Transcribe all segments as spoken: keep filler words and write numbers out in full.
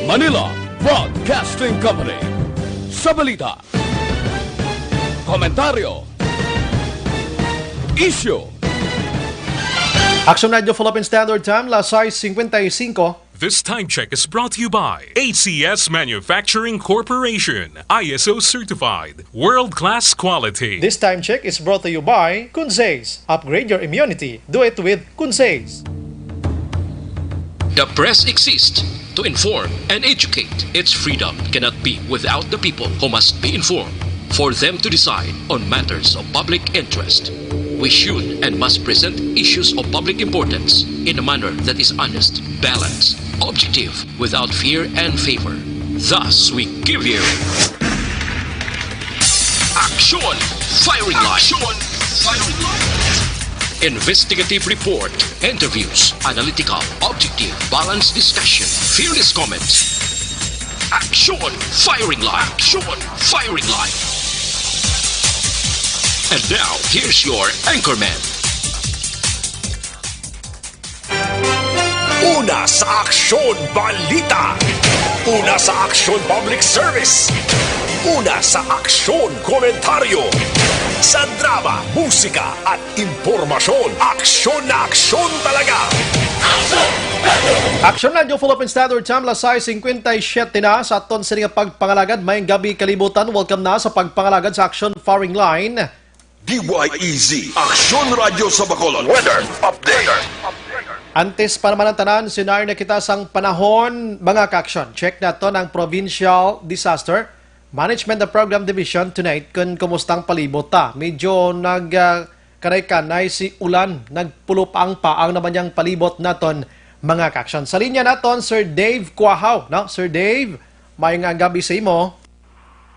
Manila Broadcasting Company. Sa balita, komentaryo, issue. Action Radio Philippine Standard Time, las sais cincuenta y cinco. This time check is brought to you by A C S Manufacturing Corporation, I S O certified, world-class quality. This time check is brought to you by Kunzes. Upgrade your immunity. Do it with Kunzes. The press exists to inform and educate. Its freedom cannot be without the people, who must be informed for them to decide on matters of public interest. We should and must present issues of public importance in a manner that is honest, balanced, objective, without fear and favor. Thus, we give you Action Firing Line. Action Firing Line. Investigative report, interviews, analytical, objective, balanced discussion, fearless comments. Action Firing Line. Action Firing Line. And now, here's your anchorman. Una sa aksyon, balita. Una sa aksyon, public service. Una sa aksyon, komentaryo. Sa drama, musika, at impormasyon, aksyon na aksyon talaga. Action Radio Philippine Standard Time, las sais cincuenta y siete na. Sa aton sini nga pagpangalagad, may gabi kalibutan. Welcome na sa pagpangalagad sa Action Firing Line. D Y E Z, Aksyon Radyo sa Bacolod. Weather update. Antes pa naman ang tanan, senaryo na kita sang panahon, mga ka-aksyon. Check naton ang Provincial Disaster Management and Program Division tonight kung kumusta ang palibot ta. Medyo nag, ah, kanay-kanay si ulan, nagpulupang-paang naman yang palibot naton, mga ka-aksyon. Sa linya naton, Sir Dave Cuajao, no? Sir Dave, maayong gabi sa imo.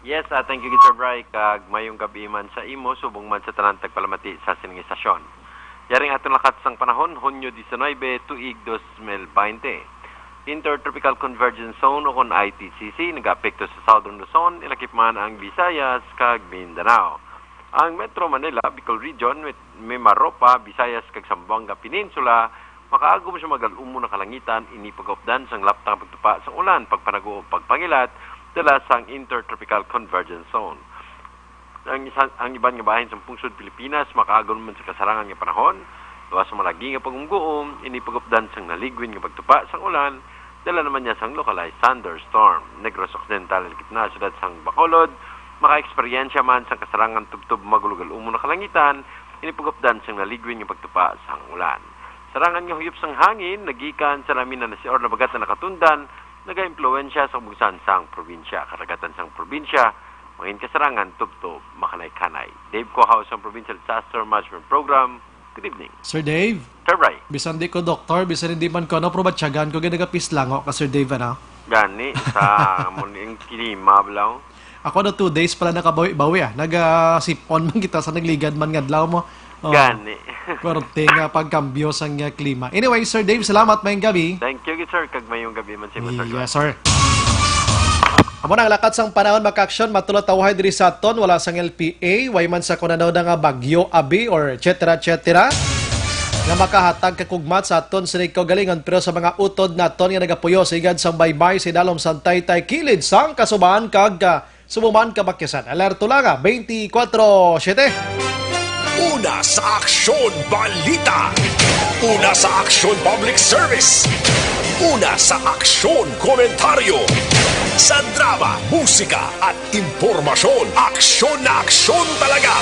Yes, ah, thank you, Sir Bry, kag mayong gabi man sa imo, subong man sa tanan tagpalamati sa sining istasyon. Yari ang aton lakat sang panahon, Hunyo diecinuebe, tuig dos mil baynte. Intertropical Convergence Zone o kon I T C C nagaapekto sa Southern Luzon, ilakip man ang Visayas kag Mindanao. Ang Metro Manila, Bicol Region, Mit-, Mimaropa, Visayas kag Zamboanga Peninsula, makaagom sa magal-umon nga kalangitan, ini pagaupdan sang lapta nga pagtupa sang ulan, pagpanago o pagpangilat dala sang Intertropical Convergence Zone. Ang isa, ang iban nga bahin sang pungsod Pilipinas makaagom man sa kasarangan nga panahon, luwas sa malagi nga pag-umguom, ini pagupdan sang naligwin nga pagtupa sang ulan, dala naman niya sang localized thunderstorm. Negros Occidental, ilakip na ang siyudad sang Bacolod, makaeksperyensya man sang kasarangan tubtob magulogal-umon nga kalangitan, ini pagupdan sang naligwin nga pagtupa sang ulan. Sarangan nga huyop sang hangin nagikan sa lamin na nasior na bagat na nakatundan, nagaimpluwensya sa kabugsan sang probinsya, karagatan sang probinsya, mangin kasarangan tubtob makanay-kanay. Dave Cuajao sang Provincial Disaster Management Program. Good evening. Sir Dave? Sir Bry. Bisan di ko doktor, bisan hindi man ko ano, pero batyagan ko, ginagapislango ka, Sir Dave, ano? Gani, sa mo ning klima, balaw. Ako na two days pala nakabawi-bawi, ah. Nagasipon man kita sa nagligad man nga adlaw mo. Oh, gani. Perting, ah, pagkambyo sang, ah, klima. Anyway, Sir Dave, salamat. Mayong gabi. Thank you, sir. Kag mayong gabi man sa imo, sir. Yes, sir. Amo na ang lakat sang panahon, mga ka-aksyon, matulad tawhay diri sa aton, wala sang L P A, way man sa kunano na nga bagyo, abi, or et cetera, et cetera, nga makahatag kagugma sa aton sining kaugalingon, pero sa mga utod naton nga nagapuyo sa higad sang baybay, sa idalom sang taytay, kilid sang kasubahan kag, ah, subong man kabakyasan. Alerto lang, ah, twenty-four siete. Una sa aksyon, balita. Una sa aksyon, public service. Una sa aksyon, komentaryo. Sa drama, musika, at impormasyon, aksyon na aksyon talaga.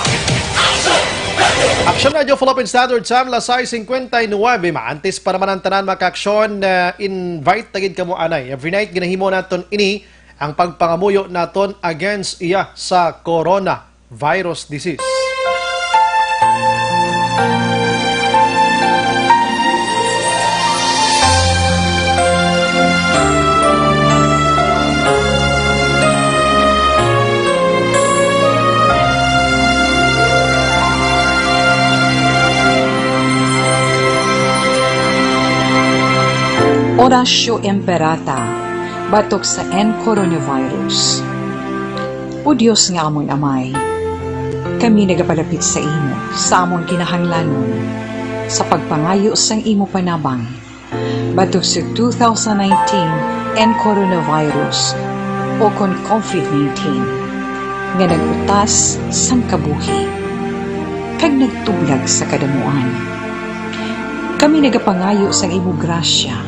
Action Radio Philippine Standard Time, las sais cincuenta y nueve. Maantes pa naman ang tanan, mga ka-aksyon, ah, invite na gid kamo anay. Every night, ginahimo naton ini ang pagpangamuyo naton against iya sa coronavirus disease. Oratio Imperata, batok sa N coronavirus. O Dios nga amon Amay, kami nagapalapit sa imo sa amon kinahanglanon sa pagpangayo sang imo panabang batok sa two thousand nineteen and coronavirus, o kon COVID nineteen, nga nag-utas sang kabuhi kag nagtublag sa kadamuan. Kami nagapangayo sang imo grasya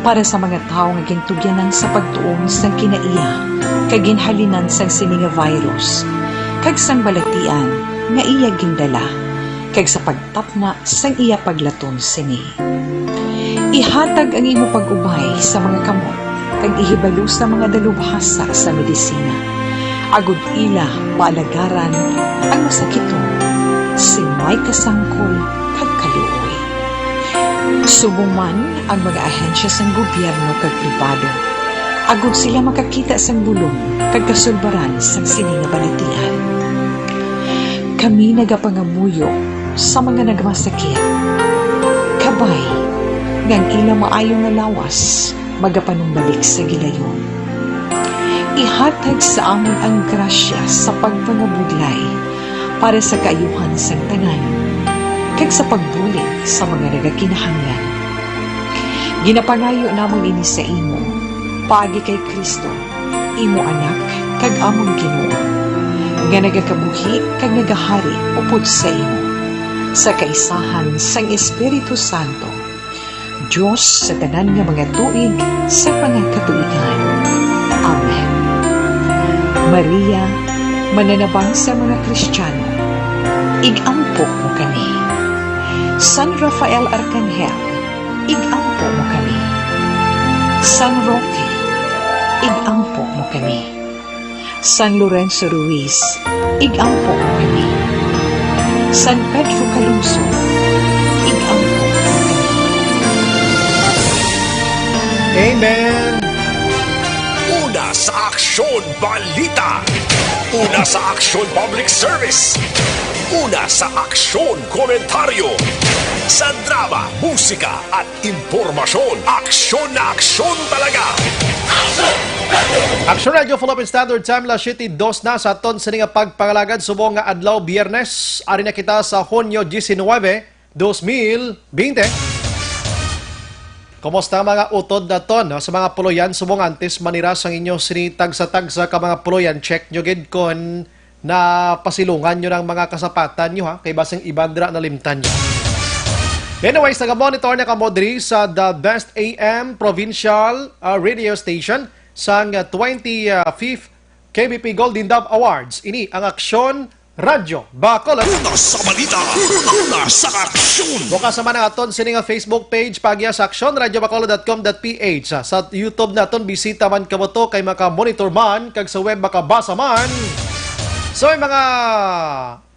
para sa mga tawo nga gintugyanan sa pagtuon sang kinaiya kag ginhalinan sang sini nga virus, kag sang balatian nga iya gindala, kag sa pagtapna sang iya paglaton sini. Ihatag ang imo pag-ubay sa mga kamot kag ihibalo sa mga dalubhasa sa medisina, agod ila paalagaran ang masakiton sing may kasangkol kag kaluoy. Subong man ang mga ahensya sang gobyerno kag pribado, agod sila makakita sang bulong kag kasulbaran sang sini nga balatian. Kami nagapangamuyo sa mga nagmasakit, kabay nga ang ila maayo nga lawas magapanumbalik sa gilayon. Ihatag sa amon ang grasya sa pagpangabudlay para sa kaayuhan sang tanan, kag sa pagbulig sa mga nagakinahanglan. Ginapangayo namon ini sa imo, paagi kay Cristo, imo Anak, kag amon Ginoo, nga nagakabuhi kag nagahari upod sa imo, sa kaisahan sang Espiritu Santo, Dios sa tanan nga mga tuig sa mga katuigan. Amen. Maria, mananabang sa mga Kristiano, ig-ampo mo kami. San Rafael Arcangel, ig-ampo mo kami. San Roque, ig-ampo mo kami. San Lorenzo Ruiz, ig-ampo mo kami. San Pedro Calungsod, ig-ampo mo kami. Amen. Una sa Aksyon Balita. Una sa Aksyon Public Service. Una sa Aksyon Komentaryo. Sa drama, musika, at impormasyon. Aksyon na aksyon talaga. Aksyon Radio Philippine Standard Time, las siete dos na sa aton sini nga pagpangalagad subong nga adlaw, Biyernes. Ari na kita sa Hunyo diecinuebe, dos mil veinte. Kumusta ang mga utod naton, no? Sa mga puloyan, subong antes manira sang inyo sini tagsa-tagsa ka mga puloyan, check nyo gid kon napasilungan nyo ang mga kasapatan nyo, ha? Kay basing iban dira nalimtan nyo. Anyways, naga-monitor na kamo diri sa The Best A M Provincial, ah, Radio Station sang, ah, twenty-fifth K B P Golden Dove Awards. Ini ang Aksyon Radyo Bacolod. Una sa balita, una sa aksyon. Bukas naman ang aton sini nga Facebook page, paagi sa aksyon radyo bacolod dot com dot P H. Sa YouTube naton, bisita man kamo to kay maka-monitor man, kag sa web makabasa man. So, ang mga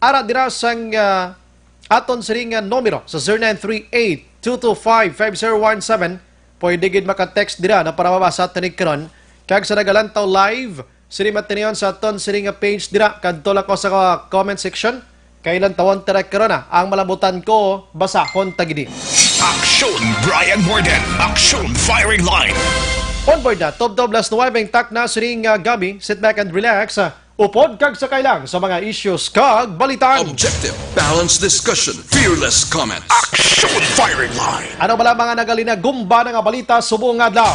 ara dira sang, ah, aton sini nga numero sa zero nine three eight, two two five, five zero one seven. Pwede gid maka-text dira na para mabasa tinig karon. Kag sa nagalantaw live, sini matinion sa aton sini nga page dira, kadto lang ko sa comment section. Kay lantawon tira karon na ang malabutan ko, basahon ta gid. Aksyon Brian Morden, Aksyon Firing Line. On board na, tubtob las nuwebe ang takna sini nga gabi. Sit back and relax. Upod kag sakay lang sa mga issues kag balitan. Objective, balanced discussion, fearless comment. Aksyon Firing Line. Ano bala mga nagalinagumba na nga balita subong nga adlaw?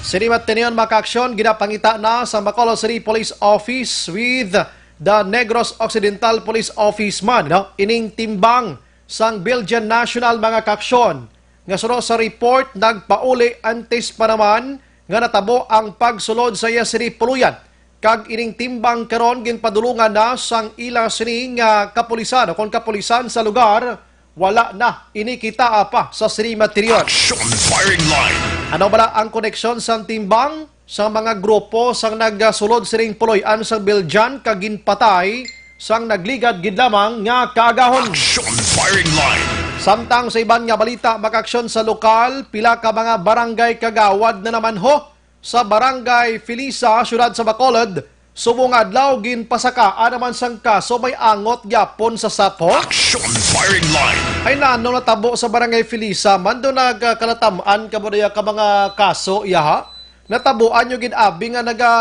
Sini matinion, mga kaaksyon, ginapangita na sa Bacolod City Police Office with the Negros Occidental Police Office man, no? Ining timbang sang Biljan National, mga kaaksyon, nga suno sa report nagpauli antes pa naman nga natabo ang pagsulod sa iya sini puloyan, kag ining timbang karon ginpadulungan na sang ila sini nga kapulisan o kon kapulisan sa lugar. Wala na ini kitaa pa sa sini matinion. Action Firing Line. Ano bala ang koneksyon sang timbang sa mga grupo sang nagasulod sining puloy-an sang Biljan kag ginpatay sang nagligad gid lamang nga kaagahon? Action Firing Line. Samtang sa iban nga balita, makaaksyon sa lokal, pila ka mga barangay kagawad na naman ho sa Barangay Felisa, siyudad sa Bacolod, subong nga adlaw ginpasakaan naman sang kaso may angot gyapon sa SAPHO. Action Firing Line. Ay nano natabo sa Barangay Felisa man do nagkalatam-an ka mo diya ka mga kaso iyaha? Natabuan nyo gid abi nga naga,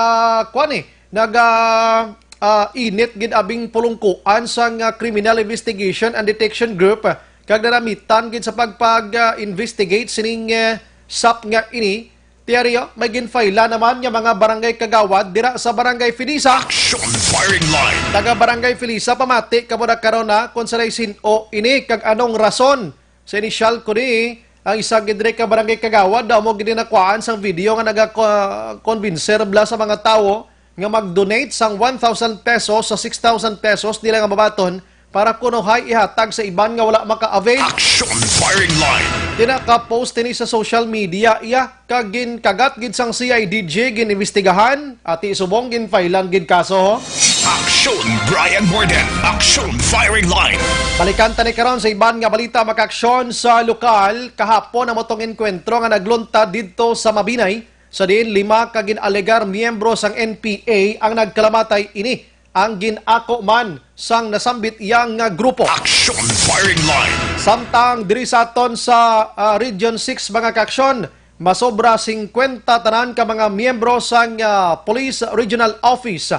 kuan eh, naga, ah, init gid abing pulungkuan sang, ah, Criminal Investigation and Detection Group, ah, kag nanamitan gid sa pagpag, ah, investigate sining, eh, SAPHO nga ini. Tiario, may ginfailan naman nga mga barangay kagawad dira sa Barangay Felisa. Action Firing Line. Taga Barangay Felisa, pamati kamo na karon na kung sa sin-o ini kag anong rason. Sa inisyal ko ni, ang isa gid diri ka barangay kagawad daw mo gid nakuhaan sang video nga naga-convincer bala sa mga tawo nga mag-donate sang one thousand pesos sa six thousand pesos nila nga mabaton para kuno hay ihatag sa iban nga wala maka-avail. Action Firing Line. Di na ka-post ini sa social media iya kag ginkagat gid sang C I D G, ginimbestigahan, ati subong ginfailan gid kaso. Action Brian Morden. Action Firing Line. Balikan ta ni karon sa iban nga balita, mga aksyon sa lokal. Kahapon ang motong enkwentro nga nagluntad didto sa Mabinay, sa diin lima ka gin-alegar miyembro sang N P A ang nagkalamatay ini, ang gin-ako man sang nasambit iya nga grupo. Action Firing Line. Samtang diri sa aton sa, ah, Region six, mga kaaksyon, masobra singkwenta tanan ka mga miyembro sang, ah, Police Regional Office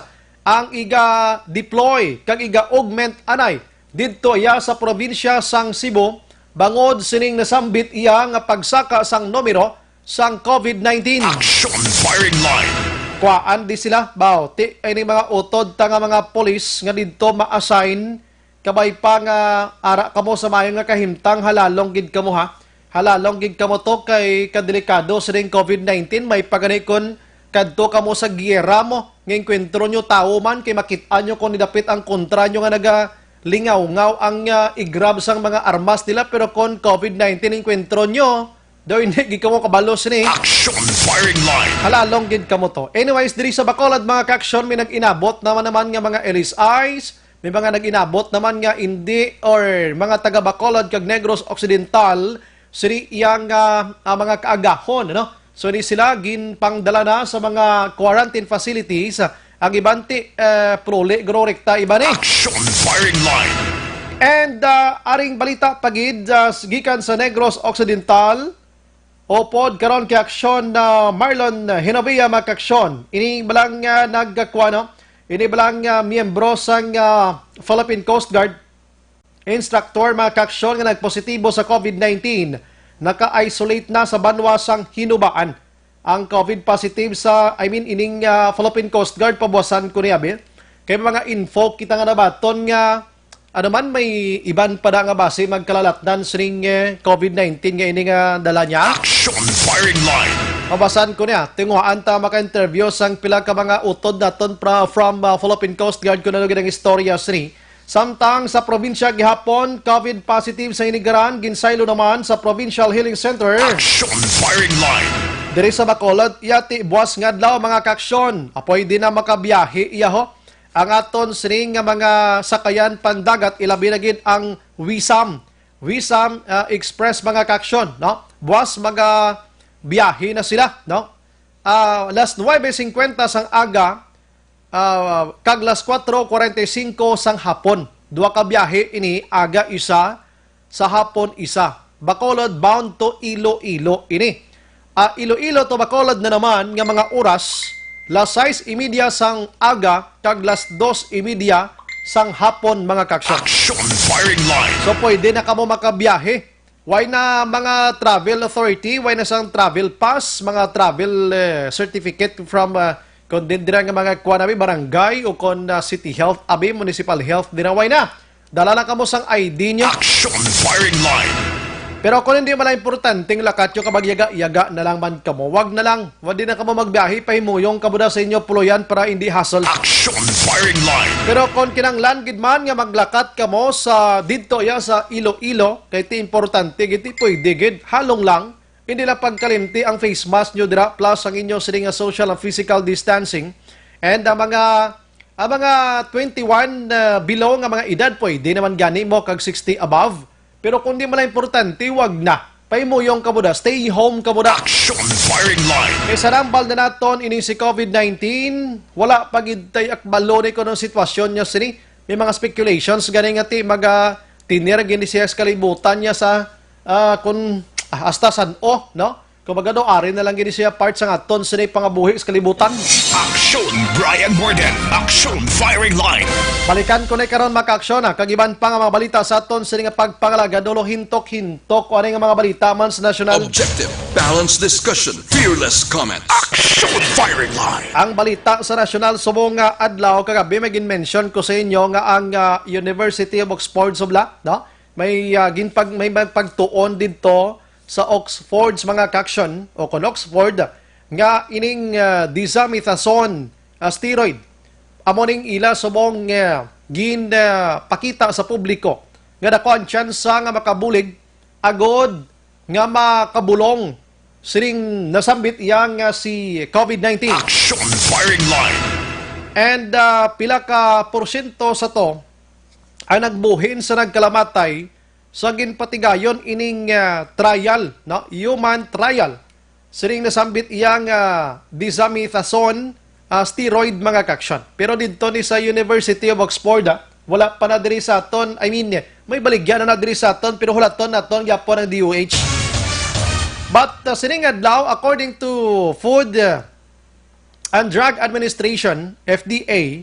ang iga-deploy kag iga-augment anay didto iya sa probinsya sang Cebu bangod sining nasambit iya nga pagsaka sang numero sang COVID nineteen. Action Firing Line. Kuhaan di sila, baw. Ti, ini mga utod ta nga mga polis nga didto ma-assign, kabay pa nga ara kamo sa maayo nga kahimtang, halalong gid kamo, ha. Halalong gid kamo to kay kadelikado sining COVID nineteen. May pa gani kon kadto kamo sa giyera mo, nga engkwentro nyo tawo man, kay makit-an nyo kon nidapit ang kontra nyo nga nagalingawngaw ang, ah, igrab sang mga armas nila, pero kon COVID nineteen engkwentro nyo, daw hindi gid kamo kabalo sini. Action Firing Line. Halalong gid kamo to. Anyways, diri sa Bacolod, mga kaaksyon, may nag-inabot naman naman nga mga L S Is, may mga nag-inabot naman nga hindi, or mga taga Bacolod kag Negros Occidental, sini iyang, ah, ah, mga kaagahon, ano? So, ni sila ginpangdala na sa mga quarantine facilities. Ang iban ti, eh, pruli, gro rekta iban ni. Action Firing Line. And, ah, aring balita pa gid, ah, s-, gikan sa Negros Occidental, upod karon kay aksyon na Marlon Hinovia, mga kaaksyon. Ini balang, ah, nagkakuha, no? Ini balang, ah, miyembro sang, ah, Philippine Coast Guard instructor, mga kaaksyon, nga nagpositibo sa COVID nineteen, naka-isolate na sa banwa sang Hinubaan. Ang COVID positive sa, I mean, ining, ah, Philippine Coast Guard, pabuwasan ko ni abi. Kay mga info kita nga nabaton nga, ano man, may iban pa da nga base magkalalatnan sining, eh, COVID nineteen nga ini nga dala niya. Action Firing Line. Mabasan ko niya. Tinguhaan ta maka-interview sang pila ka mga utod naton pra-, from, ah, Philippine Coast Guard kung ano gid ang istorya sini. Samtang sa probinsya gihapon, COVID positive sa Inigaran, ginsaylo naman sa Provincial Healing Center. Action Firing Line. Diri sa Bacolod, yati buwas nga adlaw, mga kaaksyon. Apoy di na makabiyahe iya ho. Ang aton sining nga mga sakayan pandagat, ilabi na gid ang Wisam. Wisam, ah, Express, mga kaaksyon, no? Buwas magabiyahe na sila, no? Ah, alas nuwebe singkwenta sang aga, ah, kag alas kuwatro kuwarenta y singko sang hapon. Duha ka biyahe ini, aga isa, sa hapon isa. Bacolod bound to Iloilo ini. Ah, Iloilo to Bacolod na naman nga mga oras, las sais y media sang aga kag las dos y media sang hapon, mga kaaksyon. Action Firing Line. So, pwede na kamo makabiyahe. Way na mga travel authority, way na sang travel pass, mga travel, eh, certificate from, ah, kung din dira nga mga kuwan namin, barangay o kung, ah, city health, abi, municipal health, dira way na. Dala lang kamo sang I D nyo. Action Firing Line. Pero kung hindi man lang importante ang lakat nyo, kabag yaga-yaga na lang man kamo. Wag na lang. Wag din na kamo magbiyahe, pahimuyong kamo na sa inyo puloyan para hindi hassle. Action Firing Line. Pero kung kinanglan gid man nga maglakat kamo sa didto ya sa Iloilo, kay ti importante gid, ti pwede gid, halong lang. Hindi lang pagkalimti ang face mask nyo dira, plus ang inyo sini nga social and physical distancing. And ang mga, ang mga twenty-one, uh, below nga mga edad, pwede naman gani mo kag sixty above. Pero kung di man lang importante, wag na. Pahimuyong ka muna, stay home ka muna. Action Firing Line. Kay sa nambal na naton ini si COVID nineteen, wala pa gid tay akbalo ni kuno sitwasyon niya sini. May mga speculations gani nga ti maga tinir gini siya sa kalibutan niya sa, ah, kun, ah, hasta san-o, no? Kumbaga daw, ari na lang gini siya part sa aton sini pangabuhi sa kalibutan. Aksyon, Brian Morden. Aksyon, Firing Line. Balikan ko na karon, mga kaaksyon, ha, kag iban pa nga mga balita sa aton sini nga pagpangalaga, dulo hintok-hintok o ano nga mga balita man sa nasyonal. Objective, balanced discussion, fearless comment. Aksyon, Firing Line. Ang balita sa nasyonal subong nga adlaw kagabi, may gin-mention ko sa inyo nga ang, ah, University of Oxford, subla, no? May, ah, ginpag-, may pagtuon didto sa Oxford, mga kaaksyon, o kon Oxford, nga ining, ah, dexamethasone, ah, steroid, amo ning ila subong, ah, ginpakita sa publiko nga dako ang tsansa nga makabulig agod nga makabulong sining nasambit iya nga si COVID nineteen. Action Firing Line. And, ah, pila ka porsyento sa to ang nagbuhin sa nagkalamatay sa ginpatigayon ining, ah, trial, no? Human trial sining nasambit iya nga dexamethasone, ah, steroid, mga kaaksyon. Pero didto ni sa University of Oxford, ah, wala pa na diri sa aton, I mean, may baligya na na diri sa aton, pero hulaton naton gyapon ang D O H. But, ah, sining adlaw, according to Food, ah, and Drug Administration, F D A,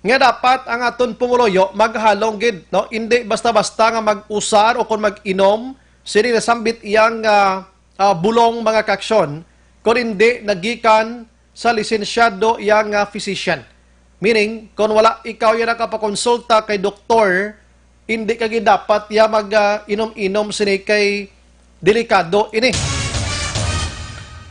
nga dapat ang aton pumuluyo maghalong gid, no? Indi basta-basta nga mag-usar o kon mag-inom sini nasambit iyang, ah, ah, bulong, mga kaaksyon, kon indi nagikan sa lisensyado iyang, ah, physician. Meaning, kon wala ikaw iya nakapakonsulta kay doktor, hindi ka gid dapat ya mag, ah, inom-inom sini kay delikado ini.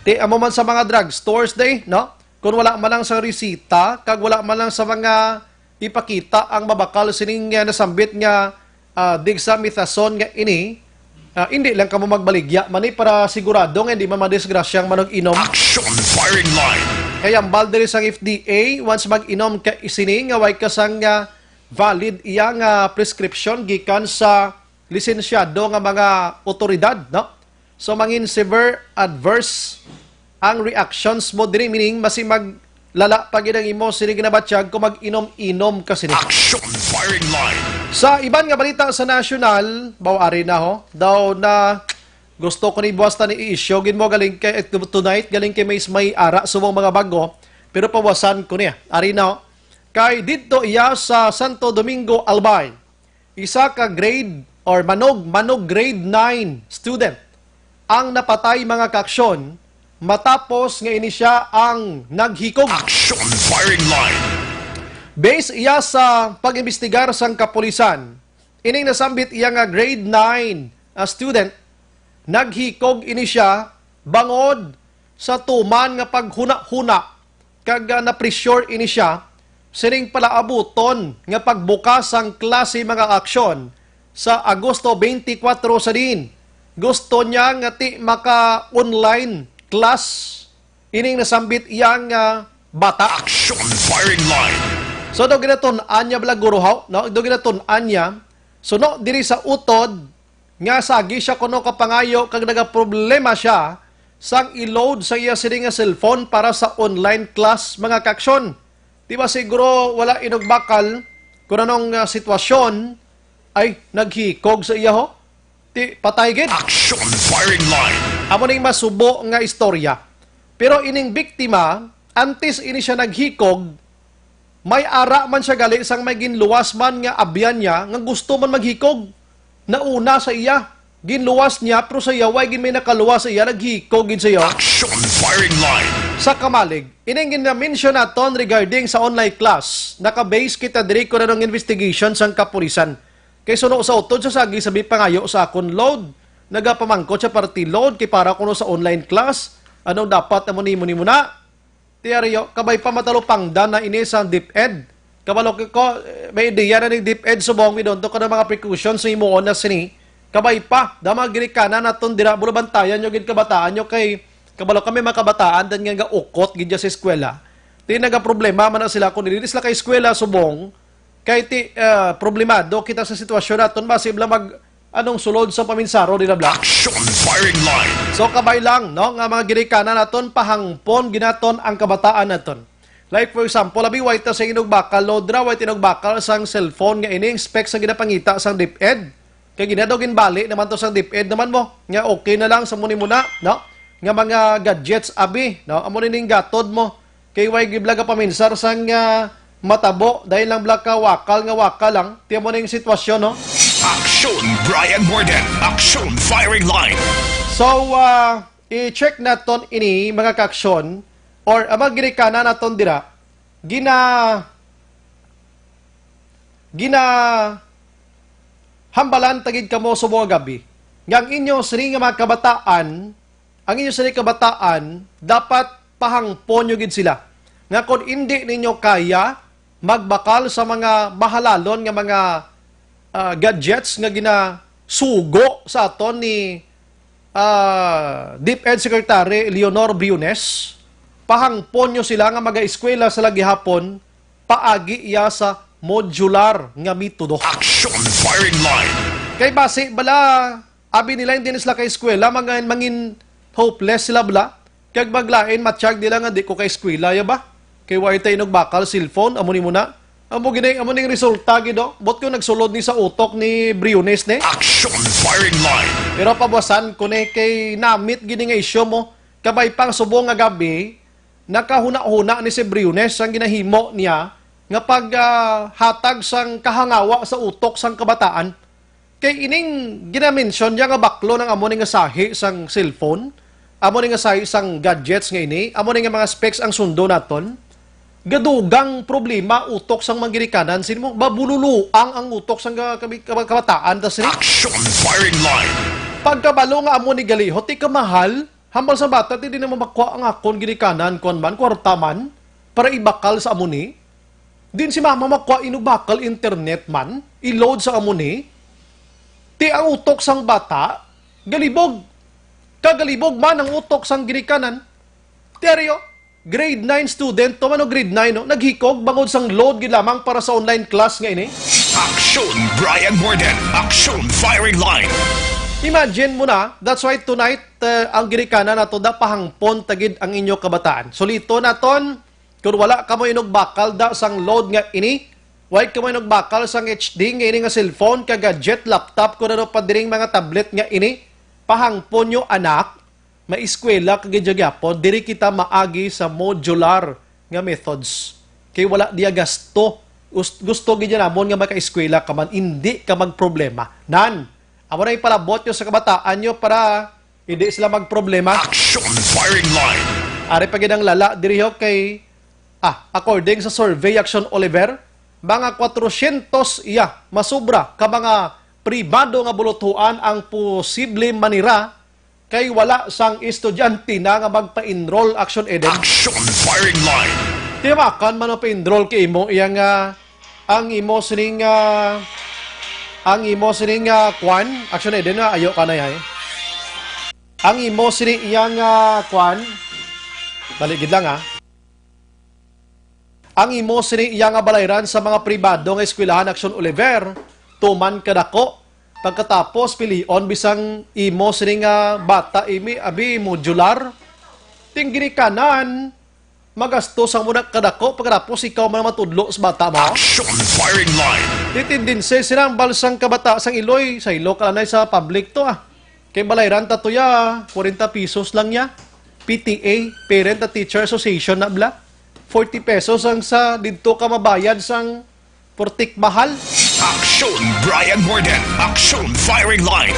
Ti amo man sa mga drugstores day, no? Kung wala man lang sa resita, kag wala man lang sa mga ipakita ang mabakal sining, ah, nasambit nga, ah, dexamethasone nga ini, ah, hindi lang kamo magbaligya man ni para sigurado nga hindi man madisgrasyang manog-inom. Action Firing Line. Kay ambal diri sang F D A, once mag-inom ka sini nga way ka sang, ah, valid iya nga prescription gikan sa lisensyado nga mga otoridad, no? So, mangin severe adverse ang reactions mo diri, meaning masi maglala pa gid ang imo sini ginabatyag kung mag-inom-inom ka sini. Action Firing Line. Sa iban nga balita sa nasyonal, baw ari na ho, daw na gusto ko ni buwas ta ni i-issue gid mo galing kay, eh, tonight, galing kay may, may ara subong mga bago, pero pawasan ko niya. Ari na ho. Kay didto iya sa Santo Domingo, Albay, isa ka grade or manog, manog grade nine student ang napatay, mga kaaksyon, matapos nga ini siya ang naghikog. Action Firing Line. Based iya sa pag-imbestigar sang kapulisan, ining nasambit iya nga grade nine, ah, student, naghikog ini siya bangod sa tuman nga paghuna-huna kag, ah, na-pressure ini siya sining palaabuton nga pagbukas sang klase, mga kaaksyon, sa Agosto twenty-four sa diin gusto niya nga ti maka-online class ining nasambit iya nga bata. Action Firing Line. So, daw ginatun-an niya bala, guro, haw, no? Daw ginatun-an niya. So, no, diri sa utod, nga sagi siya kuno kapangayo kag nagaproblema siya sang i-load sa iya sini nga cellphone para sa online class, mga kaaksyon. Di ba siguro wala inugbakal kung anong, ah, sitwasyon ay naghikog sa iya, ho? Ti patay gid. Action Firing Line. Amo ning masubo nga istorya. Pero ining biktima, antes ini siya naghikog, may ara man siya gali sang may ginluwas man nga abyan niya nga gusto man maghikog. Nauna sa iya, ginluwas niya, pero sa iya, way gid may nakaluwas sa iya, naghikog gid siya. Action Firing Line. Sa kamalig, ining ginamensyon naton regarding sa online class, naka-base kita diri kung anong investigation sang kapulisan. Kay suno sa utod sa sagi sabi pangayo sa akon load, nagapamangkot sa party load kay para kuno sa online class, anong dapat amo nimo nimo na? Ti ari, o, kabay pa matalupangdan na ini sang DepEd. Kabalo ko, ko, eh, may ideya na ning DepEd subong, we don't talk na mga precautions sa himuon na sini. Kabay pa, da mga ginikanan naton dira, bulo bantayan nyo gid kabataan nyo kay kabalo kami mga kabataan dan nga gaukot gid dyan sa eskwela. Ti nagaproblema man na sila kung dili sila kay eskwela subong, kay ti, ah, problemado kita sa sitwasyon naton, basi bala mag, anong sulod sa paminsaro, di na bala? Action Firing Line. So, kabay lang, no, nga mga ginikanan naton, pahangpon ginaton ang kabataan naton. Like, for example, abi, way ta sa inugbakal, load ra, way tinugbakal sang cellphone nga ining specs ang ginapangita sang DepEd. Kay ginadaw ginbali naman to sang DepEd naman mo, nga okay na lang sa muni muna, no? nga mga gadgets, abi, no? Amo ni ning gatod mo. Kay way gid bala ka paminsar sang, ah, matabo, dahil lang bala ka wakal nga wakal lang. Ti amo ning sitwasyon, no? Aksyon, Brian Morden. Aksyon, firing line. So, ah, i-check naton ini, mga kaaksyon, or ang mga ginikanan naton dira, gina-, ginahambalan ta gid kamo subong nga gab-i, nga ang inyo sini nga mga kabataan, ang inyo sini kabataan, dapat pahangpon nyo gid sila nga kon indi ninyo kaya magbakal sa mga mahalalon nga mga, ah, gadgets nga ginasugo sa aton ni, ah, DepEd Secretary Leonor Briones, pahangpon nyo sila nga mag-eskwela sila gihapon paagi iya sa modular nga metodo. Action firing line. Kay basi bala, abi nila hindi na sila ka eskwela, mga mangin hopeless sila bala. Kag maglain, matsyag nila nga di ko ka eskwela, ya ba? Kay wa tay inugbakal, cellphone, amo ni muna. Amo gini, amo ning resulta gid, oh. Bot ko nagsulod ni sa utok ni Briones ni. Action firing line. Pero pabuasan ko ni kay namit gini nga isyu mo. Kabay pang subong nga gab-i, nakahuna-huna ni si Briones ang ginahimo niya nga pag, ah, hatag sang kahangawa sa utok sang kabataan. Kay ining ginamensyon niya nga baklo ang amo ni nga sahi sang cellphone, amo ni nga sahi sang gadgets nga ini, amo ni nga mga specs ang sundo naton. Gadugang problema utok sang mga ginikanan, sin mo, mabululuang ang utok sang ka-, kabi-, kaba-, kabataan, tas ni Action firing line. Pagkabalo nga amo ni gali, hoti ka mahal, hambal sa bata, ti di na mamakwa ang akon ginikanan, kuwan man, kwarta man, para ibakal sa amo ni. Din si mama makwa inubakal internet man, i-load sa amo ni. Ti ang utok sang bata, galibog. Kagalibog man ang utok sang ginikanan. Teryo, grade nine student to, ano, grade nine, no? Naghikog bangod sang load gid lamang para sa online class nga ini. Action, Brian Morden. Action, firing line. Imagine mo na, that's why tonight, uh, ang ginikanan nato, da pahangpon tagid ang inyo kabataan. Sulito naton, kung wala kamo inugbakal da sang load nga ini, wala kamo inugbakal sang H D nga ini nga cellphone, ka gadget, laptop, kung ano pa diring mga tablet nga ini, pahangpon nyo, anak, maeskwela ka gid gyapon, diri kita maagi sa modular nga methods. Kay wala diya gasto. Us-, gusto gid namon nga makaeskwela ka man, indi ka magproblema. Nan, amo na ipalabot nyo sa kabataan nyo para hindi sila magproblema. Action firing line. Ari pa gid ang lala diri, ho, kay, ah, according sa survey, Action Oliver, mga kwatrosyentos iya masubra ka mga pribado nga buluthuan ang posible manira kay wala sang estudyante na nga magpa-enroll, Action Eden. Action firing line. Timakan man ang pa-enroll kay imo iya nga ang imo sining, ah, ang imo sining, ah, kwan, Action Eden, ah, ayo ka na, ay. Ang imo sini iya nga kwan, dali gid lang, ah. Ang imo sini iya nga balayran sa mga pribado nga eskwelahan, Action Oliver, tuman kadako. Pagkatapos, pilion bisang imo sini nga bata, imi, abi, modular. Ting ginikanan, magastos ang muna kadako, pagkatapos ikaw man ang matudlo sa bata mo. Action firing line. Di tendency, sinambal sang kabata, sang iloy, sa ilo ka anay sa public to, ah. Kay balayran ta to ya, kwarenta pesos lang ya. P T A, Parent and Teacher Association na bla. Forty pesos ang sa didto ka mabayad sang Portik Bahal. Action, Brian Morden. Action, firing line.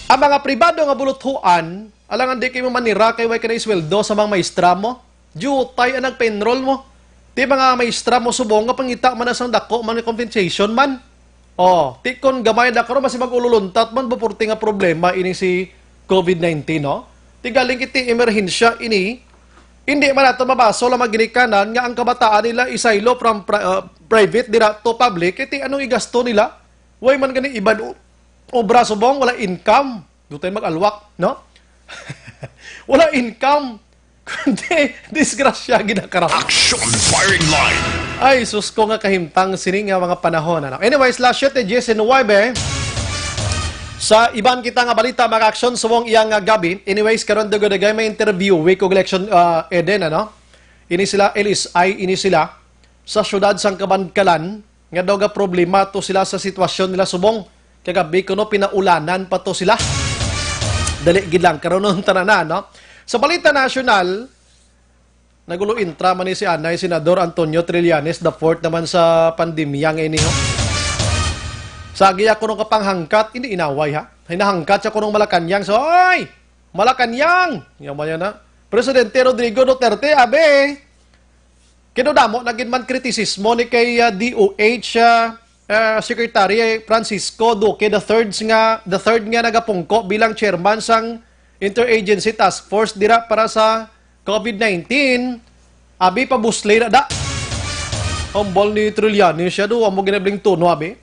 Ang mga pribado nga buluthuan, alangan di kayo manira kay way ka na isweldo sa mga maestra mo. Jutay ang nagpa-enroll mo. Ti mga maestra mo subong nga pangita man na sang dako man nga compensation man. Oh, ti kon gamay na karon, basi mag-ululuntat man, bupurti nga problema ini si covid nineteen, no? Ti galing iti emerhensya ini, hindi man nato mabaso lang mga ginikanan nga ang kabataan nila isaylo from pri-, uh, private dira to public, iti anong igasto nila? Way man gani iban u-, obra subong, wala income. Dutay mag-alwak, no? Wala income. Kundi, disgrasya, ginakaraw. Action firing line. Ay, sus ko nga kahimtang sini nga mga panahon, ano? Anyways, last shoot, eh, Jesse Nueve. Sa iban kita nga balita, mga aksyon, subong iyang nga gabi. Anyways, karon dugay-dugay may interview, week of election, uh, Eden, ano? Ini sila, L S I, ini sila. Sa syudad sang Kabankalan, nga daw ga problema to sila sa sitwasyon nila subong. Kagabi kuno pinaulanan pa to sila. Dali gid lang, karon tanan na, no? Sa balita nasyonal, nagulo intra man ni si anay Senador Antonio Trillanes the fourth naman sa pandemya nga ini, ho. Sa agi ako nung kapanghangkat, hindi inaway, ha? Hinahangkat siya kunong Malacañang. So, oy! Malacañang! Yaman yan, ha? Presidente Rodrigo Duterte, abi! Kinudamo na gid man kritisismo ni kay, ah, D O H, ah, ah, Secretary Francisco Duque the third nga, the third nga nagapungko bilang chairman sang Interagency Task Force dira para sa COVID nineteen. Abi, pabusli na da. Hambal ni Trillanes siya do, amo ginabling tono, abi.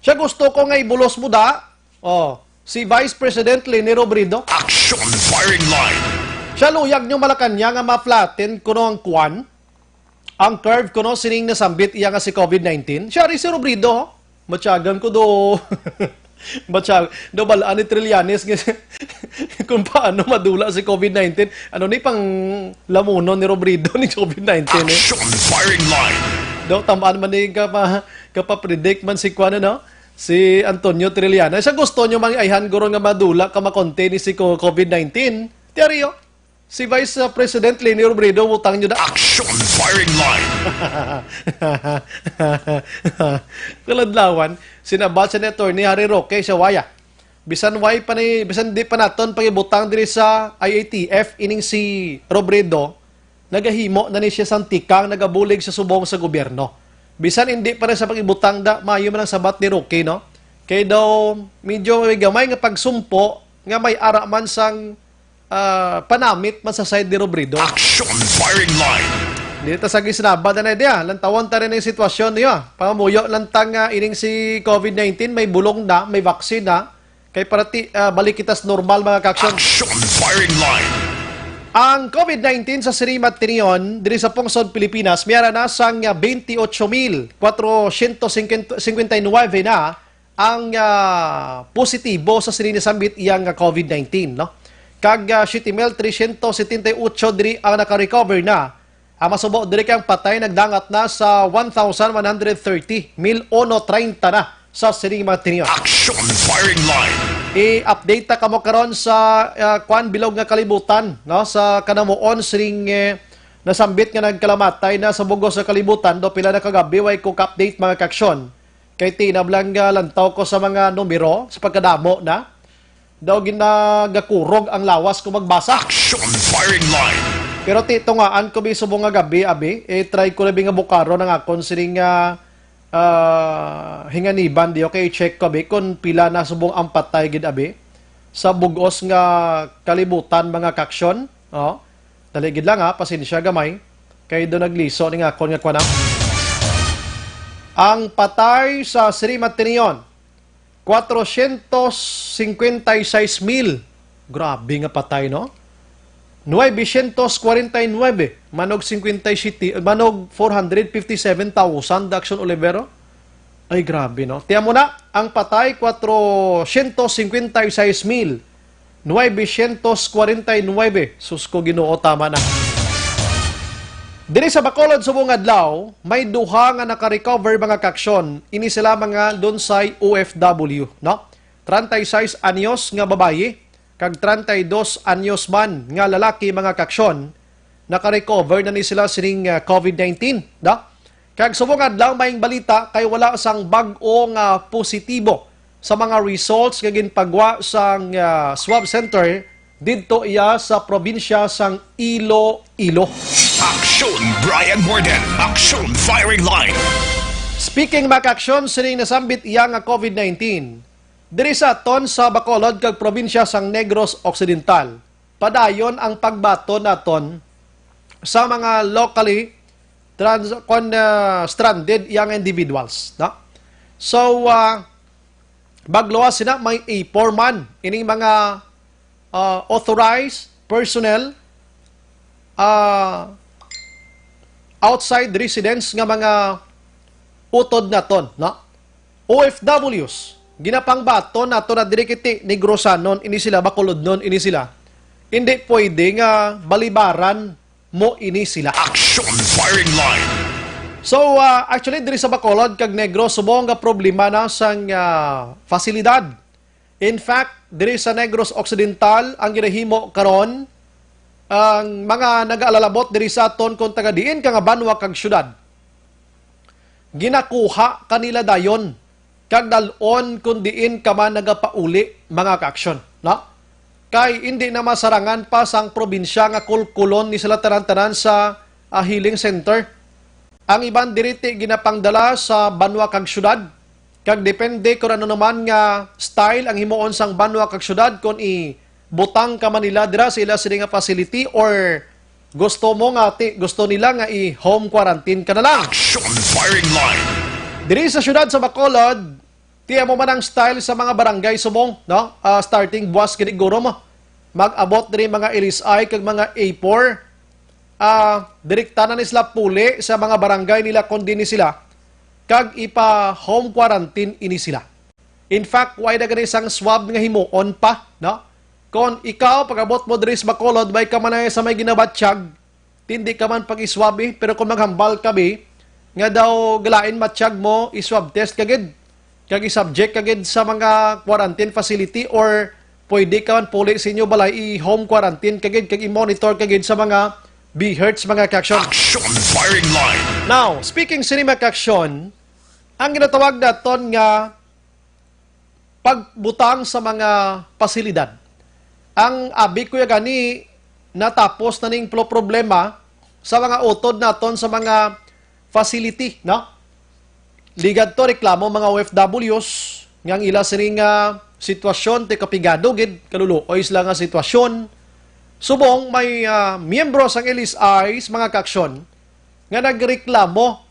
Siya gusto ko nga ibulos mo da. Oh, si Vice President Leni Robredo. Action firing line. Siya luyag nyo Malacañang nga ma-flatten kuno ang kwan, ang curve kuno sining nasambit iya nga si COVID nineteen. Siya rin si Robredo, ho. Matyagan ko do. Matyag, do balaan ni Trillanes nga kung paano madula si COVID nineteen. Ano ni pang lamunon ni Robredo ni COVID nineteen, eh? Action firing line. Do, tamaan man ni kapa, kapa-predict man si kuwan, no? Si Antonio Trillanes. Sa gusto nyo, mga ayhan, guro nga madula ka makonte ni si co-, COVID nineteen. Tiyario, si Vice, uh, President Leni Robredo, butang nyo na. Action firing line. Kaladlawan, sinabat sa ni Attorney Harry Roque sa waya. Bisan way pa ni, bisan di pa naton pagibutang diri sa I A T F ining si Robredo, nagahimo na ni siya sang tikang nagabulig sa subong sa gobyerno. Bisan hindi pa rin sa pagibutang da, maayo man ang sabat ni Roque, no? Kay daw medyo may gamay nga pagsumpo nga may ara man sang, ah, panamit man sa side ni Robredo. Action firing line. Dili ta sa gisnaba na na diya. Lantawon ta rin ang sitwasyon niya. Pangamuyo lang tang, ah, ining si COVID nineteen, may bulong na, may vaccine na. Kay parati, ah, balik kita sa normal, mga kaaksyon. Action firing line. Ang COVID nineteen sa Sirima Tinion, diri sa pungsod Pilipinas, may ara na sang, ah, twenty-eight mil four hundred fifty-nine na ang, ah, positibo sa sini nasambit iyang, ah, COVID nineteen, no? Kag, ah, siyete mil tresyentos setenta y ocho diri ang naka-recover na. Ang masubo diri kay ang patay nagdangat na sa one thousand one hundred thirty, mil uno treinta na sa sining mga tinion. Action firing line. I-update ta kamo karon sa, ah, kwan, bilog nga kalibutan, no? Sa kanamuon sining, eh, nasambit nga nagkalamatay na sa bugos nga kalibutan, do pila na kagabi way ko ka-update, mga kaaksyon. Kay tinablang, ah, lantaw ko sa mga numero sa pagkadamo na. Daw ginagakurog ang lawas ko magbasa. Action firing line. Pero ti tungaan ko bi subong nga gabi, abi, eh, try ko labi nga bukaron ang akon sining, ah, ah, hinganiban di, okay, check ko, abi, kung pila na subong ang patay gid, abi, sa bugos nga kalibutan, mga kaaksyon. Oh, dali gid lang, ha, pasensya gamay. Kay do nagliso ning akon nga kuwan, ha. Ang patay sa Sirima Tinion, Cuatrocientos cincuenta y seis mil. Grabe nga patay, no? Nuevecientos cuarenta y nueve, manog cincuenta y siete, manog four hundred fifty-seven thousand, Action Olivero. Ay, grabe, no? Tiyan mo na, ang patay, cuatrocientos cincuenta y seis mil nuevecientos cuarenta y nueve. Sus ko, Ginoo, tama na. Diri sa Bacolod subong adlaw, may duha nga naka-recover, mga kaaksyon. Ini sila mga dunsay O F W, no? Treinta y seis anyos nga babayi kag treinta y dos anyos man nga lalaki, mga kaaksyon. Naka-recover na ni sila sining, ah, COVID nineteen, no? Kag subong adlaw, maayong balita kay wala sang bag-o nga positibo sa mga results nga ginpagwa sang, ah, swab center didto iya sa probinsya sang Iloilo. Action Brian Morden, Action Firing Line. Speaking, mga kaaksyon, sining nasambit iya nga COVID nineteen, diri sa aton sa Bacolod kag probinsya sang Negros Occidental, padayon ang pagbaton naton sa mga locally trans-, kon, ah, stranded young individuals, no? So, ah, magluwas sila, may A four man ining mga, ah, authorized personnel, ah, outside residence nga mga utod naton, no? O F Ws, ginapangbaton nato na diri kiti Negrosanon ini sila, Bacolodnon ini sila. Hindi pwede nga balibaran mo ini sila. Action firing line. So, ah, actually, diri sa Bacolod kag Negros, subong nga problema na sang, ah, fasilidad. In fact, diri sa Negros Occidental ang ginahimo karon, ang mga nagaalalabot diri sa aton kung taga diin ka nga banwa kag syudad, ginakuha kanila dayon kag dal-on kon diin ka man nagapauli, mga kaaksyon, no? Kay indi na masarangan pa sang probinsya nga kulkulon ni sila tanan-tanan sa, ah, healing center. Ang iban diri ti ginapangdala sa banwa kag syudad, kag depende kon ano naman nga style ang himuon sang banwa kag syudad, kon ibutang ka man nila dira sa ila sini nga facility, or gusto mo nga ti, gusto nila nga i-home quarantine ka na lang. Action Firing Line. Diri sa syudad sa Bacolod, ti amo man ang style sa mga barangay subong, no? Ah, starting buwas gid siguro mo. Mag-abot diri mga L S I kag mga A four. Ah, direkta na ni sila puli sa mga barangay nila kon diin ni sila, kag ipa-home quarantine ini sila. In fact, way na gani sang swab nga himuon pa, no? Kon ikaw, pag-abot mo diri sa Bacolod, way ka man ay sa may ginabatyag, tindi ka man pag-iswab, eh. Pero kung maghambal ka, bi, nga daw galain matyag mo, iswab test ka gid, kag i-subject ka gid sa mga quarantine facility, or pwede ka man puli sa inyo balay, i-home quarantine ka gid, kag i-monitor ka gid sa mga B Hertz, mga kaaksyon. Action Firing Line. Now, speaking sini, mga kaaksyon, ang ginatawag naton nga pagbutang sa mga pasilidad. Ang abi, kuya, gani natapos na ning plo-, problema sa mga utod naton sa mga facility, no? Ligad to reklamo mga O F Ws nga ang ila sining, ah, sitwasyon ti kapigado gid, kaluluoy sila nga sitwasyon. Subong may, ah, miyembro sang L S I, mga kaaksyon, nga nagreklamo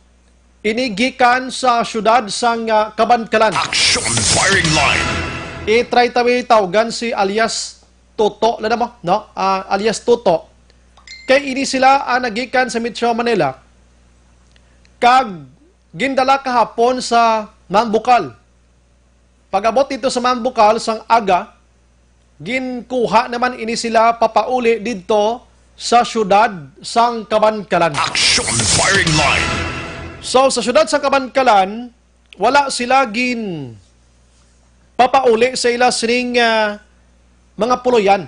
ini gikan sa siyudad sang, ah, Kabankalan. Action Firing Line. I-try ta mi tawgan si alias Toto, la mo, no? Ah, alias Toto. Kay ini sila, ah, nagikan sa Metro Manila, kag gindala kahapon sa Mambukal. Pag-abot dito sa Mambukal sang aga, ginkuha naman ini sila papauli didto sa siyudad sang Kabankalan. Action Firing Line. So, sa siyudad sang Kabankalan, wala sila gin papauli sa ila sining, ah, mga puloy-an,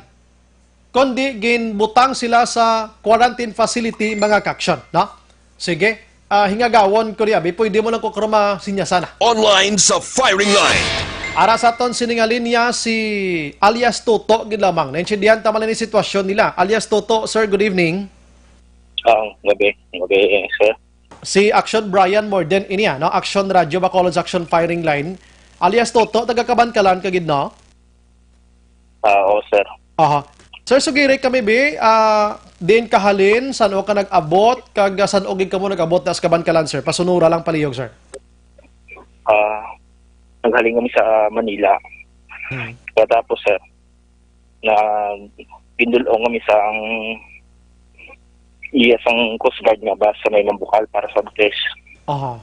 kundi ginbutang sila sa quarantine facility, mga kaaksyon, no? Sige, ah, hingagawon ko niya, bi, pwede mo lang ko karong masinyasa na. Online sa Firing Line. Ara sa aton sining linya si alias Toto gid lamang. Naintindihan ta man ni sitwasyon nila. Alias Toto, sir, good evening. Ah, gabi. Gabi, eh, sir. Si Action Brian Morden ini, ah, no? Action Radio Bacolod's Action Firing Line. Alias Toto, taga Kabankalan ka gid, no? Ah, oo, sir. Aha. Sir, sugiri kami, bi, ah, diin ka halin, san-o ka nag-abot, kag, ah, san-o gid kamo nag-abot na sa Kabankalan, sir? Pasunura lang palihog, sir. Ah, naghalin kami sa, ah, Manila. Hmm. Pagkatapos, sir, na gindul-ong kami sa ang iya sang Coast Guard nga bus sa may Mambukal para sa test. Aha.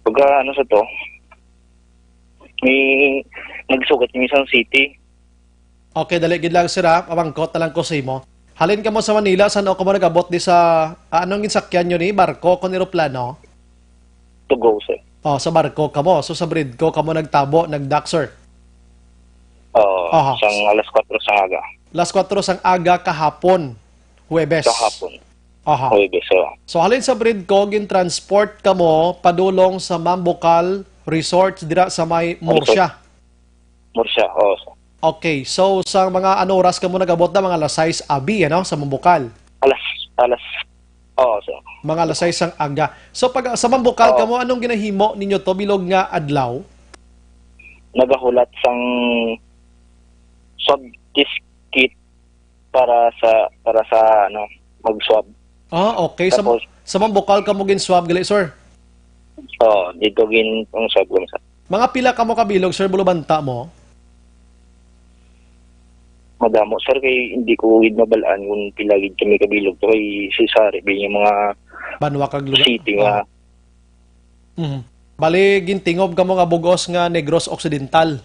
Pagka ano sa to, may nagsugat kami sa city. Okay, dali gid lang, sir, ha? Pamangkot na lang ko sa imo. Halin kamo sa Manila, san-o kamo nag-abot di sa, ah, anong ginsakyan nyo ni? Barko kon eroplano? To go, sir. Oh, sa barko kamo. So, sa Bridco kamo nagtabo, nag-dock, sir? Oo, Aha. sang alas kwatro sa aga. Alas kwatro sang aga kahapon, Huwebes. Kahapon. Aha. Huwebes, oo. So, halin sa Bridco, gin-transport kamo padulong sa Mambukal Resort dira sa may Murcia. Murcia, oo, sir. Okay, so sa mga ano oras kamo nag-abot na? Mga alas sais abi, ano, sa Mambukal? Alas, alas, oo, sir. Mga alas sais ang aga. So pag sa Mambukal Oo. kamo, anong ginahimo ninyo to bilog nga adlaw? Nagahulat sang swab test kit para sa, para sa, ano, mag-swab. Ah, okay. Sa, Tapos sa Mambukal kamo gin-swab gali, sir? Oo, dito gin-, ang swab ko, sir. Mga pila kamo kabilog, sir, bulubanta mo? Madamo, sir, kay hindi ko gid mabalaan kung pila gid kami kabilog to kay sari-sari ba yung mga Banwa kag lugar. city nga. Oh. Mhm. Bali, gintingob kamo nga bugos nga Negros Occidental.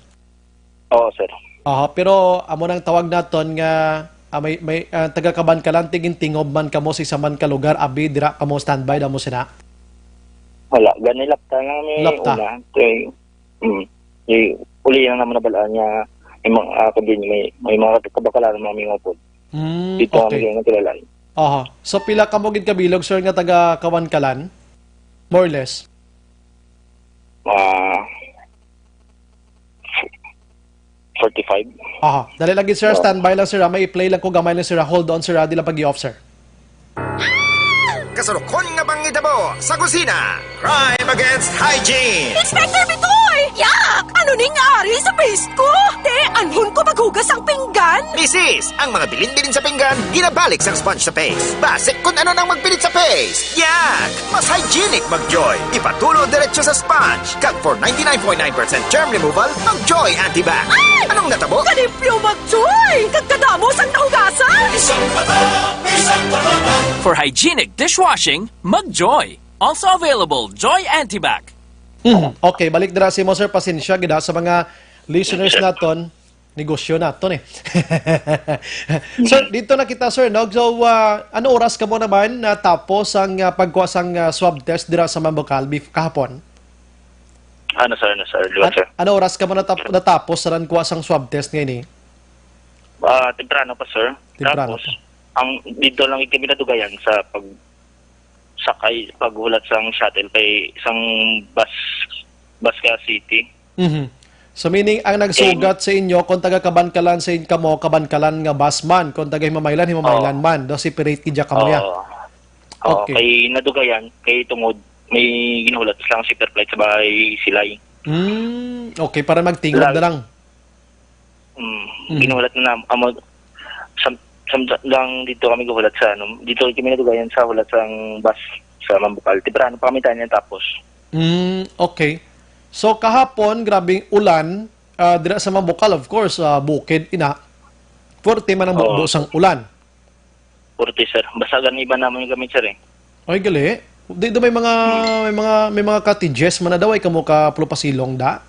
Oo, sir. Aha, pero amo nang tawag naton nga, ah, may, may, ah, taga Kabankalan, ti gintingob man kamo sa isa man ka lugar, abi, dira kamo standby, damo sina? Wala, gani lapta lang mi Lapta. una. Kay, mm, kay uli na naman nabalaan nga May mga, ah, kundi may, may mga kabakal-an, mga may upod. Mm, Dito okay. Kami nagkilala. Aha. So, pila kamo gid kabilog, sir, nga taga Kabankalan? More or less? Ah, forty-five. Aha. Dali lagi, sir. Oo. Standby lang, sir, ha. May i-play lang ko gamay lang, sir, ha. Hold on, sir, ha. Di lang pag-off, sir. Kasurukon nga panghitabo sa kusina. Crime against hygiene. Inspector Bitoy! Yak! Ano ning ari sa paste ko? Te, anhon ko maghugas ang pinggan? Misis, ang mga bilin-bilin sa pinggan, ginabalik sang sponge sa paste. Basi kung ano nang magpilit sa paste. Yak! Mas hygienic mag-Joy. Ipatulo diretso sa sponge. Kag for ninety-nine point nine percent germ removal, mag-Joy Antibac. Ay! Anong natabo? Kalimpyo mag-Joy! Kag kadamo sang nahugasan! Isang patak! Isang patak! For hygienic dishwashing, mag-Joy. Also available, Joy Antibac. Mhm. Okay, balik dira si mo, sir. Pasensya gid, ha, sa mga listeners naton. Negosyo naton, eh. Sir, dito na kita, sir, no? So, ah, ano oras kamo naman natapos ang, ah, pagkuha sang, ah, swab test dira sa Mambucal bef-, kahapon? Ano, sir? Ano, sir? Liwat, An-, sir. Ano oras kamo natap-, natapos sa kuha sang swab test nga ini? Ah, temprano pa, sir. Temprano Tapos, pa. Ang dito lang kami nadugayan sa pag sakay, paghulat sang shuttle kay isang bus, bus ka city. Mhm. So, meaning, ang nagsugat sa inyo, kung taga Kabankalan sa in-, kamo, Kabankalan nga bus man, kung taga Himamaylan, Himamaylan Oo. man, daw separate gid kamo niya. Oo. Oo, Okay. Kay nadugayan, kay tungod, may ginahulat silang separate flight sa bahay silay. Mm, okay, para magtingog Lag- na lang. Mm, Mhm. Ginulat na nam-, amo, sam-, sam-, lang dito kami guhulat sa, ano, dito kami nadugayan sa hulat sang bus sa Mambukal. Temprano pa kami tayo niya tapos. Mm, okay. So, kahapon, grabing ulan, ah, dira sa Mambukal, of course, ah, bukid, ina. Forte man ang Oo. bukbo sang ulan. Forte, sir. Basta gani ba naman yung gamit, sir, eh? Ay, gali. Di, di may mga, Hmm. may mga, may mga cottages man na daw, ay kamo ka Pulupasilong, da?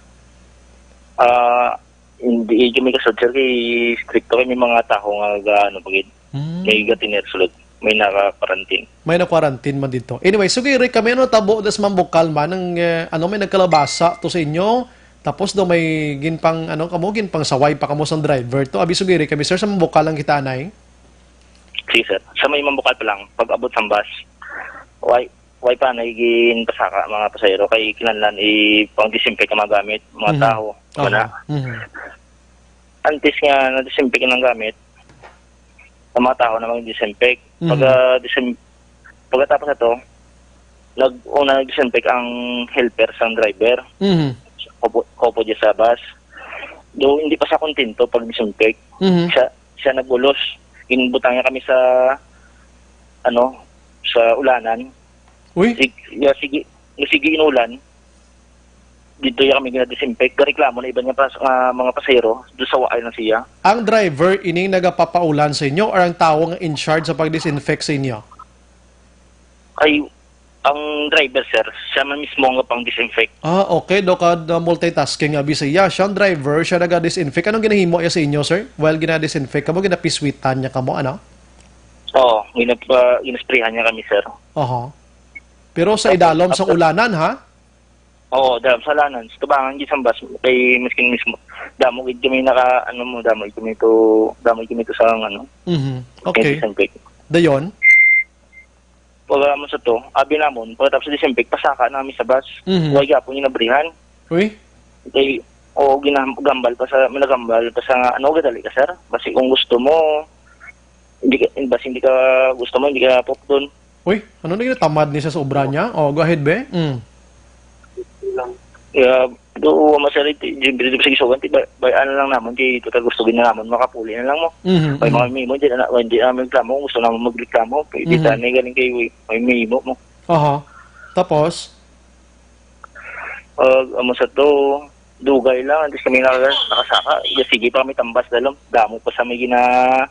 Ah, hindi kami kasad, sir, kay stricto kami mga taho nga ga-, ano, pagid. Hmm. May gatiner sulod. May naka-quarantine. May na-quarantine man dito. Anyway, sige, Rick, kami, ano, tabo das Mambukal man, ang, eh, ano, may nagkalabasa to sa inyo, tapos daw may ginpang, ano, kamo, ginpangsaway pa kamo sang driver to. Abi, sige, Rick, kami, sir, sa Mambukal lang kita, anay. Sige, sir. Sa may Mambukal pa lang, pag abot sa bus, way, way pa na ginpasaka mga pasahero kay kinahanglan ipang-disinfect ang mga gamit, mga Mhm. taho, Aha. wala. Mhm. Antes nga na-disinfect ang gamit, ang mga taho na mag-disinfect. Mhm. Pagka disin-, pagkatapos na to, nag-, una nag-disinfect ang helper sang driver. Mhm. Kopo, kopo dyan sa bus. Do, hindi pa sa kontento pag-disinfect. Mhm. Siya, siya nag-ulos. Ginbutang niya kami sa, ano, sa ulanan. Uy. Sig-, ya, sige, ya, sige, inulan. Dito ya kami gina-disinfect. Gareklamo na iban nga pas-, nga mga pasahero, do sa waay lang siya. Ang driver ining nagapapaulan sa inyo or ang tawo nga in charge sa pag-disinfect sa inyo? Ay, ang driver, sir, siya man mismo nga pang-disinfect. Ah, okay. Do ka, uh, multitasking nga busy. Yeah, siya ang driver, siya naga-disinfect. Anong ginahimo niya sa inyo, sir? While gina-disinfect kamo, ginapiswitan niya kamo, ano? Oo, ginap-, ah, ginasprayhan niya kami, sir. Aha. Pero sa Tapos, idalom sa after ulanan, ha? Oo, dam, sa ulanan. Sa tubangan, di sa bus, kay miskin mismo. Damo gid kami naka, ano mo, damo gid kami to, damo gid kami to sa, ano, Mhm. Okay. Disinfect. Dayon? Pag, ah, mo sa to, abi namon, pagkatapos sa disinfect, pasaka na kami sa bus. Mhm. Huwag yapon yung nabrihan. Uy? Kay, oo, ginam-, gambal pa sa, managambal pa sa nga, ano, gadali ka, sir? Basi kung gusto mo, hindi ka, basi hindi ka gusto mo, hindi ka pop doon. Uy, ano na ginatamad ni sa sobra niya? Oh, go ahead, be. Mm. Yeah, do, masarap, di, di, di, sige, sugan, di, bay-, bay-an na lang namon, kay total gusto gid na namon, makapuli na lang mo. Mhm, May mga mhm. mimo, di na, di na namin reklamo, gusto namin magreklamo, kay di Mhm. tayo galing kay, may mimo mo. Aha. Tapos? Pag, amo sa to, dugay lang, antes kami naka-, nakasaka, sige pa kami tambas dalom, damo pa sa may gina-,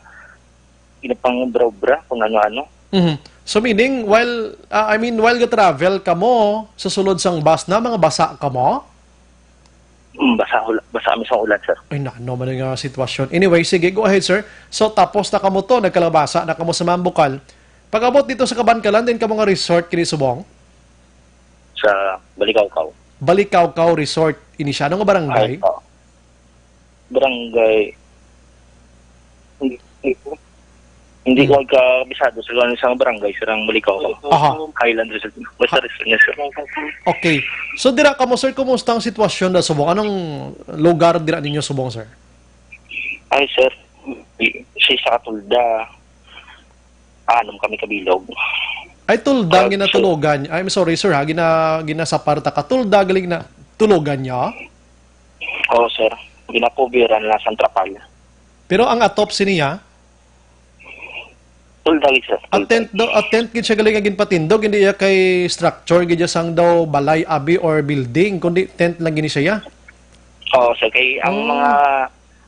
ginapang obra-obra, kung ano-ano. Mhm. So, meaning, while, ah, I mean, while ga-travel kamo sa sulod sang bus na, mga basa kamo? Mm, basa, hula-, basa kami sa ulan, sir. Ay, na, ano man nga sitwasyon. Anyway, sige, go ahead, sir. So, tapos na kamo to, nagkalabasa na kamo sa Mambukal. Pag-abot dito sa Kabankalan, din kamo nga resort, kini subong? Sa Balikawkaw. Balikawkaw Resort, ini siya. Ano nga barangay? Ay, oo. Barangay. Hindi, hindi, hindi ko kabisado sa lugar sa barangay, sir, ang Mulikaw. Aha. Highland Resort. Basta Ha- resort niya, sir. Okay. So, dira kamo, sir, kumusta ang sitwasyon na subong? Anong lugar dira ninyo subong, sir? Ay, sir, si sa Katulda. Anom kami kabilog. Ay, Tulda ang Okay, sir. ginatulogan. I'm sorry, sir, ha. Gina-, ginasapar ta ka. Tulda, galing na. Tulogan niya? Oo, sir. Ginakubiran na sa Trapal. Pero ang atop siniya? Tulda, sir. A tent do, a tent gid siya galing nga ginpatindog, hindi iya kay structure gid siya sang daw balay, abi, or building, kundi tent lang gini siya. Oo, sir. Kay ang Oh. mga,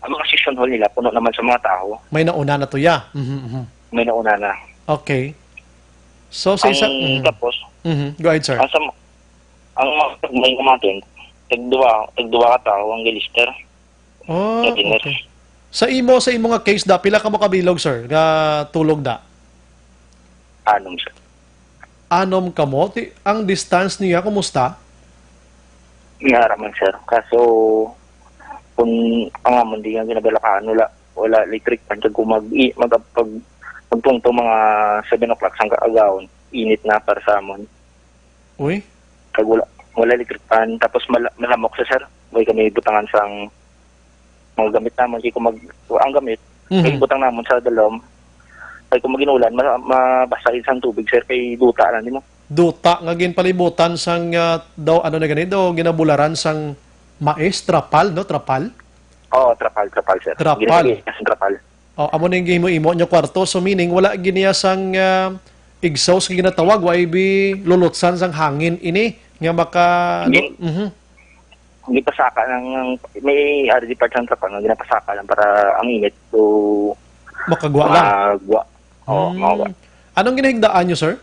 ang mga session hall nila, puno naman sa mga tao. May nauna na to, ya. Mhm, mhm. May nauna na. Okay. So, sa isa, Ang mhm. tapos, Mhm. Go ahead, sir. ang sa, ang mga may naman, tagduwa, tagduwa ka tao ang gilister. Oh, Engineer. okay. Sa imo, sa imo nga case da, pila ka mo kabilog, sir, nga tulog da? Anom, sir. Anom ka mo? Ti-, ang distance niya, kumusta? Nara man, sir. Kaso, kung ang amon di nga ginabalakaan, wala, wala electric fan. Kag kung mag, i-, mag, pag, magtungtong mga seven o'clock sang kaagahon, init na para sa amon. Uy? Kag wala, wala electric fan. Tapos mala-, malamok sa, sir. Way kami butangan sang mga gamit naman. Kay kung mag, ang gamit, Mhm. kay butang naman sa dalom. Kay kung mag-inulan, ma-, mabasa yun sa tubig, sir. Kay duta lang, di mo? Duta nga ginpalibutan sang, ah, daw, ano na gani, daw, ginabularan sang mais, trapal, no? Trapal? Oo, trapal, trapal, sir. Trapal. Ginagawa sa trapal. Oh, amo ning gihimo-imo nyo kwarto. So, meaning, wala gid niya sang, ah, exhaust nga ginatawag, wa ibi lulutsan sang hangin ini nga maka-, Hindi. Mhm. Hindi pasaka ng, ng, may R D part sa trapal nga ginapasaka lang para ang init to Makagwa lang. magwa. Oo, Hmm. magwa. Anong ginahigdaan nyo, sir?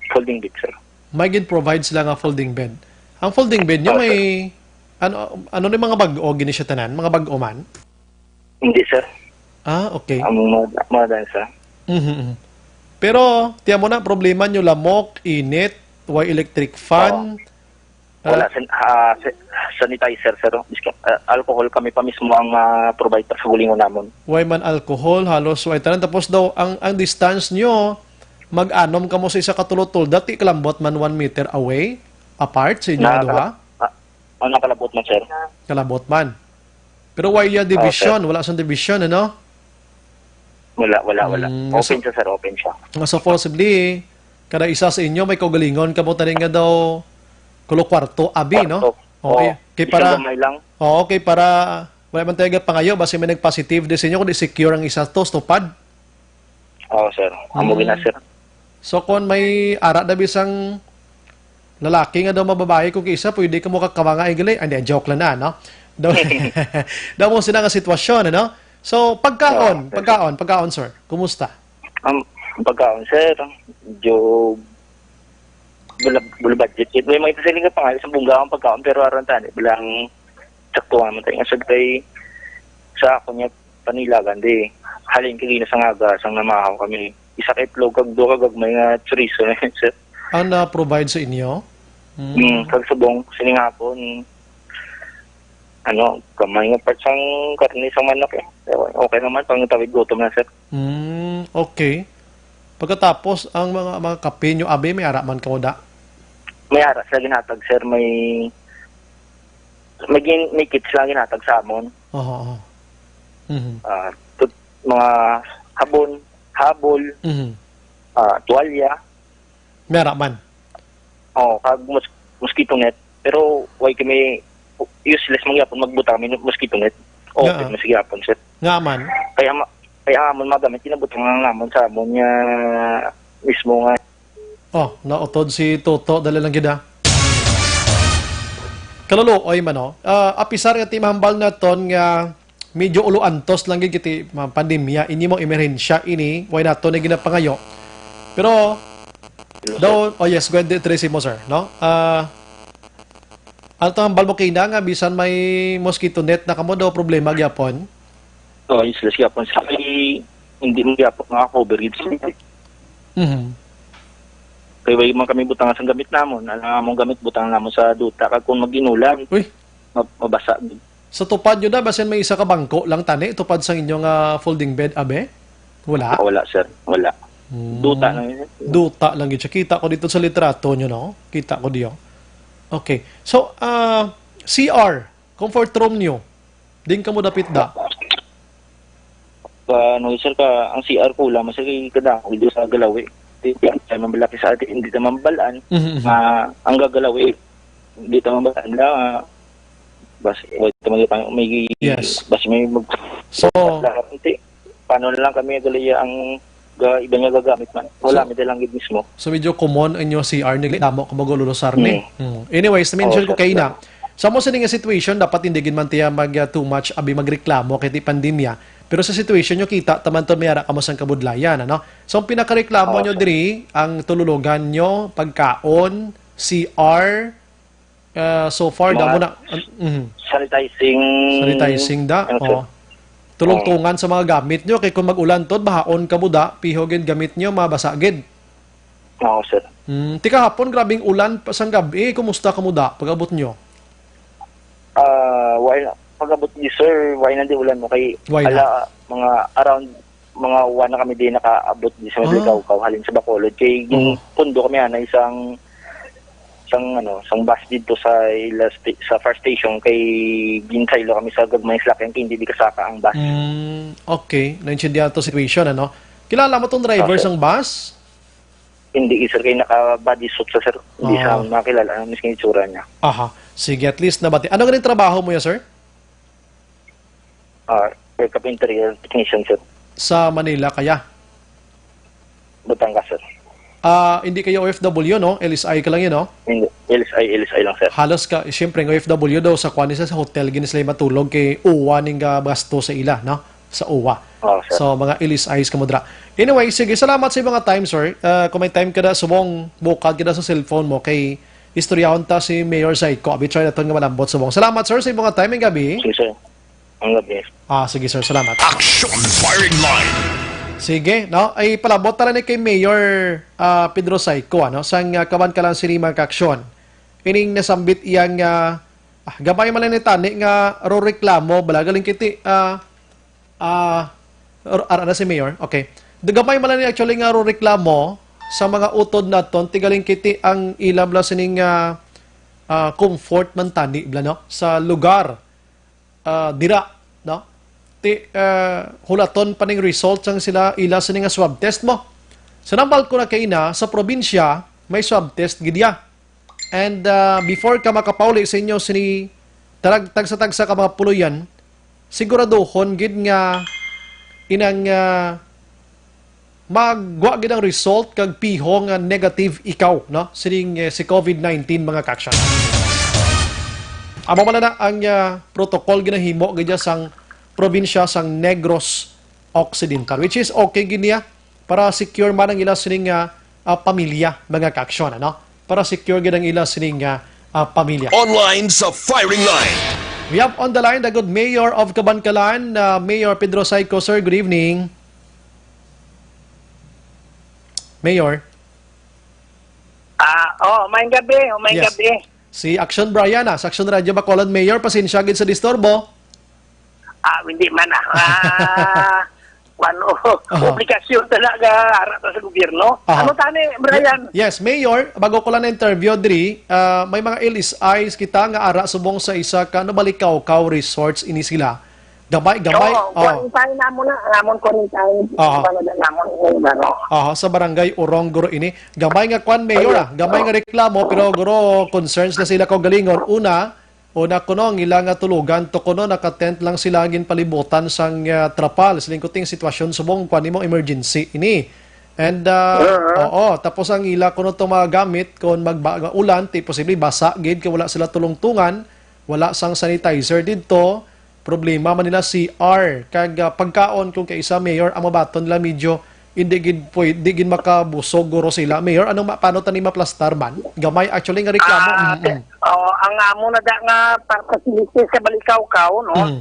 Folding bed, sir. May gin-provide sila nga folding bed. Ang folding bed nyo Oo, may, sir. ano, ano ni mga bag-o, gini siya tanan? Mga bag-o man? Hindi, sir. Ah, okay. Ang mga, mga daan, sir. Mhm, mhm. Pero, tiyan mo na, problema nyo, lamok, init, way electric fan. Oo. Wala, Ah. san-, ah, sa-, sanitizer, sir. Biska, ah, alcohol kami pa mismo ang, ah, provide pa sa gulingon namon. Way man alcohol, halos way tanan. Tapos daw, ang, ang distance nyo, mag-anom kamo sa isa ka tulotol. Dati kalambot man one meter away, apart sa inyo nga Nakakala-, duha? ah, oh, nakalabot man, sir. Kalabot man. Pero wala iya Oo, division, sir. Wala sang division, ano? Wala, wala, wala. Mm, Open so, siya, sir, open siya. nga supposedly, kada isa sa inyo may kaugalingon kamo tani nga daw kulo kwarto, abi, no? Kwarto. Oo, Oo. eh, kay Isang para, gamay lang. Oo, kay para wala man tayo pangayo, basi may nag-positive di sa inyo, kundi secure ang isa to, stupad. Oo, sir. Amo gina, Mm. sir. So, kung may ara na bisang lalaki nga daw mababae, kung isa, pwede ka mo kakawanga, ay, gali. Ah, hindi, joke lang na, no? Daw, daw mo sila nga sitwasyon, ano? So, pagkaon, Oo, sir. pagkaon, pagkaon, sir. Kumusta? Ang pagkaon, sir, medyo bula-, bula budget. May mga isa sila nga pangalan sa bungga ang pagkaon, pero aron tani, bilang sakto naman tayo. Nga, sir, kay sa ako niya, panilagan, di. Halin kagina sa ngaga, sang namahaw kami. Isa ka itlog, kag duha ka gagmay nga chorizo na yun, sir. Ang na-provide sa inyo? Mm. Mm, kag subong, sining hapon, ano, gamay nga part sang karne sang manok, eh. Okay naman, pang tawid gutom na, sir. Mm, okay. Pagkatapos, ang mga, mga kape nyo, abi, may ara man kamo da? May ara sila ginhatag, sir. May, may gin-, may kits lang ginhatag sa amon. Oo, oo. Mhm. Ah, tut-, mga habon, habol, Mhm. ah, tuwalya. May ara man? Oo, kag mos-, mosquito net. Pero why kami useless man gyapon magbutang kami mosquito net? Open Nga. man sa gyapon, sir. Nga man? Kaya ma-, kaya amon magamit, kinabutang lang namon sa amon nga mismo nga. Oh, nautod si Toto, dali lang gid, ah. Kaluluoy man, no? Ah, apisar nga ti mahambal naton nga medyo ulo antos lang gid kiti, ma-, pandemya, ini mo emerhensya ini, way nato ni ginapangayo. Pero, Hello, sir. daw, oh yes, go ahead, Tracy mo, sir, no? Ah, ano to, hambal mo kina nga bisan may mosquito net na kamo, daw problema gyapon? Oh, useless gyapon. Sa kay, hindi mo gyapon makakover gid sila. Mhm. Kay way man kami butangan sa gamit namon. Ang among gamit, butangan namon sa duta. Kag kung mag-inulan, Uy. ma-, mabasa. Sa tupad nyo na, basin may isa ka bangko lang tani, tupad sa inyo nga folding bed, abe? Wala? Wala, sir. Wala. Hmm. Duta lang yun. Duta lang yun siya. Kita ko dito sa litrato nyo, no? Kita ko diyo. Okay. So, ah, C R, comfort room nyo. Din ka mo dapit da. Ka, ano, sir, ka, ang C R ko lang, sir, kay kadako dito sa Galawi. Di, di, sa mabalaki sa atin, hindi naman balaan. Mhm, mhm. Ah, ang gagalawi, hindi naman balaan na, ah, bas, wait, may, may, Yes. bas, may mag-, So, lahat, hindi. Paano na lang kami, galaya ang ga-, iba nga gagamit man. Wala, So, may dalang gid mismo. So, medyo common ang inyo C R ni, reklamo ka magululusar ni. Hmm. Hmm. Anyways, na-mention Oo, ko sir. kay na, sa mo sini nga situation, dapat hindi gid man tiya mag, uh, too much, abi magreklamo kay ti pandemya. Pero sa situation nyo, kita, taman to may ara ka mo sang kabudlayan, ano? So, ang pinakareklamo Oo, nyo sir. diri, ang tululugan nyo, pagkaon, C R, uh, so far, Mga damo na, an-, mhm. Sanitizing. Sanitizing da, Ano, sir? oo. Tulong-tungan Oo. sa mga gamit nyo, kay kung mag-ulan to, bahaon ka mo da, piho gid gamit nyo, mabasa gid. Oo, sir. Hmm, ti kahapon, grabing ulan pa sang gab-i. Kumusta ka mo da, pag-abot nyo? Ah, why na? Pag-abot ni sir, why na di ulan mo? Kay Why na? ala, mga around, mga one na kami di nakaabot di sa Ah. Mablikaw, halin sa Bacolod. Kay Oo. gin-, pundo kami, ana, isang, isang, ano, isang bus dito sa ila sti-, sa far station, kay ginsaylo kami sa gagmay slak, kay hindi di kasaka ang bus. Mm, okay. Naintindihan to situation, ano? Kilala mo tong driver Opo. sang bus? Hindi, sir, kay naka-body suit sa, sir. Hindi Ah. sa makilala ang mismo itsura niya. Aha. Sige, at least nabati. Ano ganing trabaho mo ya, sir? Ah, air carpentry, air technician, sir. Sa Manila kaya? Batangas, sir. Ah, hindi kayo O F W, no? L S I ka lang yun, no? Hindi. L S I, L S I lang, sir. Halos ka, siyempre, ang O F W daw sa kwan, sa hotel, gini sila matulog kay uwa ning, ah, gasto sa ila, no? Sa uwa. Oo, sir. So, mga L S Is ka mo dira. Anyway, sige, salamat sa mga time, sir. Ah, kung may time ka na, subong, bukad ka na sa cellphone mo, kay istoryahon ta si Mayor Zaiko. Abi, try naton nga malambot subong. Salamat, sir, sa mga time, ang gabi. Sige, sir. Ang gabi. Ah, sige, sir. Salamat. Action Firing Line. Sige, no? Ay, palabot tala ni kay Mayor, ah, Pedro Zaiko, ano? Sang, ah, kaban ka lang sini mga kaaksyon. Ining nasambit iyang, ah, ah, gamay man lang ni tani nga ro reklamo, bala, galing kiti, ah, ah, ar-, ara na si Mayor. Okay. Gamay man lang ni actually nga ro reklamo sa mga utod naton, ti galing kiti ang ila bala sining, ah, ah, comfort man tani, bala, no? Sa lugar ah, dira, no? Ti, ah, hulaton pa ning result sang sila ila sini nga swab test mo. Sa nambal ko na kaina, sa probinsya, may swab test gid ya. And, ah, before ka makapauli sa inyo sini tarag-, tagsa-tagsa ka mga puloy-an, siguraduhon gid nga inang, ah, magwa gid ang result kag piho nga negative ikaw, no? Sining, eh, si COVID nineteen, mga kaaksyon. Amo man na ang, ah, protocol ginahimo gid sang probinsya sang Negros Occidental, which is okay gid niya para secure man ang ila sining, ah, ah, pamilya, mga kaaksyon, ano? Para secure gid ang ila sining, ah, ah, pamilya. Online sa firing line. We have on the line the good mayor of Kabankalan, uh, Mayor Pedro Saico. Sir, good evening. Mayor. Ah, oh, may gabi, oh, may Yes. gabi. Si Action Brian, ah, sa Action Radio Bacolod. Mayor, pasensya gid sa disturbo. Ah, hindi man, ah. Ah, ano, Aha. obligasyon talaga, ara ta sa gobyerno. Aha. Ano tani, Brian? Ye-, yes, Mayor, bago ko lang na-interview diri, ah, may mga L S Is kita nga ara subong sa isa ka, ano, Balikawkaw Resorts ini sila. Gamay, gamay. Oo, Oh. quarantine na mo na, namon quarantine. Aha. Ano na namon, ano, ano. Aha, sa Barangay Urong, guro ini. Gamay nga kwan, Mayor, Ayun. ah. Gamay Oo. nga reklamo, pero guro, concerns na sila kaugalingon. Una, una kuno, ang ila nga tulugan to kuno, naka-tent lang sila, ginpalibutan sang, ah, trapal. Siling ko ting sitwasyon subong, kwan nimo, emergency ini. And, ah, Oo. oo, tapos ang ila kuno to mga gamit, kung magba-, ulan, ti posible basa gid, kay wala sila tulungtungan, wala sang sanitizer didto, problema man nila C R, kag, ah, pagkaon, kung kaisa, Mayor, ang mabaton nila medyo hindi gid pwede, di gid makabusog guro sila. Mayor, anong ma-, paano tani maplastar man? Gamay, actually, nga reklamo. Ah, Mm, mm. oh, ang amo na da nga pa-, facilities sa Balikawkaw, no? Mm.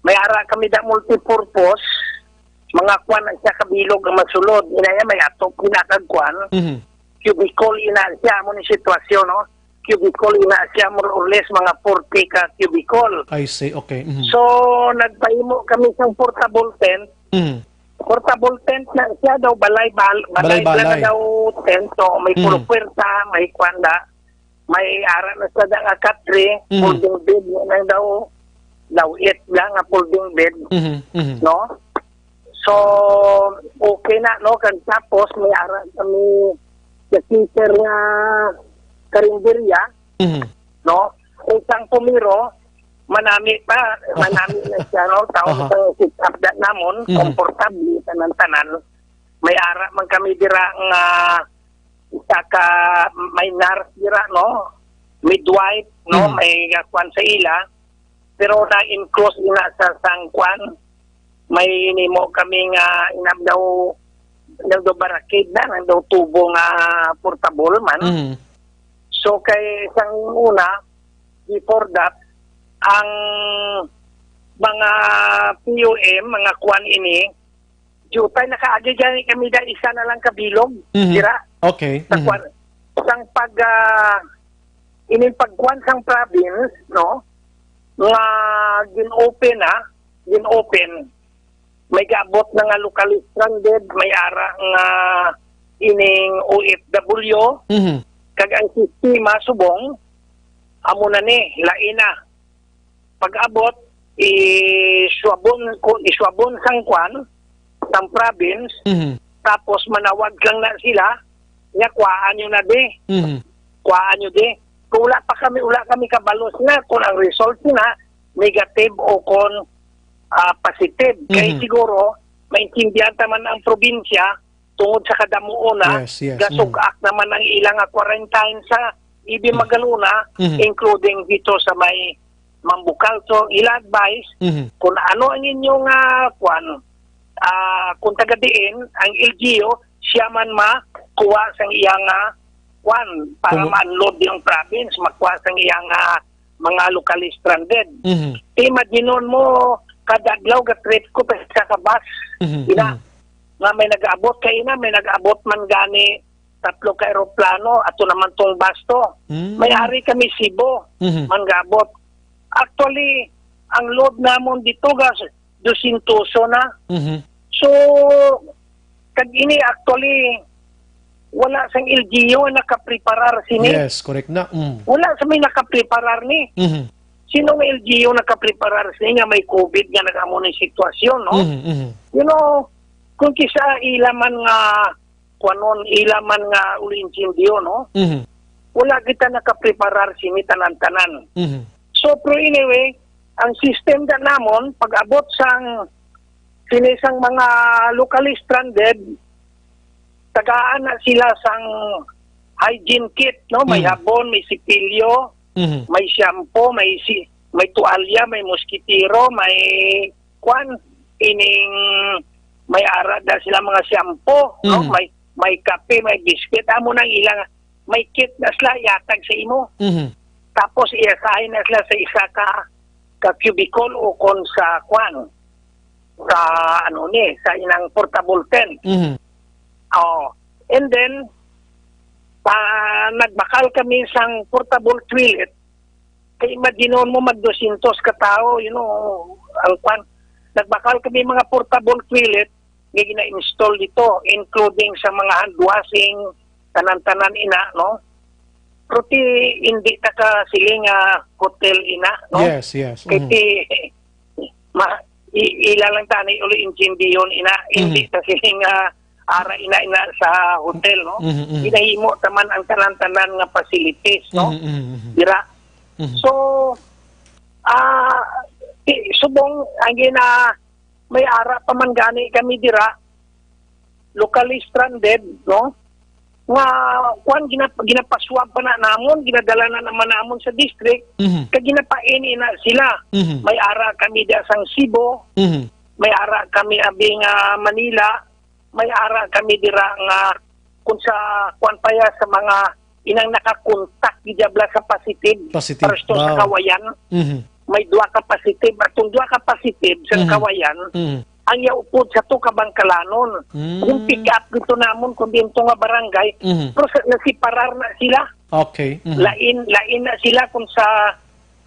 May ara kami da multipurpose, mga kwan na siya kabilog ang masulod. Inaya may atop, ginatag kwan. Mhm. Cubicle, ina siya, amo ni sitwasyon, no? cubicle, ina siya, more or less, mga forty ka cubicle. I see, okay. Mhm. So, nagpahimo kami sang portable tent. Mhm. Portable tent na siya daw, balay, bal-, balay, balay, balay. Daw tent, so may Mhm. puro puwerta, may kwanda, may ara na sa da nga katre, Mhm. folding bed, na lang daw, daw it lang nga folding bed, Mhm. Mhm. no? So, okay na, no? Kag tapos, may ara kami sa teacher nga karinderya, Mhm. no? Isang pumiro, manami pa, manami na siya, no? Tao Aha. sa sit-up da namon, Mhm. komportable, tanan-tanan. May ara man kami dira nga isa ka, may nurse dira, no? Midwife, no? Mhm. May, uh, kwan sa ila. Pero na-enclose ina sa sang kwan. May nimo kami nga inam daw, inam daw barakid na, inam daw tubo nga portable man. Mhm. So, kay sang una, before that, ang mga P U M, mga kwan ini, jutay nakaagi gani kami da isa na lang ka bilog, Mhm. dira. Okay. Sa Mhm. kwan, sang pag, ah, ining pagkuan sang province, no, nga gin-open na, gin-open. May gaabot na nga locally stranded, may ara nga ining O F W, Mhm. kag ang sistema subong, amo na ni, lain na. Pag-abot, iswabon ko, iswabon sang kwan, sang province, Mhm. tapos manawag lang na sila, nga, "Kuhaan nyo na di. Mhm. Kuhaan nyo di." Kung wala pa kami, wala kami kabalo sila kung ang result na negative o kung, ah, positive. Kay Mhm. siguro, maintindihan ta man ang probinsya, tungod sa kadamuon na, Yes, yes. Mm. gasugak naman ang ilang nga quarantine sa Ibin Mm. Magalona, Mhm. including dito sa may Mambucal. So, ila advice, Mhm. kung ano ang inyong, ah, kwan, ah, kung taga diin, ang L G U, siya man ma-, kuha sang iyang, ah, kwan, para Kung ma-unload yung province, makuha sang iyang, ah, mga locally stranded. Mhm. Imaginon mo, kada adlaw ga-trip ko pa sa kabas. Mhm, Ina, mhm. nga may nag-abot kay ina, may nag-abot man gani tatlo ka eroplano, ato naman tong basto. Mm. May ari kami Cebu, Mhm. man gabot. Actually, ang load namon dito gas, dusyentos na. Mhm. So, kag ini actually, wala sang L G U ang nakapreparar sini. Yes, correct na. Mm. Wala sa may nakapreparar ni. Mhm. Sino nga L G U nakapreparar sini nga may covid nga nag-amo ni sitwasyon, no? Mhm, mhm. You know, kung kisa ila man nga, kuanon, ila man nga uli intindiyo, no? Mhm. Wala kita nakapreparar sini tanan-tanan. Mhm. So, pero anyway, ang system da namon, pag-abot sang, sini sang mga locally stranded, tagaan na sila sang hygiene kit, no? May Mm. habon, may sipilyo, Mhm. may shampoo, may si-, may tuwalya, may moskitero, may kwan, ining may ara da sila mga shampoo, no? Mhm. May, may kape, may biscuit, amo nang ilang may kit na sila yatag sa imo. Mhm. Tapos i-assign na sila sa isa ka, ka cubicle o kon sa kwan, sa ano ni, sa inang portable tent. Mhm. Oh. And then, pa, nagbakal kami sang portable toilet. Kay imaginon mo mag dosyentos ka tawo, you know, ang kwan, nagbakal kami mga portable toilet nga gina-install dito, including sa mga hand washing, tanan-tanan ina, no? Pero ti, hindi ta ka siling nga hotel ina, no? Yes, yes. Kay Mhm. ti, ma, i, ila lang tani uli intindiyon ina, hindi Mhm. ta siling nga ara ina, ina sa hotel, no? Mhm, mhm. Ginahimo ta man ang tanan-tanan nga facilities, no? Mhm, mhm, mhm. Dira. Mhm. So, ah, ti, subong, ang gina, may ara pa man gani kami dira, locally stranded, no? Nga, kwan, gina-, ginapaswab pa na namon, ginadala na naman namon sa district, Mhm. kag ginapain ina sila. Mhm. May ara kami diya sang Cebu, Mhm. may ara kami abi nga Manila, may ara kami dira nga kung sa, kwan pa ya, sa mga inang nakakontak gid diabla sa positive, Positive. Paresto sa Wow. Kawayan. Mhm. May duha ka positive, atong duha ka positive sa Mhm. Kawayan, Mhm. ang yaupod sa to ka bangkalanon. Mm. Yung pick up dito namon, kung dito nga barangay, Mhm. pero sa, nasiparar na sila. Okay. Mhm. Lain, lain na sila kung sa,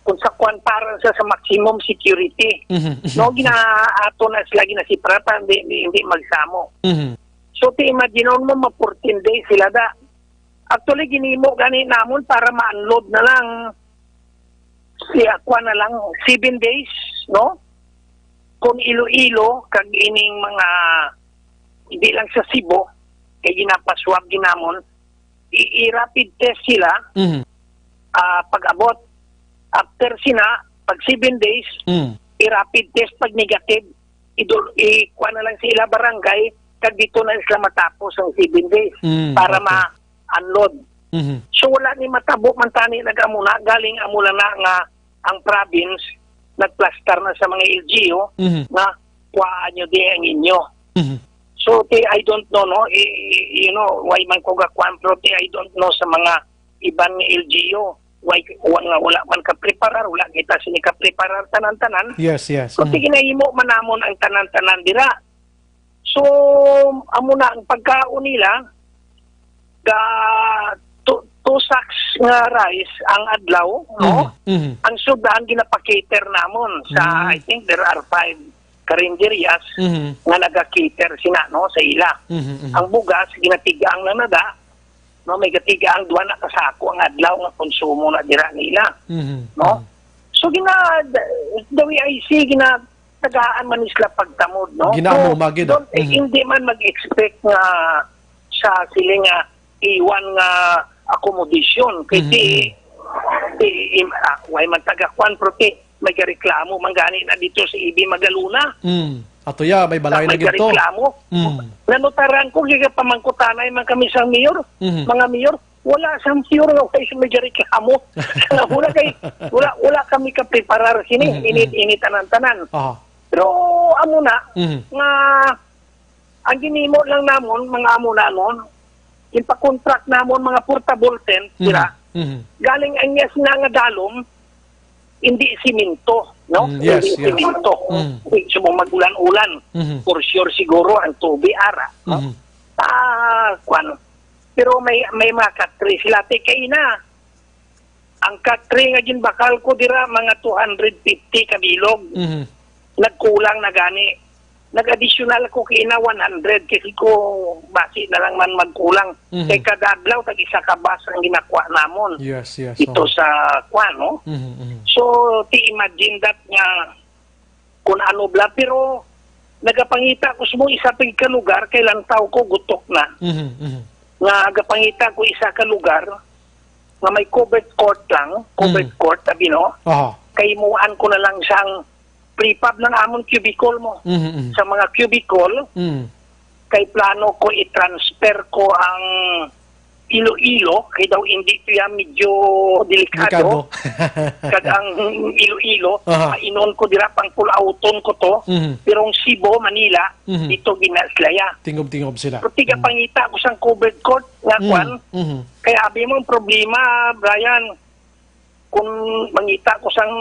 kung sa kwan para sa, sa maximum security. Mhm. No, ginaato na sila ginasipra para hindi, hindi, hindi magsamo. Mhm. So, ti imagine mo, ma fourteen days sila da. Actually, ginimo gani namon para ma-unload na lang siya, kwan na lang, seven days, no? Kung Iloilo, kag ining mga, hindi lang sa Cebu, kay ginapaswab ginamon, i-, i-rapid test sila, Mhm. ah, pag-abot. After sina, pag seven days, Mm. i-rapid test, pag negative, idul-, i-, kuha na lang sa ila barangay, kag dito na sila matapos ang seven days Mm, para okay. ma-unload. Mhm. So, wala ni matabo man tani nag-amo na, galing amo lang na nga ang province nagplastar na sa mga L G U Mhm. nga kuhaan nyo di ang inyo. Mhm. So, ti, I don't know, no? I, I, you know, why man ko gakuan, pero ti, I don't know sa mga iban nga L G U. Why, wala, wala man ka preparar, wala kita sini ka preparar tanan-tanan. Yes, yes. So, Mm. ti ginahimo man namon ang tanan-tanan dira. So, amo na ang pagkaon nila, ga two, two sacks nga rice ang adlaw, no? Mhm, mhm. Ang sudan ginapakater namon sa, Mhm. I think there are five carinderias Mhm. nga nagakater sina, no, sa ila. Mhm, mhm. Ang bugas, ginatigang lang na da, no, may gatigang duha na ka sako ang adlaw nga konsumo na dira nila, Mhm, no? mhm. So, gina-, the way I see, ginatagaan man sila pagtamod, no? Ginaamo, So, magid, ah. don't, Mhm. hindi man mag-expect nga sa sila nga iwan nga akomodasyon. Kay Mhm, ti, mhm. ti, im-, ah, way man taga-kwan, pero ti, may gareklamo man gani na dito sa Ibi Magaluna. Mm. Ato ya, may balay Sa na may gid to. gareklamo. Mm. Nanutaran ko, giga pamangkutanay man kami sa mayor, Mhm. mga mayor, wala sang mayor nga way may gareklamo. Wala kay, wala, wala kami kapreparar sini, Mhm, mhm. init-init tanan-tanan. Aha. Pero amo na, Mhm. nga ang ginimo lang namon, mga amo namon, ipa-contract namon mga portable tent, Mhm. dira. Mhm. Galing ang yes na nga dalom, hindi siminto, no? Mm, yes, Hindi yes. siminto. Mm. Hindi siya mo mag-ulan-ulan. Mhm. For sure siguro ang tubig ara, no? Mhm. Ah, kwan. Pero may, may mga katri sila. Ti kay na, ang katri nga ginbakal ko dira, mga two hundred fifty ka bilog. Mhm. Nagkulang na gani. Nag-additional ko kay na one hundred kasi ko basi na lang man magkulang. Mhm. Kay kada adlaw, tag isa ka bus ang ginakuha namon Yes, yes, dito oo. sa kwan, no? Mhm, mhm. So, ti imagine that nga kung ano bla, pero nagapangita ko sa mo isa pig ka lugar, kay lantaw ko, gutok na. Mhm, mhm. Nga agapangita ko isa ka lugar, nga may covered court lang, covered Mm. court, abi, no? Aha. Kay muan ko na lang sang prefab ng amon cubicle mo. Mhm, mhm. Sa mga cubicle, Mm. kay plano ko i-transfer ko ang Iloilo, kay daw hindi to yan medyo delikado. Delikado. Kag ang Iloilo, Aha. painon ko dira, pang pulauton ko to. Mhm. Pero ang Cebu, Manila, Mhm. dito ginaslaya. Tingob-tingob sila. Pero tiga Mhm. pangita ko sang covered court nga Mhm. kwan. Mhm. Kaya abi mo ang problema, Brian, kung mangita ko sang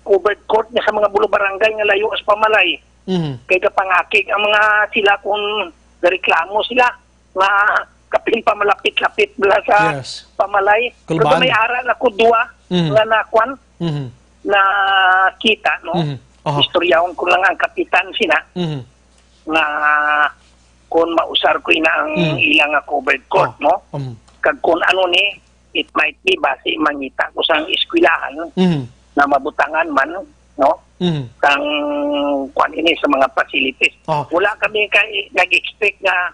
covered court nga sa mga bulo barangay nga layo sa pamalay, Mhm. kay gapangakig ang mga sila kung gareklamo sila nga kapin pa malapit-lapit bala sa Yes. pamalay. Pero Kulbaan. may ara na ko duwa Mhm. nga nakwan, Mhm. nakita, no? Mhm. Aha. Istoryahon ko lang ang kapitan sina Mhm. nga kung mausar ko ina ang Mm. ila nga covered court, Oh. no? Mm. Kag kung ano ni, it might be basi mangita ko sang eskwelahan Mm. na mabutangan man, no? Mm. Sang kwan ini sa mga facilities. Oh. Wala kami kay nag-expect nga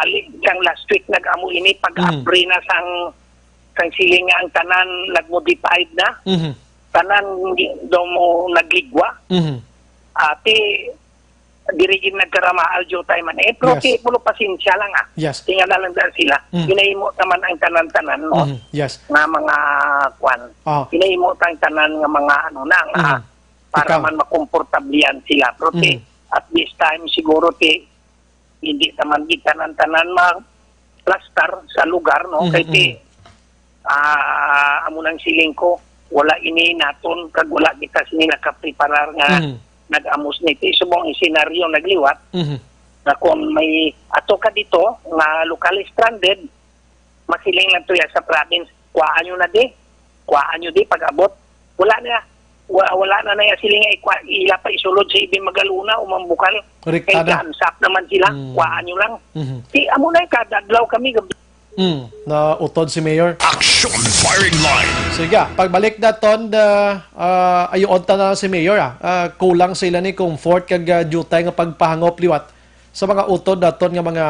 ali sang last week nag-amo ini pag Mm. apri na sang sang siling nga ang tanan nag-modified na. Mhm. Tanan daw mo nagligwa. Mhm. Ati, diri gid nagkaramaal jutay man. Eh, pero Yes. ti, pulo pasensya lang, ah. Yes. Tingala lang daan sila. Mm. Ginahimo naman ang tanan-tanan, no? Mhm. Yes. Nga mga kwan. Ah. Ginahimo tang tanan nga mga ano na, nga Mhm. para Ikaw. man makomportablihan sila. Pero ti, Mhm. at this time, siguro ti, hindi naman gid tanan-tanan ma-plastar sa lugar, no? Mhm, Kay ti, mhm. ah, amo nang siling ko, wala ini naton, kag wala kita sini nakapreparar nga Mhm. nag-amos ni ti. Subong ang senaryo nagliwat, Mhm. nga kung may ato ka dito, nga locally stranded, masiling lang to ya sa province, "Kuhaan nyo na di, kuhaan nyo di pag-abot." Wala na, wa-, wala na na ya siling nga ikwa-, ila pa isulod sa Ibin Magalona o Mambukal. Rekta Kay na. Gansap naman sila, Mm. "Kuhaan nyo lang." Mhm. Di, amo na, kada adlaw kami, gab- Mm, nautod si Mayor. Action Firing Line. Sige, pagbalik naton, ah, ah, ayuon ta na si Mayor, ah. Ah, kulang sila ni comfort kag, ah, diutay nga pagpahangop liwat sa mga utod naton nga mga,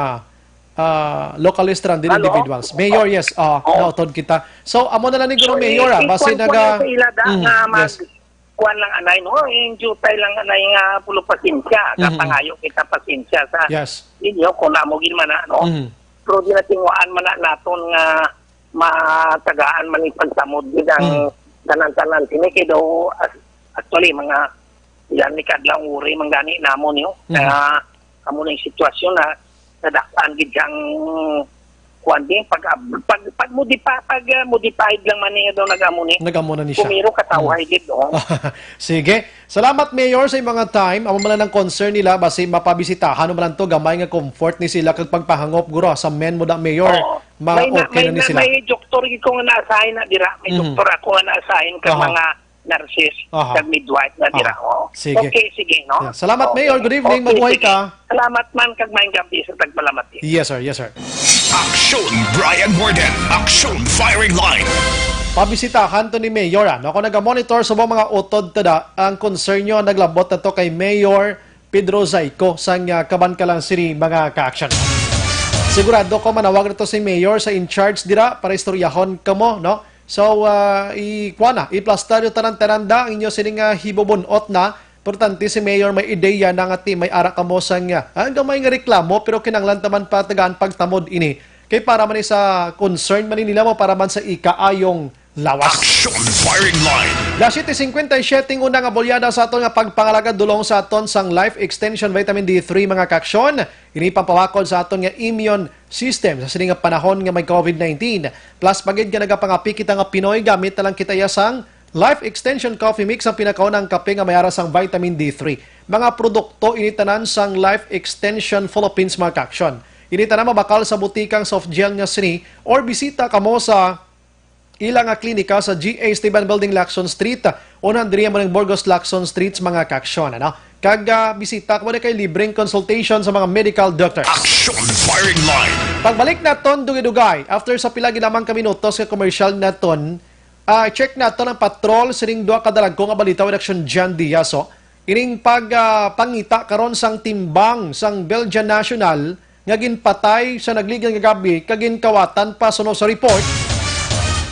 ah, locally stranded Hello? Individuals. Mayor, yes, ah, Oo. nautod kita. So, amo na lang ni Guro So, Mayor, ah, i-, basi ikuan ko naga-, lang sa ila da Mm, nga mag-, yes. kuan lang anay, no? Yung diutay lang anay nga pulo pasensya. Mhm. Kapangayo kita pasensya sa Yes. inyo kung namo gid man na, no? Mhm. Pero di natin waan man na naton nga matagaan man yung pagsamod gid ang Mhm. tanan-tanan. Sini kay daw, as-, actually, mga ilan ni kadlaw uri man gani namo niyo. Mhm. Kaya, amo na yung sitwasyon na nadakan gid ang kuwan din, pag, pag, pag modipa-, pag, ah, modified lang man niya daw nag-amo ni. Nag-amo na ni siya. Pumiro katawa Hmm. gid, oh. Sige. Salamat, Mayor, sa imong mga time. Amo man lang ang concern nila, basi mapabisitahan mo man lang to, gamay nga comfort ni sila kag pagpahangop, guro, sa men mo da, Mayor. Oo. Ma-, May na, okay may na ni na, sila. may doktor gid ko nga na-assign na dira. May Mhm. doktor ako nga na-assign kag Aha. mga nurses, Aha. kag midwife na dira, Aha. oh. Sige. Okay, sige, no? Yeah. Salamat, Okay. Mayor. Good evening. Okay, Mabuhay sige. ka. Salamat man, kag maayong gabi sa tagpalamati. Yes, sir. Yes, sir. Action Brian Morden. Action Firing Line. Pabisitahan to ni Mayor, ah. No? Kung naga-monitor sa mga utod tada, ang concern nyo naglabot na to kay Mayor Pedro Zayco sang, ah, Kabankalan City, mga ka-action. Sigurado ko manawag na to si Mayor sa in charge dira para istoryahon kamo, no? So, ah, i-, kuha na, iplastar yung tanan-tanan da, ang inyo sining, ah, hibubun-ot na. Importante si Mayor may ideya na nga ti may ara kamo sang, ah, ah, gamay nga reklamo, pero kinahanglan ta man patagaan pagtamod ini. Kay para man ni sa concern man ni nila mo, para man sa ikaayong lawas. Action Firing Line. Las siete cincuenta y siete ang una nga bulyada sa aton nga pagpangalaga dulong sa aton sang Life Extension Vitamin D three, mga ka-action. Ini pampawakod sa aton nga immune system sa sini nga panahon nga may COVID nineteen. Plus pa gid nga nagapangapi kita nga Pinoy, gamit na lang kita ya sang Life Extension Coffee Mix, ang pinakaunang kape nga may ara sang vitamin D three. Mga produkto ini tanan sang Life Extension Philippines, mga ka-action. Ini tanan mabakal sa butikang soft gel nga sini or bisita kamo sa ila nga klinika sa G A Esteban Building, Lacson Street, o Andrea Morning Burgos, Lacson Street, mga ka-action, ano? Kag, ah, bisita kamo na kay libreng consultation sa mga medical doctors. Action Firing Line. Pagbalik naton, dugay-dugay, after sa pila gid lamang ka minutos nga commercial naton, ah, check naton ang patrol sining duha ka dalagko nga balita with Action John Diaz, oh. Ining pag, ah, pangita karon sang timbang sang Belgian national nga ginpatay sa nagligal nga gabi kag ginkawatan pa suno sa report.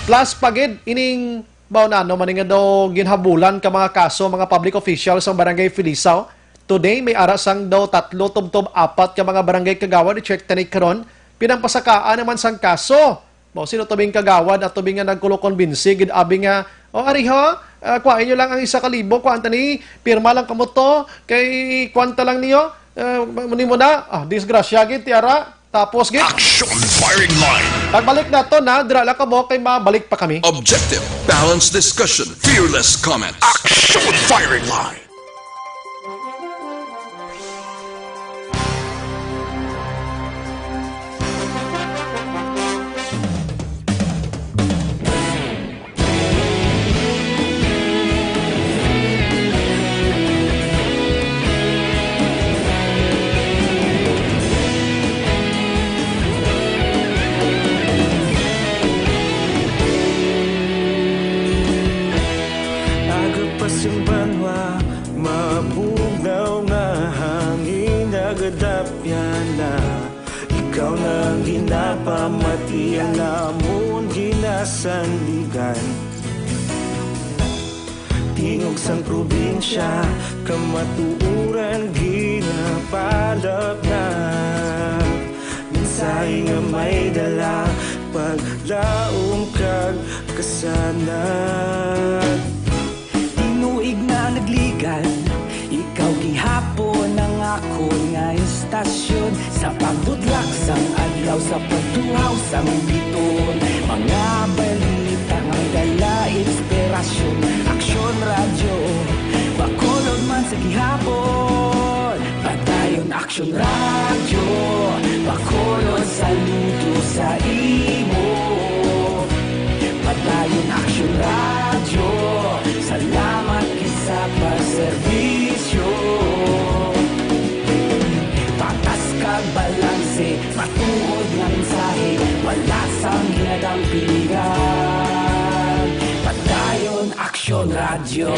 Plus pa gid ining mao na ano man nga daw ginhabulan ka mga kaso mga public officials sang Barangay Felisa. Today may ara sang daw tatlo tubtob apat ka mga barangay kagawad i-check tani karon. Pinangpasakaan naman sang kaso. Mao sino tubing kagawad at tubing nga nagkulo-kumbinsi gid abi nga, "O, ari ho, ah, kuhain nyo lang ang isa ka libo, kuhaan ta ni, pirma lang kamo to, kay kuwan ta lang niyo, ah, ma-, nimo na." Ah, disgrasya gid, tiara. Tapos gid. Action Firing Line. Pagbalik nato na, dira lang kamo kay mabalik pa kami. Objective, balanced discussion, fearless comments. Action Firing Line. Aga pa sing banwa, mabugnaw nga hangin nagadapyan na. Ikaw na ang ginapamati, ang amon ginasandigan. Tingog sang probinsya, kamatuoran ginapalapnap. Mensahe nga may dala, paglaom kag kasanag. Tinuig na nagligal, ikaw gihapon ang akon nga istasyon. Sa pagbutlak sang adlaw, sa pagtuhaw sang biton, mga balita nga dala inspirasyon. Aksyon Radyo, Bacolod man sa gihapon. Padayon Aksyon Radyo, Bacolod, saludo sa imo. Matuod nga mensahe, wala sang ginadampigan. Padayon Aksyon Radyo.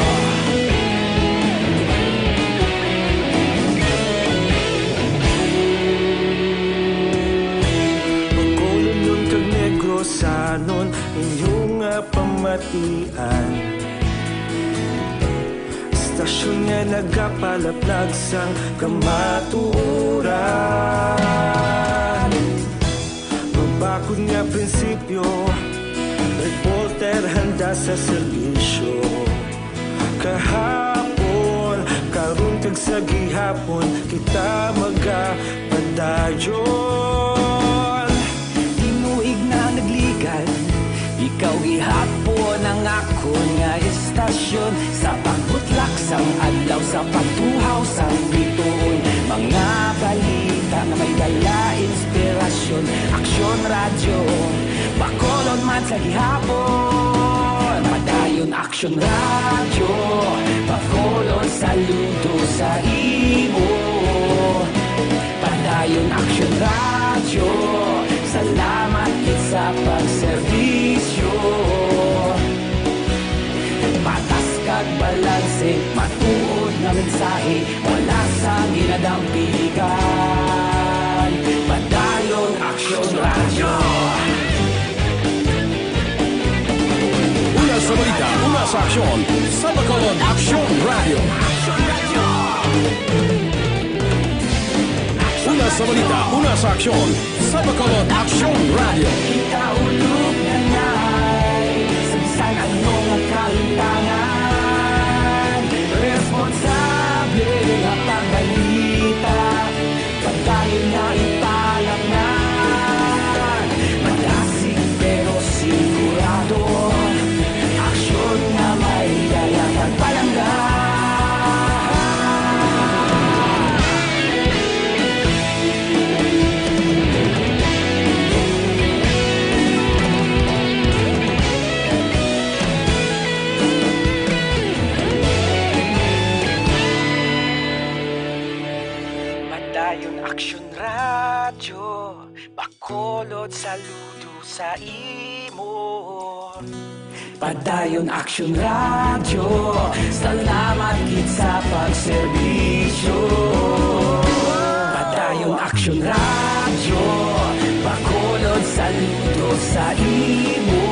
Bacolodnon kag Negrosanon, inyo nga pamatian. Istasyon nga nagapalaplag sang kamatuoran. Mabakod nga prinsipyo, reporter handa sa serbisyo. Kahapon, karon kag sa gihapon, kita magapadayon. Tinuig na nagligad, ikaw gihapon ang akon nga istasyon. Sa pagbutlak sang adlaw, sa pagtuhaw sang bituon, mga balita nga may dala inspirasyon. Aksyon Radyo, Bacolod man sa gihapon. Padayon Aksyon Radyo, Bacolod saludo sa imo. Padayon Aksyon Radyo, salamat gid sa pagserbisyo. Patas kag balanse, matuod nga mensahe, wala sang ginadampigan. Padayon Aksyon Radyo. Una sa balita, una sa aksyon, sa Bacolod Aksyon Radyo. Una sa balita, una sa aksyon, sa Bacolod Aksyon Radyo. Kita ulog na nay, sa bisan ano nga kahitangan, responsable nga pagbalita. Padayon na ipalangga, madasig pero sigurado. Aksyon nga may dala kag palangga. Padayon Aksyon Radyo, Bacolod saludo sa imo. Padayon Aksyon Radyo, salamat gid sa pagserbisyo. Padayon Aksyon Radyo, Bacolod saludo sa imo.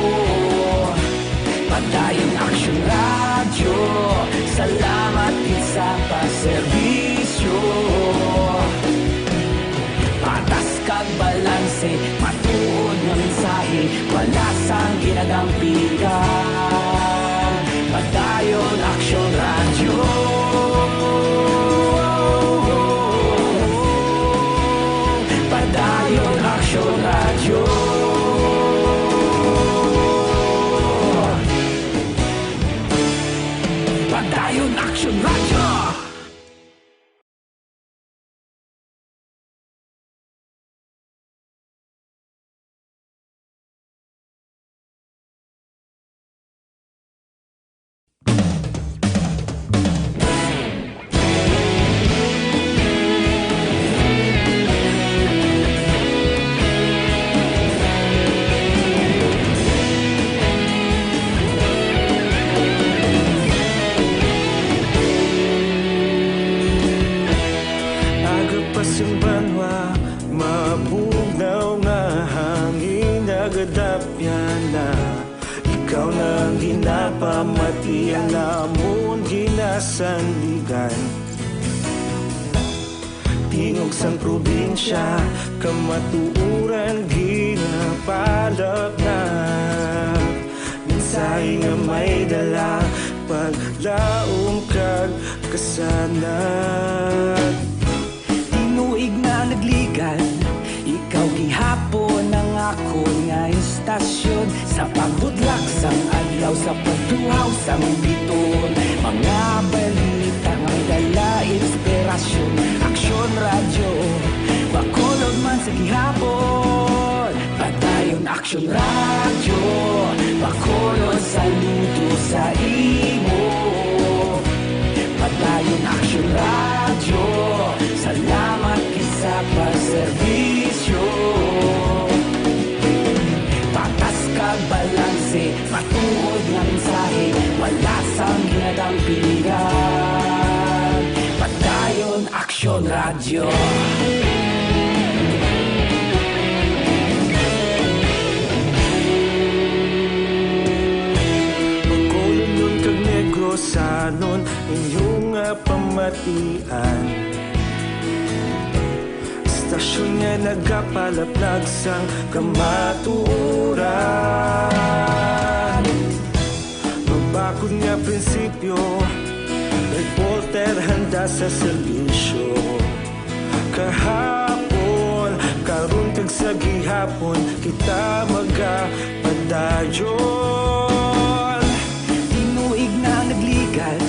Padayon Aksyon Radyo, salamat gid sa pagserbisyo. Patas kag balanse, matuod nga mensahe, wala sang ginadampigan. Padayon Aksyon Radyo. Padayon Aksyon Radyo. Padayon Aksyon Radyo. Aga pa sing banwa, mabugnaw nga hangin nagadapyan na. Ikaw na ang ginapamatian namon ginasandigan. Tingog sang probinsya, kamatuoran ginapalapnap. Mensahe nga may dala, paglaom kag kasanag. Tinuig na nagligad, ikaw gihapon ang akon nga istasyon. Sa pagbudlak sang adlaw, sa pagtuhaw sang bituon, mga balita nga may dala inspirasyon. Aksyon Radyo, Bacolod man sa gihapon. Padayon Aksyon Radyo, Bacolod saludo sa imo. Padayon Aksyon Radyo, salamat gid sa pag serbisyo. Patas kag balanse, matuod nga mensahe, wala sang ginadampigan. Padayon Aksyon Radyo. Bacolodnon kag Negrosanon, inyo nga pamatian. Istasyon nga nagapalaplag sang kamatuoran. Mabakod nga prinsipyo, reporter handa sa serbisyo. Kahapon, karon kag sa gihapon, kita magapadayon. Tinuig na nagligad,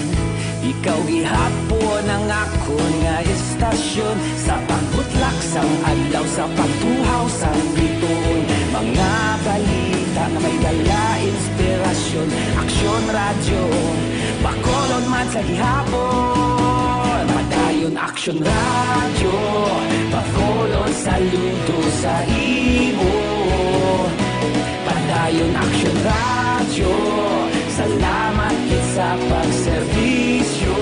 ikaw gihapon ang akon nga istasyon. Sa pagbutlak sang adlaw, sa pagtuhaw sang bituon, mga balita nga may dala inspirasyon. Aksyon Radyo, Bacolod man sa gihapon. Padayon Aksyon Radyo, Bacolod, saludo sa imo. Padayon Aksyon Radyo, salamat gid sa pagserbisyo.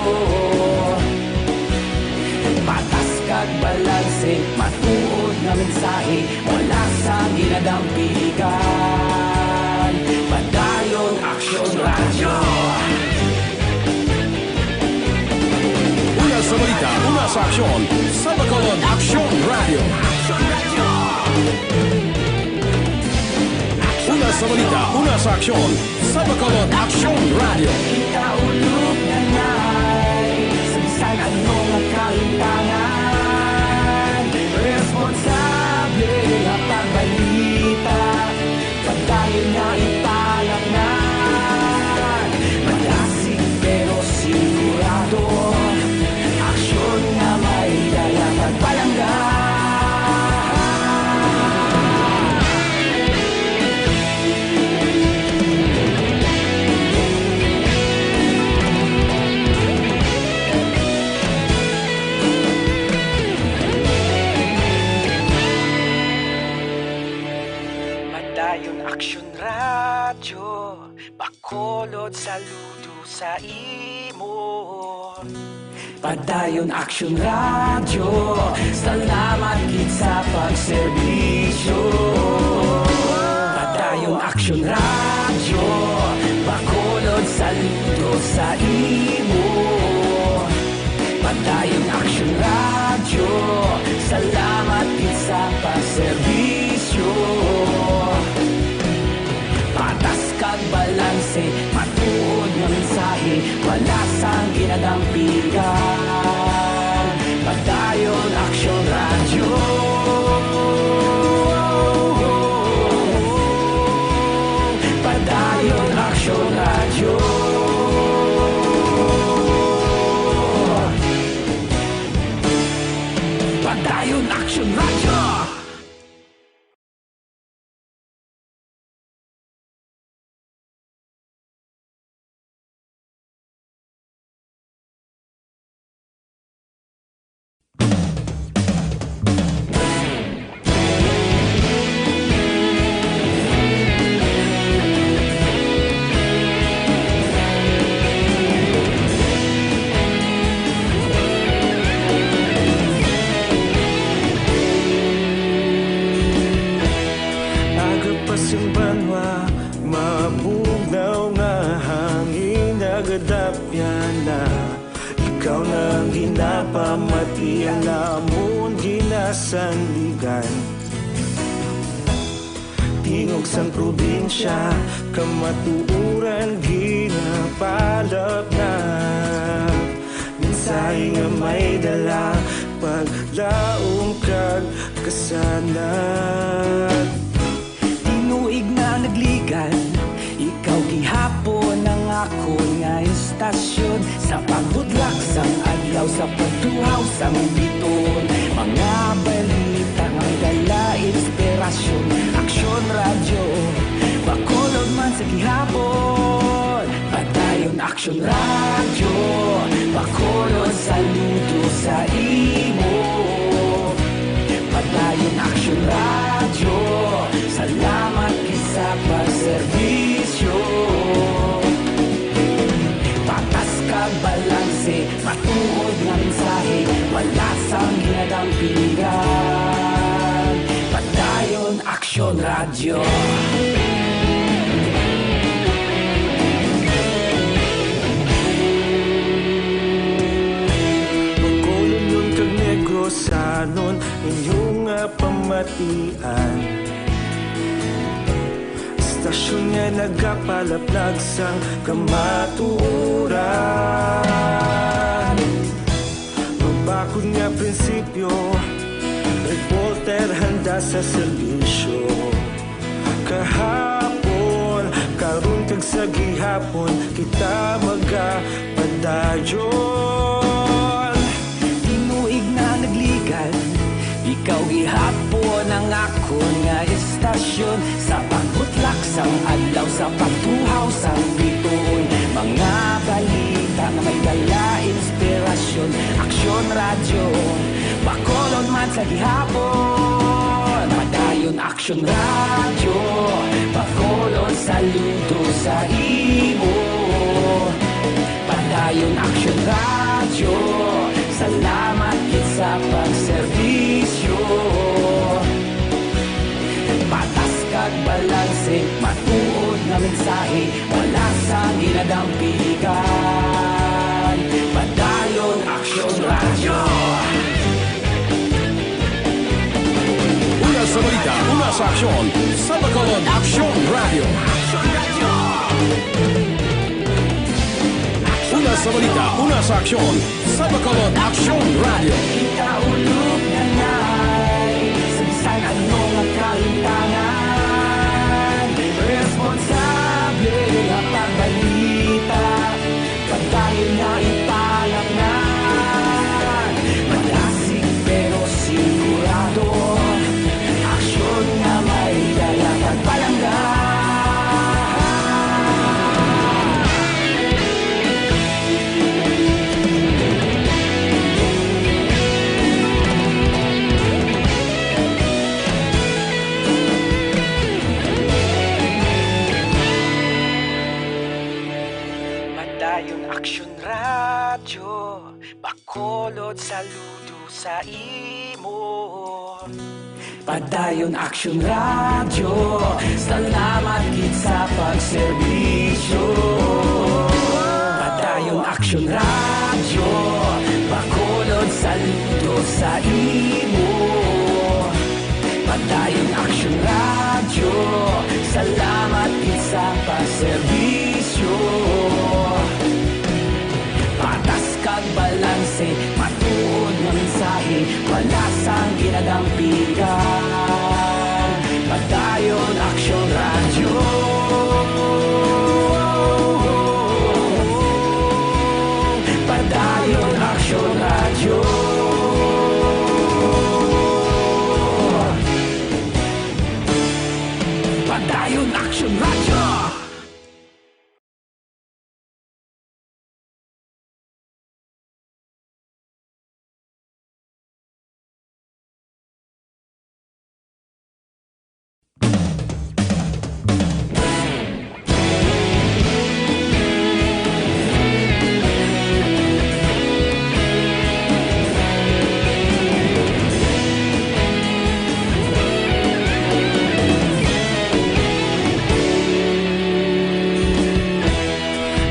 Patas kag balanse, matuod nga mensahe, wala sang ginadampigan. Padayon Aksyon Radyo. Una sa balita, una sa aksyon, sa Bacolod Aksyon Radyo. Una sa balita, una sa aksyon, sa Bacolod Aksyon Radyo. Kita ulog na nay, sa bisan ano nga kalimtangan, responsable nga pagbalita, padayon nga ipalapngan. Madasig pero sigurado, aksyon nga may dala pagpalangga. Padayon Aksyon Radyo, Bacolod, saludo sa imo. Padayon Aksyon Radyo, salamat gid sa pagserbisyo. Padayon Aksyon Radyo, Bacolod, saludo sa imo. Padayon Aksyon Radyo, salamat gid sa pagserbisyo. Patas kag balanse, matuod nga mensahe, wala sang ginadampigan. Padayon Aksyon Radyo. Padayon Aksyon Radyo. Padayon Aksyon Radyo. Aga pa sing banwa, mabugnaw nga hangin nagadapyan na. Ikaw na ang ginapamati, ang amon ginasandigan. Tingog sang probinsya, kamatuoran ginapalapnag. Mensahe nga may dala, paglaom kag kasanag. Tinuig na nagligad, ikaw gihapon ang akon nga istasyon. Sa pagbutlak sang adlaw, sa pagtuhaw sang bituon, mga balita nga may dala inspirasyon. Aksyon Radyo, Bacolod man sa gihapon. Padayon Aksyon Radyo, Bacolod, saludo sa imo. Radyo. Bacolodnon kag Negrosanon, inyo nga pamatian. Estasyon nga nagapalaplag sang kamatuoran. Mabakod nga prinsipyo, reporter handa sa serbisyo. Kahapon, karon kag sa gihapon, kita magapadayon. Tinuig na nagligan, ikaw gihapon ang akon nga estasyon. Sa pagbutlak sang adlaw, sa pagtuhaw sang bituon, mga balita nga may dala inspirasyon. Aksyon Radyo, Bacolod man sa gihapon. Padayon Aksyon Radyo, Bacolod, saludo sa imo. Padayon Aksyon Radyo, salamat gid sa pagserbisyo. Patas kag balanse, matuod nga mensahe, wala sang ginadampigan. Padayon Aksyon Radyo. Una sa balita, una sa aksyon, sa Bacolod Aksyon Radyo. Una sa balita, una sa aksyon, sa Bacolod Aksyon Radyo. Ikaulog na nay, sa bisan ano nga kalimtangan, responsable nga pagbalita, padayon na ipalangnan. Madasig pero sigurado, aksyon nga may dala pagpalangga. Padayon Aksyon Radyo, Bacolod, saludo sa imo. Padayon Aksyon Radyo, salamat gid sa pagserbisyo. Padayon Aksyon Radyo, Bacolod, saludo sa imo. Padayon Aksyon Radyo, salamat gid sa pagserbisyo. Patas kag balanse, matuod nga mensahe, wala sang ginadampigan. Padayon Aksyon Radyo. Padayon Aksyon Radyo. Padayon Aksyon Radyo.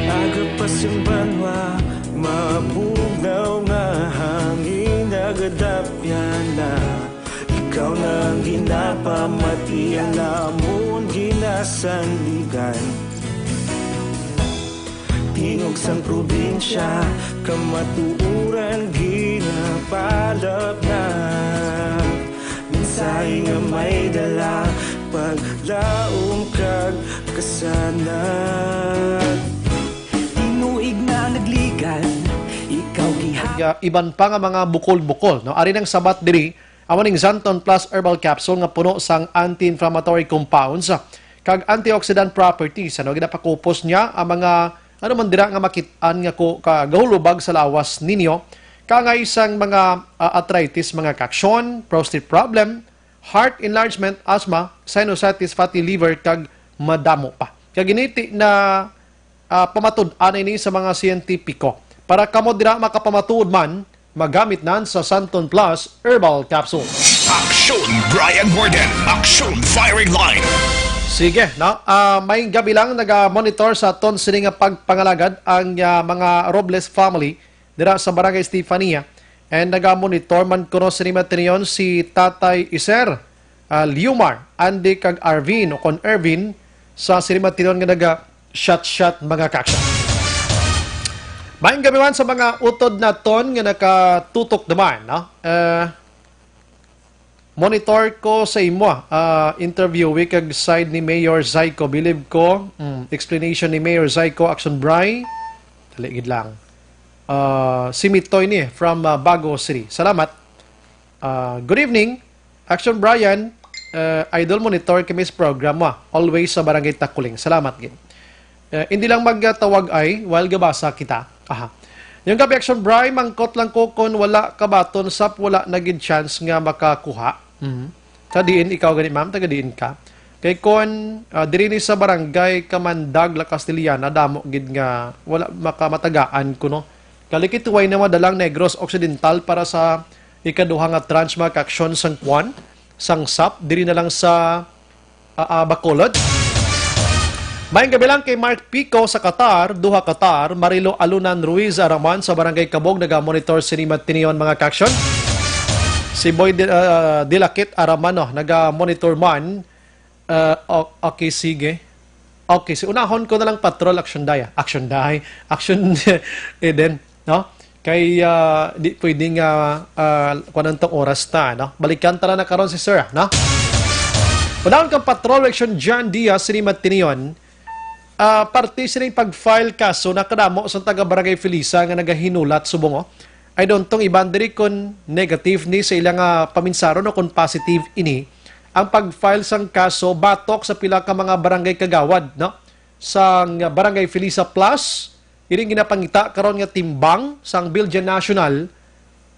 Aga pa sing banwa, mabugnaw nga hangin, nagadapyan na. Ikaw na ang ginapamatian, amon ginasandigan. Tingog sang probinsya, kamatuoran ginapalapnag. Mensahe nga may dala, paglaom kag kasanag. Tinuig na nagligan, ikaw giha- Nga iban pa nga mga bukol-bukol, no? Ari nang sabat diri, amo ning Santon Plus Herbal Capsule nga puno sang anti-inflammatory compounds kag antioxidant properties. Ano, ginapakupos niya ang mga, ano man dira nga makit-an nga ku-, kagahulobag sa lawas ninyo, kaangay sang mga, ah, arthritis, mga kaksyon, prostate problem, heart enlargement, asthma, sinusitis, fatty liver, kag madamo pa. Kag giniti na, ah, pamatud-an ini sa mga siyentipiko. Para kamo dira makapamatuod man, magamit nan sa Santon Plus Herbal Capsule. Aksyon Brian Morden, Aksyon Firing Line. Sige, no? Ah, may gabi lang naga-monitor sa aton sini nga pagpangalagad ang, ah, mga Robles family dira sa Barangay Estefania. And naga-monitor man kuno sini matinion si Tatay Iser, ah, Liumar, Andy kag Arvin o kon Ervin sa sini matinion nga naga-shot-shot mga kaaksyon. Maayong gabi man sa mga utod naton nga nakatutok naman, no? Eh, monitor ko sa imo, ah, interview kag side ni Mayor Zyko. Bilib ko, mm, explanation ni Mayor Zyko, Action Bry. Dali gid lang. Ah, si Mitoy ni from, ah, Bago City. Salamat. Ah, good evening, Action Brian. Ah, idol, monitor kami sa program mo, ah. Always sa Barangay Takuling. Salamat gid. Eh, hindi lang magtawag ay, while gabasa kita. Aha. Yung gabi, Action Bry, mangkot lang ko kung wala ka baton sap, wala na gid chance nga makakuha. Mhm. Sa diin ikaw gani, ma'am? Taga diin ka? Kay kon, ah, diri ni sa barangay Kamandag, La Castellana, damo gid nga wala makamatagaan kuno. Kalikit way na madalang Negros Occidental para sa ikaduha nga tranche mga kaaksyon sang kwan, sang sap, diri na lang sa, ah, ah, Bacolod. Maayong gabi lang kay Mark Pico sa Qatar, Doha, Qatar, Marilo Alunan Ruiz Araman sa Barangay Kabog, naga-monitor sini matinion mga kaaksyon. Si Boy Di-, ah, Dilakit Araman, no, naga-monitor man. Ah, o-, okay, sige. Okay, si unahon ko na lang patrol, Action Day, ah. Action Day. Action Eden, no? Kay, ah, di pwede nga, ah, kuwan tong oras ta, no? Balikan ta na karon si Sir, no? Unahon kang patrol, Action John Diaz, sini matinion. Ah, parte sining pag-file kaso, nakadamo sa taga Barangay Felisa nga nagahinulat subong, oh. I don't know, iban diri kon negative ni sa ila nga paminsaron o kon positive ini ang pag-file sang kaso batok sa pila ka mga barangay kagawad, no? Sang Barangay Felisa Plus, ining ginapangita karon nga timbang sang Bilya National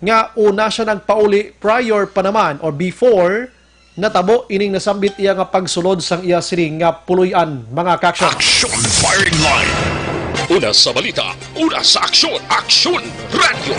nga una siya nagpauli prior pa naman or before natabo ining nasambit iya nga pagsulod sang iya siring nga puloy-an, mga kaaksyon. Action Firing Line. Una sa balita, una sa aksyon, Aksyon Radyo.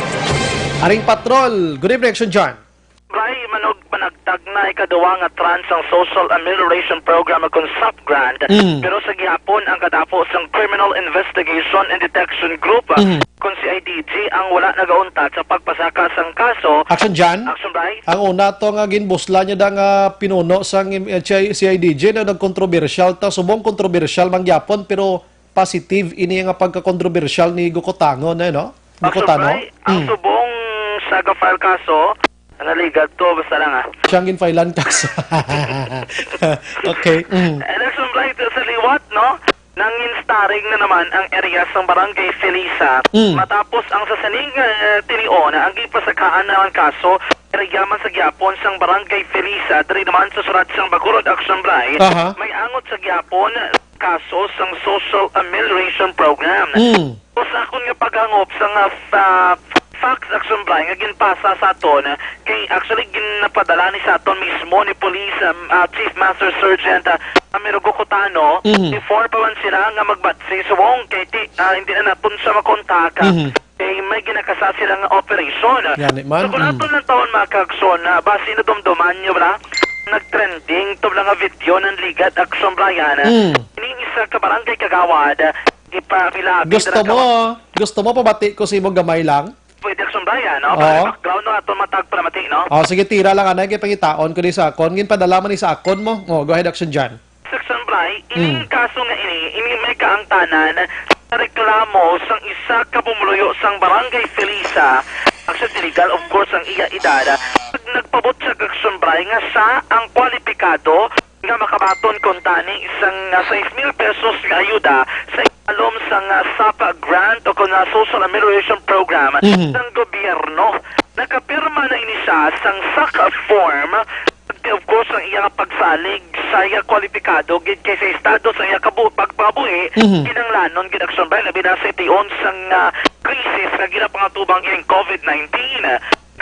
Aring Patrol, good evening, Action John. Bray, manog panagtag na ikaduha nga tranche sang Social Amelioration Program o kon sap grant, Mm. pero sa gihapon ang kadapo sang Criminal Investigation and Detection Group, Mm. kon C I D G, ang wala nagauntat sa pagpasaka sang kaso. Action John? Action Bray? Ang una to nga ginbusla niya da nga pinuno sang, eh, C I D G na nagkontrobersyal ta, subong kontrobersyal man gyapon, pero positive ini nga pagkakontrobersyal ni Gukotangon, eh, no? Gukotangon? Ang Mm. subong saga file kaso, naligat to, basta lang, ah. Siyang ginfilean kaso. Okay. Mm. Election blight sa liwat, no? Nangin starring na naman ang area sang Barangay Felisa. Mm. Matapos ang sa sining, eh, tinion, ang gipasakaan naman kaso, area man sa gyapon sang Barangay Felisa, diri naman sa surat sang Bacolod Action Bray, Aha. may angot sa gyapon kaso sang Social Amelioration Program. Mm. Sa akon nga paghangop sa nga, ah, facts, Action Bray, nga ginpasa sa aton, kay actually ginapadala ni sa aton mismo ni Police, um, ah, Chief Master Sergeant, ah, Amirugo Cotano, Mhm. before pa man sila nga magbatsi subong kay ti-, ah, hindi na naton siya makontak, ah, Mhm. kay may ginakasa sila nga operation. Gani man, So, kung mm. aton lang taon, mga kaaksyon, na basi nadumduman nyo, wala? Nag-trending to lang nga video ng Ligat Action Brian. Mm. Ini isa ka barangay kagawad, ipabilabi Gusto na mo, gusto mo pabati ko sa imo gamay lang? Pwede, Action Brian, no? Oo. Para background, no? Aton matag para mati, no? Oh, sige, tira lang, anay kay pangitaon ko ni sa akon. Ginpadala man ni sa akon mo. Oh, go ahead, Action John. Section Bray, ining Mm. kaso nga ini, ini may kaangtanan sa reklamo sang isa ka pumuluyo sang Barangay Felisa. Actually, legal, of course, ang iya edad. Nag-, nagpabutyag, Action Bray, nga siya ang kwalipikado nga makabaton kuntani sang, ah, sais mil pesos nga ayuda sa ikalom sang, ah, sapa grant o kon, ah, Social Amelioration Program Mhm. sang gobyerno. Nakapirma na ini siya sang saka form. Of course, ang iya pagsalig sa iya kwalipikado gid kay sa estado sa iya kabu-, pagpangabuhi, Mhm. kinahanglanon gid, Action Bray, labi na sa tion sang, ah, krisis nga ginapangatubang ining covid nineteen.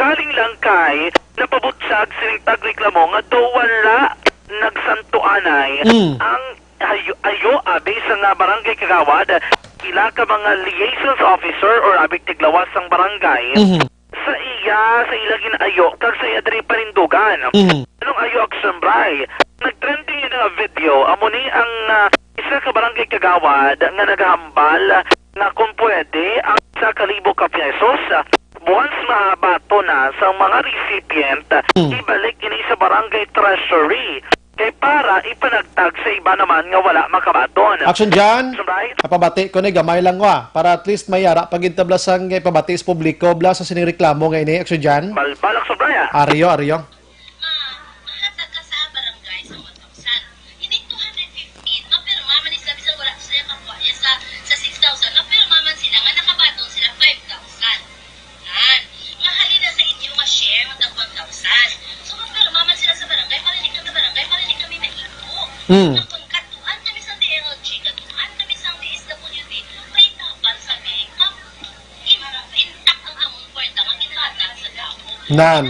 Galing lang kay napabutyag sining tagreklamo nga daw wala nagsantuanay Mm. ang ayo, ayo abi sa nga barangay kagawad, ila ka mga liaisons officer or abi tiglawas sang barangay Mhm. sa iya, sa ila gin-ayo, kag sa iya diri panindugan. Mhm. Anong ayo, Action Bri? Nag-trending yun nga video, amo ni ang, ah, isa ka barangay kagawad nga nagahambal nga kung pwede, ang isa ka libo ka pesos, ah, once mabaton na sa mga recipient, Hmm. ibalik ini sa barangay treasury. Kay para ipanagtag sa iba naman nga wala makabaton. Action Jan, Action Bri? Ipabati ko ni gamay lang wa, para at least may ara pag-intablasang ipabati sa publiko bla sa sining reklamo nga ini, Action Jan. Balbal, Action Bri, ah. Aryo, aryo. Ma, mahatag ka sa barangay sa one thousand. Ining two hundred fifteen, mapirma man ni sila, bisan wala siya kakuha niya sa, sa six thousand, mapirma man sila nga nakabaton sila five thousand. Yan. Nga halin na sa inyo nga share nga tag one thousand. So, mapirma man sila sa barangay, parinig kami barangay, parinig kami nahimo. Hmm. Nga kung kadtuan kami sa D L G, kadtuan kami sa D S W D, paitapan sa bank, nga in-, intact ang among kwarta nga ginhatag sa damo. Nan.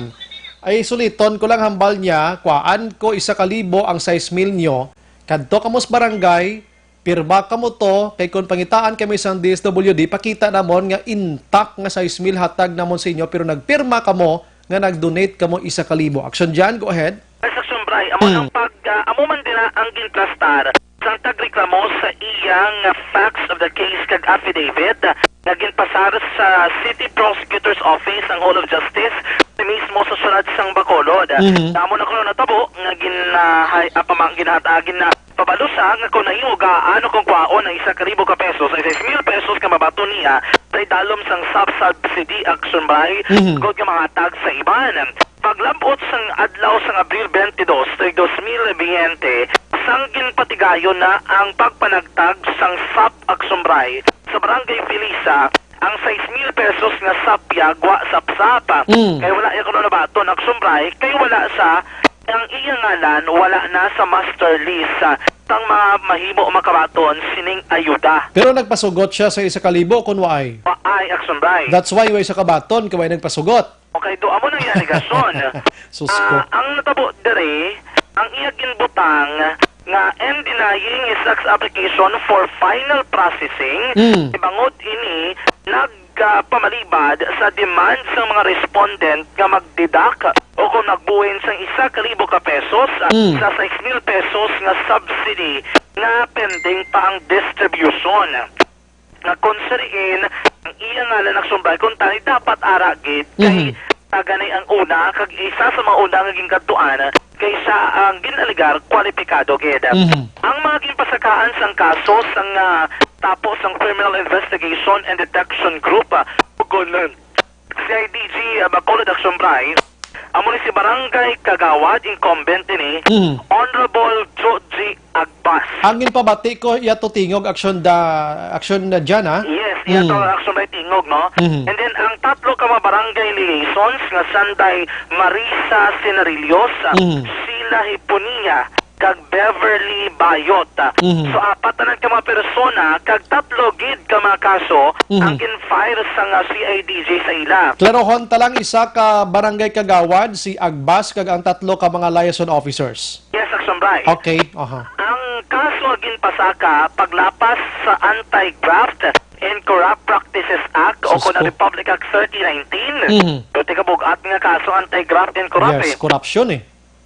Ay, suliton ko lang hambal niya, kuhaan ko isa ka libo ang sais mil nyo, kadto kamo sa barangay, pirma kamo to, kay kung pangitaan kami sang D S W D, pakita namon nga intact nga sais mil hatag namon sa inyo, pero nagpirma kamo nga nag-donate kamo isa ka libo. Action Jan, go ahead. Yes, Action Bri, amo Hmm. ang pag, ah, amo man dira ang ginplastar sang tagreklamo sa iyang facts of the case kag affidavit nga ginpasar sa City Prosecutor's Office ang Hall of Justice mismo sa siyudad sang Bacolod. Mhm. Amo na kuno natabo nga gin-, ah, hay-, ah, pamang-, ginhatagin na pabalo siya nga kung nahimo gaan o kung kwaon ang isa ka libo ka pesos, ay sais mil pesos nga mabaton niya sa idalom sang sub-subsidy, Action Bri, Mhm. tungod nga mahatag sa iban. Paglab-ot sang adlaw sang Abril twenty-two, tuig dos mil biyente, sang ginpatigayon na ang pagpanagtag sang sap, Action Bri, sa Barangay Felisa, ang sais mil pesos nga sap yagwa sapsap. Mm. Kay wala iya kuno nabaton, Action Bri, kay wala sa, ang iya ngalan wala na sa master list, ah, sang mga mahimo makabaton sining ayuda. Pero nagpasugot siya sa isa ka libo kun waay? Waay, Action Bri. That's why way siya kabaton, kay way nagpasugot. Okay, do amo nang iya alegasyon. Sus ko. Ah, ang natabo diri, ang iya ginbutang nga and denying his tax application for final processing, Mm. bangod ini nagpamalibad sa demand sang mga respondent nga magdeduct o kung magbuhin sang isa ka libo ka pesos, ah, Mm. sa sais mil pesos nga subsidy nga pending pa ang distribution. Nga kung siya diin, ang iya ngalan nagsumbay, kung tani dapat ara gid, kay Mhm. siya gani ang una, kag isa sa mga una nga ginkadtuan, kay siya ang gin-alegar kwalipikado gid. Mhm. Ang mga ginpasakaan sang kaso sang, ah, tapo sang Criminal Investigation and Detection Group, ah, o kon C I D G, ah, Bacolod, Action Bri, amo ni si Barangay Kagawad, incumbent ini, Mhm. Honorable Joji Agbas. Ang ginpabati ko, iya to tingog, Action da-, Action Jan, ha? Yes, iya to, Mm. Action Bri, tingog, no? Mhm. And then, ang tatlo ka mga barangay liaisons nga sanday Marisa Senarillos, Mhm. Sheila Hiponia, kag Beverly Bayot. Mhm. So, apat tanan ka mga persona, kag tatlo gid ka mga kaso Mhm. ang gin-file sang, ah, C I D G sa ila. Klarohon ta lang, isa ka barangay kagawad, si Agbas, kag ang tatlo ka mga liaison officers. Yes, Action Bri. Okay, aha. Ang kaso nga ginpasaka paglapas sa Anti-Graft and Corrupt Practices Act o Sus kon ang ko. Republic Act thirty nineteen. Mhm. Pero tigabug-at nga kaso, Anti-Graft and Corrupt, Yes, eh. korupsyon, eh.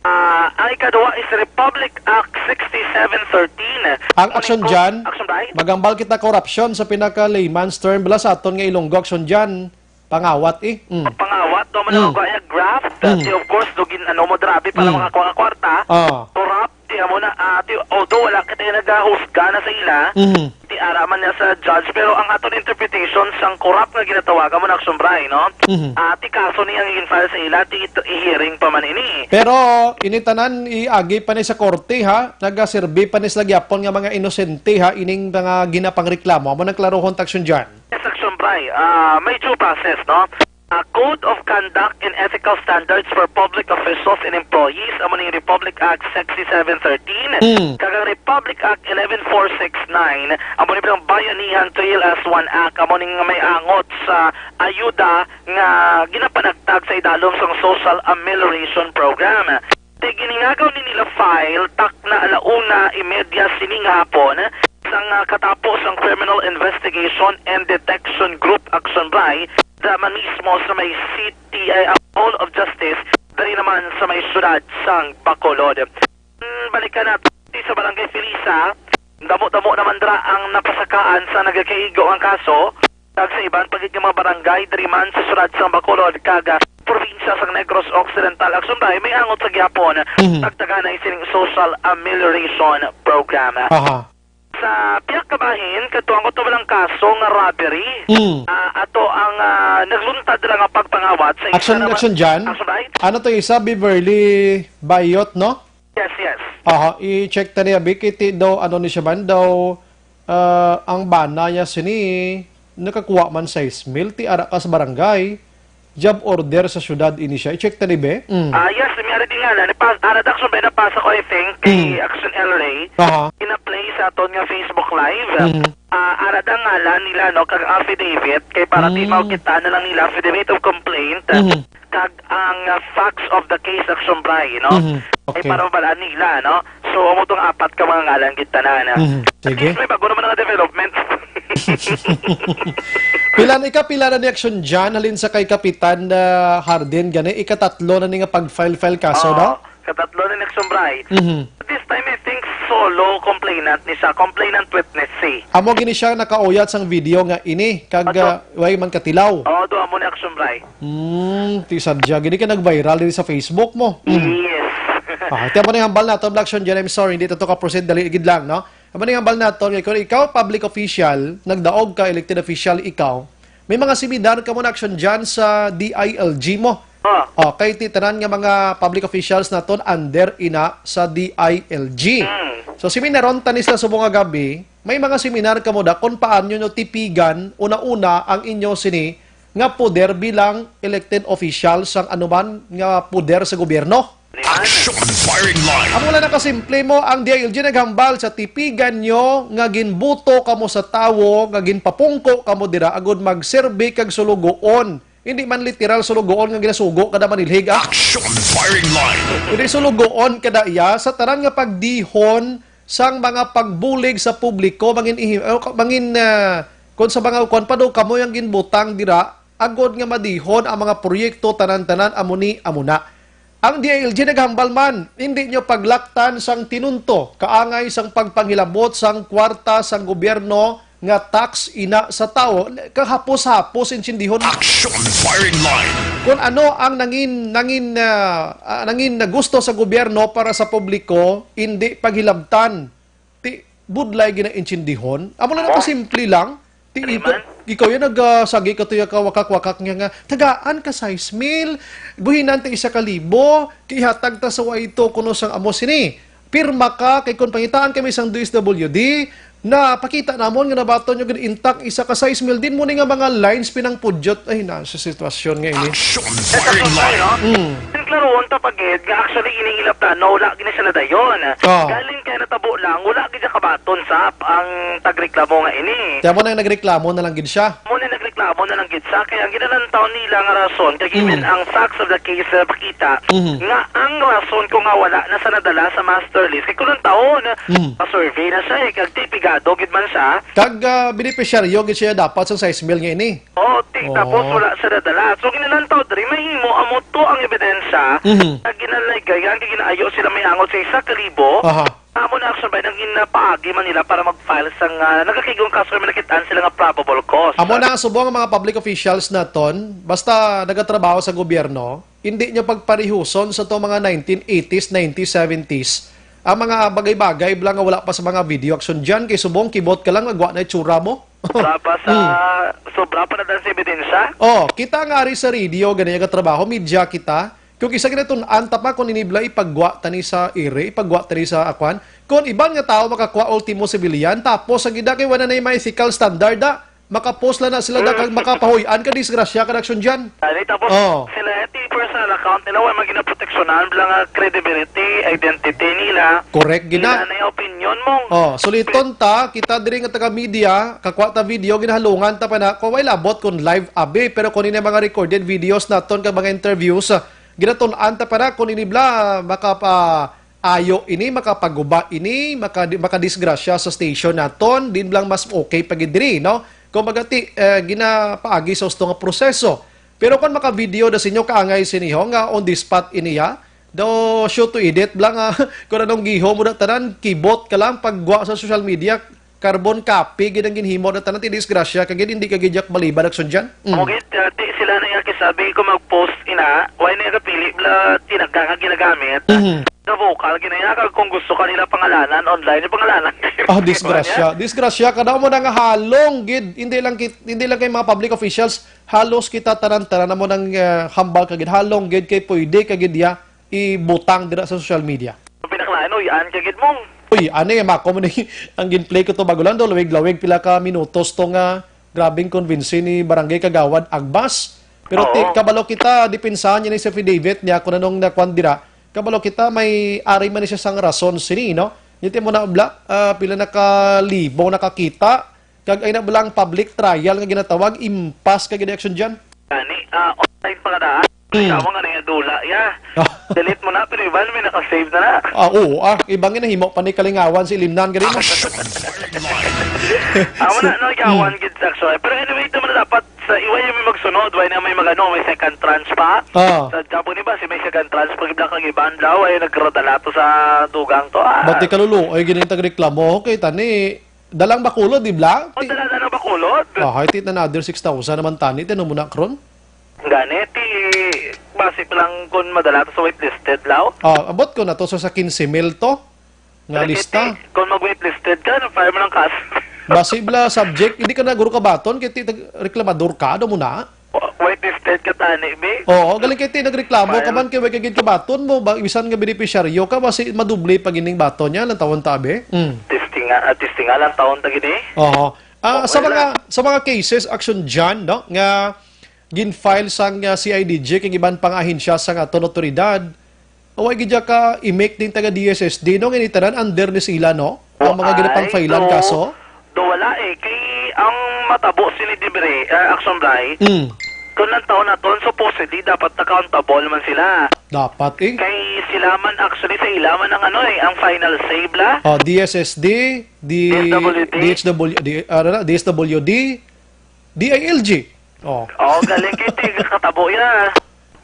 Ah, ang ikaduha is Republic Act sixty-seven thirteen. Ang Action Jan, Action Bri? Magambal kita korupsyon sa pinaka-layman's term, bala sa aton nga Ilonggo, Action Jan. Pangawat, eh. Mm. Pangawat, no, man Mm. ang graft. Mm. Di, of course, dugin, ano mo, grabe, para Mm. mga kwa-, kwarta. Ah. Corrupt, di, amo na, ah, di, although wala kita yung nagahusga na sa ila, Mm. di, ara man niya sa judge, pero ang aton interpretation sang corrupt nga ginatawagan mo na Action Bri, no? Mm. Ah, ti kaso ni ang i-file sa ila, ti ito, i-hearing pa man ini. Pero, ini tanan, iagi pa ni sa korte, ha? Nagaserbi pa ni sila gyapon nga mga inosente, ha? Ining mga ginapangreklamo. Amo nang klarohon ta, Action Jan. Yes, Action Bri, ah, may due process, no? A Code of Conduct and Ethical Standards for Public Officials and Employees, amo ning Republic Act sixty-seven thirteen, Mm. kag ang Republic Act eleven four six nine, amo ni ang Bayanihan T L S one Act, amo ning may angot sa ayuda nga ginapanagtag sa idalom sang Social Amelioration Program. Ti giningagaw ni nila file takna ala una y media sining hapon, sang, ah, katapo sang Criminal Investigation and Detection Group, Action Bri, da man mismo sa may City T I ang Hall of Justice diri naman sa may siyudad sang Bacolod. Hmm, balikan nato sa Barangay Felisa, damo-damo naman dira ang napasakaan sa nagakaigo ang kaso, kag sa iban pa gid nga mga barangay diri man sa siyudad sang Bacolod kag, ah, probinsya sang Negros Occidental. Action Bray, may angot sa gihapon Mhm. pagtaganay sining social amelioration program. Aha. Sa pihak kabahin, kadto ang kutob lang kaso nga robbery. Mm. Ah, ato ang, ah, nagluntad ra nga pagpangawat sa isa Action, naman. Action dyan? Action Bray? Ano to isa? Beverly Bayot, no? Yes, yes. Aha, i-check ta niya, Vic. Iti daw, ano ni siya man daw, ah, ang bana niya sini, nakakuha man sais mil, ti ara ka sa barangay, job order sa syudad ini siya. I-check ta ni, be? Mm. Ah, yes, may ara din nga na. Napa-, ara da, Action Bray, napasa ko, I think, kay Mm. Action L A. Aha. Ina-play sa aton nga Facebook Live. Mm. Ah, ara da ngalan nila, no, kag affidavit, kay para di Mm. makita na lang nila affidavit of complaint. Mm. Kag ang, ah, facts of the case, Action Bray, no? Mhm. Ay, okay. Para mabalaan nila, no? So, amo tong apat ka mga ngalan gid tanan, ah. Mhm. Sige. At least may bago naman nga development. Pila na, ika-pila na ni Action Jan, halin sa kay Kapitan, ah, Hardin, gani, ikatatlo na ni nga pag-file-file kaso, Oo, no? Katatlo na ni Action Bray. Mhm. This time, I think, solo complainant ni siya, complainant witness si. Amo gini siya nakauyat sang video nga ini, kag, Ato. ah, way man katilaw. Oo, do amo ni Action Bray. Hmm, ti sadya gid kay nag-viral diri sa Facebook mo. Mm. Yes. Ah, ti amo ni hambal nato, Black Sean Jen, I'm sorry, hindi to ka-proceed, dali gid lang, no? Amo ni hambal nato, nga kung ikaw public official, nagdaog ka, elected official ikaw, may mga seminar ka mo na, Action Jan, sa D I L G mo. Ah. Okay, ti tanan nga mga public officials naton under ina sa D I L G. Mm. So, seminaron ta ni sila subong nga gabi, may mga seminar ka mo da kung paano nyo tipigan una-una ang inyo sini nga poder bilang elected official sang anuman nga poder sa gobyerno. Action Firing Line. Amo lang nakasimple mo, ang D I L G naghambal sa tipigan nyo nga ginbuto kamo sa tawo, nga ginpapungko kamo dira agud magserbi kag sulugoon. Hindi man literal sulugoon nga ginasugo kada manilhig, ah. Action Firing Line. Kundi sulugoon kada iya sa tanan nga pagdihon sang mga pagbulig sa publiko, mangin ihi-, eh, mangin, ah, kung sa mga kuwan pa daw, kamo ang ginbutang dira, agod nga madihon ang mga proyekto tanan-tanan, amo ni, amo na. Ang D I L G naghambal man, hindi nyo paglaktan sang tinunto, kaangay sang pagpanghilabot sang kwarta sang gobyerno nga tax ina sa tawo, kahapos-hapos intindihon. Action Firing Line. Kung ano ang nangin, nangin, ah, ah, nangin na gusto sa gobyerno para sa publiko, hindi paghilabtan. Ti, budlay ginaintindihon. Amo lang Amo? Nakasimple lang. Ti, Ano ikaw, man? Ikaw yan nag, ah, sagi ka tuya ka wakak-wakak niya nga, tagaan ka sais mil, buhinan ta isa ka libo, kihatag ta sa way to kuno sang amo sini. Pirma ka, kay kung pangitaan kami sang D S W D, na pakita namon nga nabaton nyo gid intact isa ka sais mil, din mo ni nga mga lines pinangpudyot. Ay, na sa sitwasyon nga ini. Action Firing Line. Mm. Ang klaroon ta pagid nga actually ining ila plano, wala gini sila dayon. Ah. Galing kay natabo lang, wala gid siya kabaton sa ang tagreklamo nga ini. Kaya mo nang nagreklamo na lang gid siya. Mo na nagreklamo na lang gid sa kay ang ginalantaw nila nga rason kay given Mm. ang facts of the case, uh, pakita Mhm. nga ang rason ko nga wala na sa nadala sa master list kay kulon taon Mm. pa-survey na siya eh, kag ti pigado gid man siya. Kag, ah, benepisyaryo gid siya dapat sa sais mil nga ini. Oh, ti, Oh. tapos wala siya nadala. So, ginalantaw diri, mahimo amo to ang ebidensya Mhm. na ginaligay, ang ginaayo sila may angot sa isa ka libo. Aha. Amo na, Action Bray, nang ginapaagi man nila para mag-file sang, ah, nagakigong kaso, may nakitaan sila nga probable cause. Amo na, subong ang mga public officials naton, basta nagatrabaho sa gobyerno, hindi niya pagparihuson sa to mga nineteen eighties, nineteen seventies, ang mga bagay-bagay lang nga wala pa sa mga video, Action Jan, kay subong kibot ka lang, nagwa na itsura mo. Sobra pa sa, Hmm. sobra pa na dan sa ebidensya? Oh, kita nga ari sa radio, gani nga trabaho, media kita. Kung isa ginatun-an ta pa, kung inibla ipagwa tani sa ere, ipagwa tani sa akwan. Kung iban nga tao makakuha ultimo civilian, tapos sa gida kay wala na yung mga ethical standard, da, makapost lang na sila da, Mm. kag makapahuy-an ka, disgrasya ka, Action Jan. Ani, tapos Oh. sila, eh, ti personal account nila, wala maging naproteksyonan, bala nga credibility, identity nila. Correct, gina. Sila na yung opinion mo. Oh, suliton ta, kita diri nga taga-media, kakuha ta video, ginahalungan ta pa na, kung way labot kung live abi, pero kung ini mga recorded videos naton kag mga interviews, ah, ginatun-an ta pa na, kung ini bala, makapaayo ini, makapaguba ini, makadi-, makadisgrasya sa station naton, din lang mas okay pa gid diri, no? Kung baga ti, eh, ginapaagi sa husto nga proseso. Pero kung maka-video da sa inyo, kaangay sini ho nga on the spot ini, ha? Daw shoot to edit bla nga kung anong gihom mo na tanan, kibot ka lang pagwa sa social media, carbon copy gid ang ginhimo na tanan, ti disgrasya ka gid, hindi ka gid yak baliban aksyon dyan. Mm. Amo gid, ah, ti sila na iya kisabi ko mag-post ina, why na iya kapili bla tinagka nga ginagamit. Mhm. Sa vocal, ginaya ka kung gusto ka nila pangalanan, online yung pangalanan. Ah, disgrasya. Disgrasya ka daw mo na nga halong gid. Hindi lang kit-, hindi lang kay mga public officials, halos kita tanan-tanan mo nang, ah, hambal ka gid. Halong gid kay pwede ka gid ya ibutang dira sa social media. Pinaklain, uy, an ka gid mong. Uy, ano yung mako mo ni ang ginplay ko to bago lang do, lawig-lawig pila ka minutos to nga grabing convince ni Barangay Kagawad Agbas. Pero ti-, Oo. Kabalo kita, depensahan niya ni sa affidavit niya kung anong nakuan dira. Kabalo kita, may ari man ni siya sang rason sini, no? Yun ti mo na bla, ah, pila na ka libo nakakita. Kag ay na bla ang public trial nga ginatawag, impas ka gid action dyan. Gani, ah, online pa kadaan. Hmm. Ikaw nga na dula, ya. Ah. Delete mo na, pero iban may naka-save na na. Ah, oo, ah, ibang ginahimo pa ni kalingawan si Limnan, gani mo. Amo na, no, yawan Hmm. gid sa action. Pero anyway, ito man dapat sa iway yung may magsunod, way na may magano, may second tranche pa. Ah. Sa Japon, di ba, si may second tranche, pag ibla kag iban, daw, ay nagradala to sa dugang to, ah. Bati kaluluoy, gini tag reklamo. Okay, tani, dalang bakulod, di bla? O, dala-dala bakulod. Ah, hay, tit na another six thousand naman tani, tinan mo na, Kron. Gani, ti, basi pa lang kung madala to sa whitelisted, law. Ah, abot ko na to, so sa quince mil to, nga Pero lista. Ti, kung mag-whitelisted ka, na-fire mo ng kaso. Basi bla subject, hindi ka na guro kabaton, kay ti, tag-, reklamador ka, ano mo na? Wa-, whitelisted ka tani, be. Oo, galing kay ti, nagreklamo ka Fire. man, kay way ka gid kabaton mo, ba, bisan nga benepisyaryo ka, basi madoble pa gining baton niya, lang tawon tabi. Mm. Testing nga, ah, testing nga lang tawon ta gini. Oo. Ah, sa Wala. mga, sa mga cases, action dyan, no, nga gin-file sang, ah, C I D G kag iban pang ahensya sang aton otoridad, way gid ka i-make ding taga D S S D, no, nga ini tanan under ni sila, no? Ang mga Ay, ginapang-filean do, kaso? do wala eh. Kay ang matabo sini dibre, ah, action bray, Mm. kung ang taon naton, supposedly, dapat accountable man sila. Dapat eh. Kay sila man, actually, sa ila man ang ano eh, ang final say, bla? Oh, D S S D, D-, D S W D. D H W D, ah, ano na, D S W D, D I L G. Oh. Oh, galing kay ti, katabo ya.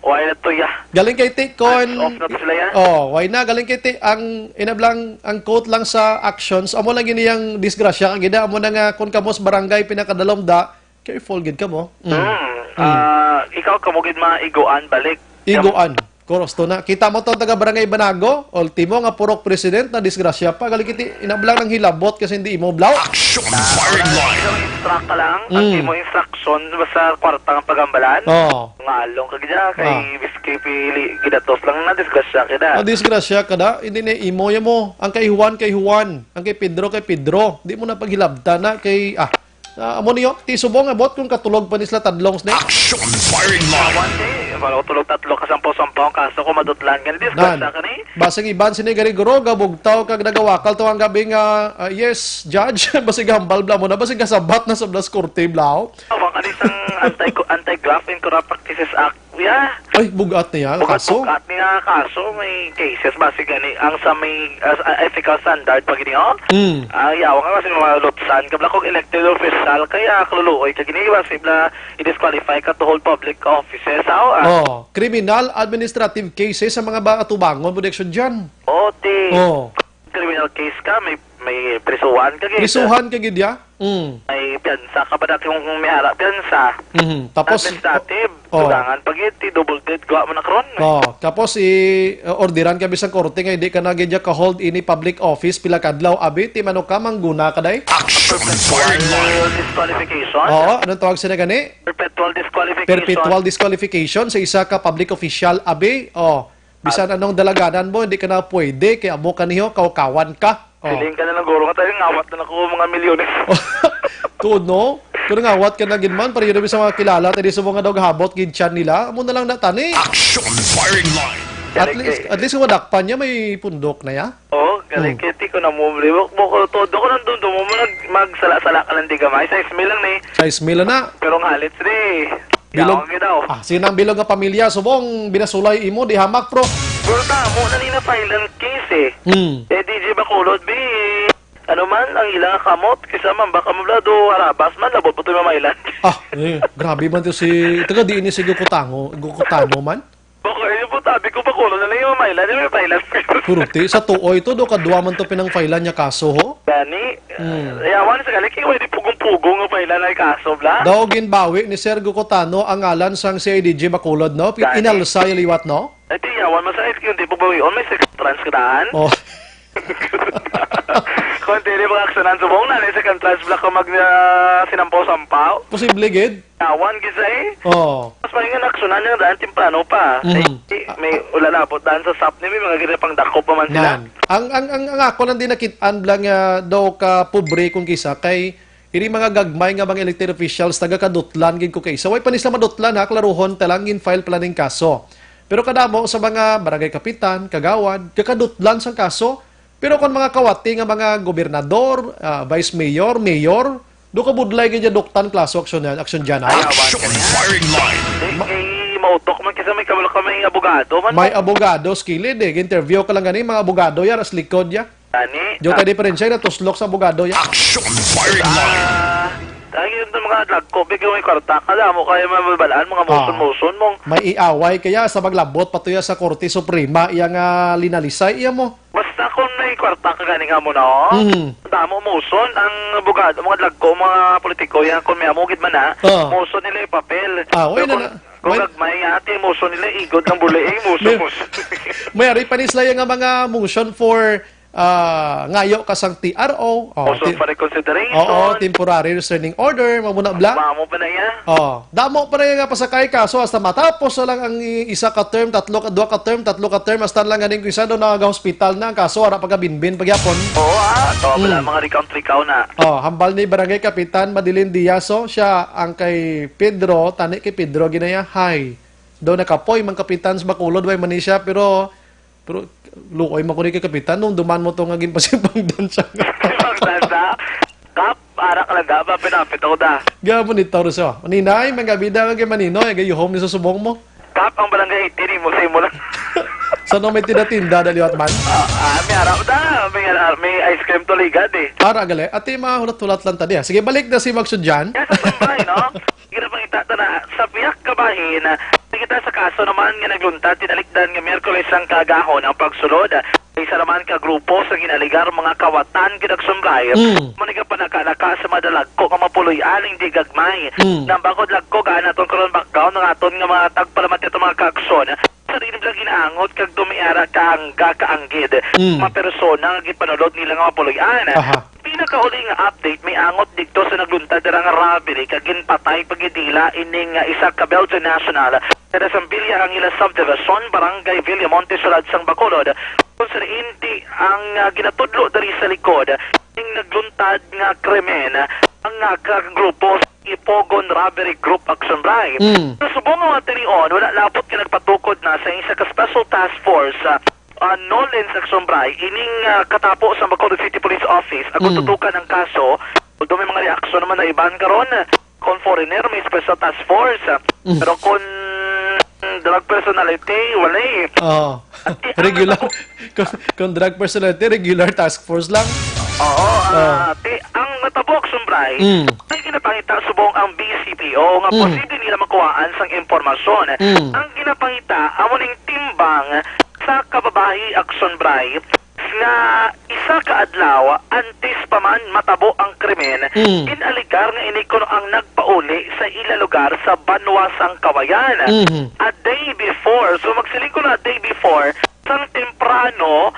Why na to ya? Galing kay ti, kon Hands off na to sila ya. Oh, why na? Galing kay ti, ang inablang, ang quote lang sa actions, amo lang gini ang disgrasya, ang gina, amo na nga, kung kamo sa barangay pinakadalom da, careful gid kamo. Mm. Hmm. Mm. Ah, ikaw kamo gid mga iguan balik. Iguan. Kuros to na. Kita mo to, taga Barangay Banago, ultimo nga purok president na disgrasya pa. Galing kiti, inablang nang hilabot kasi hindi imo blaw. Action firing line. Instruct ka lang, ang Mm. imo instruction, basta kwarta ang pagambalan. Oo. Ngalong ka gid, kay Ah. Miski pili, gidatos lang na, disgrasya ka na. Ah, disgrasya ka na. Hindi na imo, yan mo. Ang kay Juan, kay Juan. Ang kay Pedro, kay Pedro. Di mo na paghilabta na kay, ah, Ah, amo niyo, ti subong abot kung katulog pa ni sila tadlong sini. Action firing line. Awan, eh. Wala ko tulog tatlo ka sampaw-sampaw ang kaso ko madutlan. Gani, Nan. disgrasya ka ni. Basig iban sini gari guro, gabugtaw kag nagawakal to ang gabi nga, ah, yes, judge. Basig hambal bla mo na, basig kasabat na sa blas korte, blaw. Awan ka ni sang anti-, anti-graft and corrupt practices act. Yeah. Ay, bugat niya ang kaso. Bugat-bugat niya kaso, may cases, basi gani, ang sa may, uh, ethical standard pa gini, oh. Mm. Ah, yawa nga, basi mga lutsan, kabla kung elected official, kaya kaluluoy ka gini, basi bla, i-disqualify ka to hold public offices, oh, ah. Oh, criminal administrative cases sa mga ba atubangon mo direksyon dyan. Oh, ti. Oh. Criminal case ka, may, may prisuhan ka, gid. Prisuhan ka, gid, ya? Mm. May piyansa ka pa dati kung may ara piyansa. Mhm. Tapos, Administrative, oh. Dugangan pa gid, ti double dead, gwa mo na karon. Oh, tapos i, uh, orderan ka bisang korte nga hindi ka na gid ka hold any public office pila ka adlaw. Abi, ti mano ka, mangguna ka, day? Action firing line. Disqualification. Oo, anong tawag sila gani? Perpetual disqualification. Perpetual disqualification sa isa ka public official, abi. Oh, Bisan anong dalaganan mo, hindi ka na pwede, kay amo ka niyo, kawkawan ka. Oh. Feeling ka na lang, guro, nga tayo, ngawat na lang ko mga milyones. Tuod, no? Kung ngawat ka na gid man, pareho na sa mga kilala, tayo sa mga daw habot, gid siyan nila, amo na lang na tani. Action firing line. At Galing least, kay at least, kung madakpan niya, may pundok na ya. Oo, galing Hmm. kay ti ko na mo, libok mo ko, todo ko nang dumdum mo, mag, magsala-sala ka lang di gamay, sa Ismail lang ni. Sa Ismail na. Pero ang halits ni. Bilog. Yawa gid daw. Ah, sinang bilog nga pamilya, subong binasulay imo, di hamak, pro. Pero tamo na ni na-file ang case eh. Hmm. Eh, D J Bacolod, bi, ano man, ang ila nga kamot, kisa man, baka mablado, harabas man, labot mo to yung mamaylan. Ah, eh, grabe man to si, taga diin ni si Gukutano, Gukutano man? Bako, eh, yung sabi ko, Bacolod na lang yung mamaylan, yung mamaylan. Pero ti, sa tuoy to, do kadwa man to pinang-file-an nga kaso, ho? Gani, Hmm. Yawan sa gali, kay way di pugong-pugong nga file-an ang kaso, bla? Daw ginbawi ni Sir Gukutano ang ngalan sang C I D G Bacolod, no? Gani. Inalsa yung liwat, no? Ay, ti, yawan, masakit yung di pagbawion, may second trans ka daan? Oh. Kung dili mga aksanan subong na, may second trans, bla, kung mag, ah, sinampaw-sampaw. Posible, gid. Yawan, gid sa eh. Oh. Mas malingan aksanan yung daan temprano pa. Mhm. Eh, may ulalabot daan sa sap ni, may mga ginapang dako pa man sila. Nan. Ang, ang, ang, ang ako lang din nakit-an lang nga daw ka pobre kung kisa kay iri mga gagmay nga mga elected officials, taga Kadutlan gid ko kay isa. Way pa ni sila madutlan, ha, klaruhon ta lang, gin-file pa lang ning kaso. Pero kadamo sa mga barangay kapitan, kagawad, kakadutlan sang kaso. Pero kon mga kawati nga mga gobernador, ah, vice mayor, mayor, do ka budlay gid dyan duktan klaso aksyon, aksyon dyan, ha? Action firing line. Eh, eh, mautok man kasi may kabalo ka, may abogado man. May abogado, skilled eh. Interview ka lang gani, mga abogado yan, as likod ya. Gani. Di ka diferensya, natuslok sa abogado yan. Action firing line. Ah, ay, yun ang mga dagko, bigyan mo yung kwarta. Kala mo kaya mababalaan, mga Ah. muson-muson mong May iaway kaya sa maglabot patuya sa Korte Suprema, iya nga linalisay, iya mo. Basta kung may kwarta ka gani nga mo na, oh. Mm. Damo muson ang abogado, mga dagko, mga politiko, yan, kung may amugid man na, Ah. muson nila yung papel. Ah, okay Pero na kung, na. kung May gagmay, ate, muson nila, igod ang buli, eh, muson, May, muson. may ari pa ni sila yung mga motion for, ah, ngayo ka sang T R O. Oh, Motion ti-, for reconsideration. Oo, temporary restraining order, mga muna bla. Mamo pa na iya. Oh, damo pa na nga pasakay kaso hasta matapos na lang ang i-, isa ka term, tatlo ka, duha ka term, tatlo ka term, hasta lang ganing isa do nagahospital na ang kaso, ara pagkabinbin pagyapon. Oo, ah, to wala Mm. mga recount-recount na. Oh, hambal ni Barangay Kapitan Madeline Diaz, oh, siya ang kay Pedro, tani kay Pedro, ginaya, "Hi." Daw nakapoy, mang kapitan sa Bacolod, way man ni siya, pero, pero luoy man ko ni kay kapitan, nung duman mo to nga ginpasimbangdan siya. Simbangdan siya? Kap, ara ka lang, da, ba, pinapit ako, da. Ga, monitor siya. Ninay, mga bida, mga maninoy, gayuhom ni sa subong mo. Kap, ang barangay eighteen, mo sa imo lang. Sa nung may tinda-tinda, daliwat man? Ah, ah, may ara, da, may, ah, may ice cream to ligad, eh. Ara, gali. Ati, mahulat-hulat lang tadi, ah. Sige, balik na si Magsudyan. Yes, sa Sumbay, no? Ginapangita ta na sa pihak ka bahin, ah, kita sa kaso naman nga nagluntad tinalikdan nga Miyerkules ang kaagahon ang pagsulod. Isa naman ka grupo sa ginaligar mga kawatan gid ang Sumbay. Mm. Mo ni nga panaka-naka sa madalagko nga mapuloy-an hindi gagmay. Mm. Nang bangod lagko gaan aton karon background ang aton nga mga tagpalamat ato mga kaaksyon. Sa diin nila ginaangot kag dumiara kaangga kaanggid Mm. mga persona nga gipanulod nila nga mapuloy-an. Aha. Pinakauli nga update, may angot didto sa nagluntad dira nga robbery kag ginpatay pagidila ining, ah, isa ka Belgian national sa Sambilia Angela Subdivision, Barangay Villamonte, Sulad sang Bacolod. Kung sa diin ti ang, ah, ginatudlo diri sa likod ning nagluntad nga krimen, ang, ah, kagrupo sa Ipogon Robbery Group, Action Bray. Mm. Sa subong nga mga tinion, wala labot nga nagpatukod na sa isa ka special task force, ah, ah, Nolens Action Bray, ining, ah, katapo sa Bacolod City Police Office, ang Mm. tutukan ang kaso. Although may mga reaksyon naman na iban karon, kung foreigner, may special task force. Mm. Pero kung drug personality, wala eh. Oo. Ati, ang Regular. natabo- Kung, kung drug personality, regular task force lang. Oo, ah, Ah. ti, ang natabo, Action Bray, Mm. ay ginapangita subong ang B C P O nga Mm. posible nila makuhaan sang impormasyon. Mm. Ang ginapangita, amo ning timbang sa kababayi, Action Bray, nga isa ka adlaw antes pa man matabo ang krimen, Mm. ginaligar nga ini kuno ang nagpauli sa ila lugar sa Banwa sang Kawayan. Mhm. A day before, so magsiling ko na a day before, sang temprano,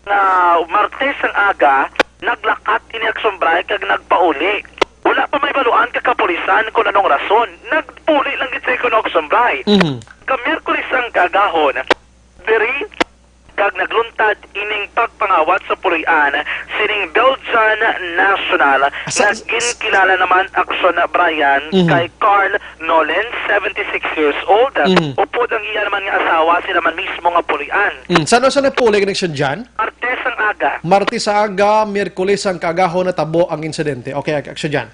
sa Martes sang aga, naglakat ini Action Bray kag nagpauli. Wala pa may baluan ka kapulisan kung anong rason. Nagpauli lang gid sa kuno Action Bray. Mhm. Ka Miyerkules sang kaagahon, diri kag nagluntad ining pagpangawat sa puloy-an sining Belgian national Sa- nga ginkilala naman, Action Bray, Mhm. kay Carl Nolen, seventy-six years old. Mhm. Upod ang iya naman nga asawa, sila man mismo nga puloy-an. Mm, sa ano siya nagpuli, Action Jan? Martes ang aga. Martes sa aga, Miyerkules ang kaagahon natabo ang insidente. Okay, Action Jan.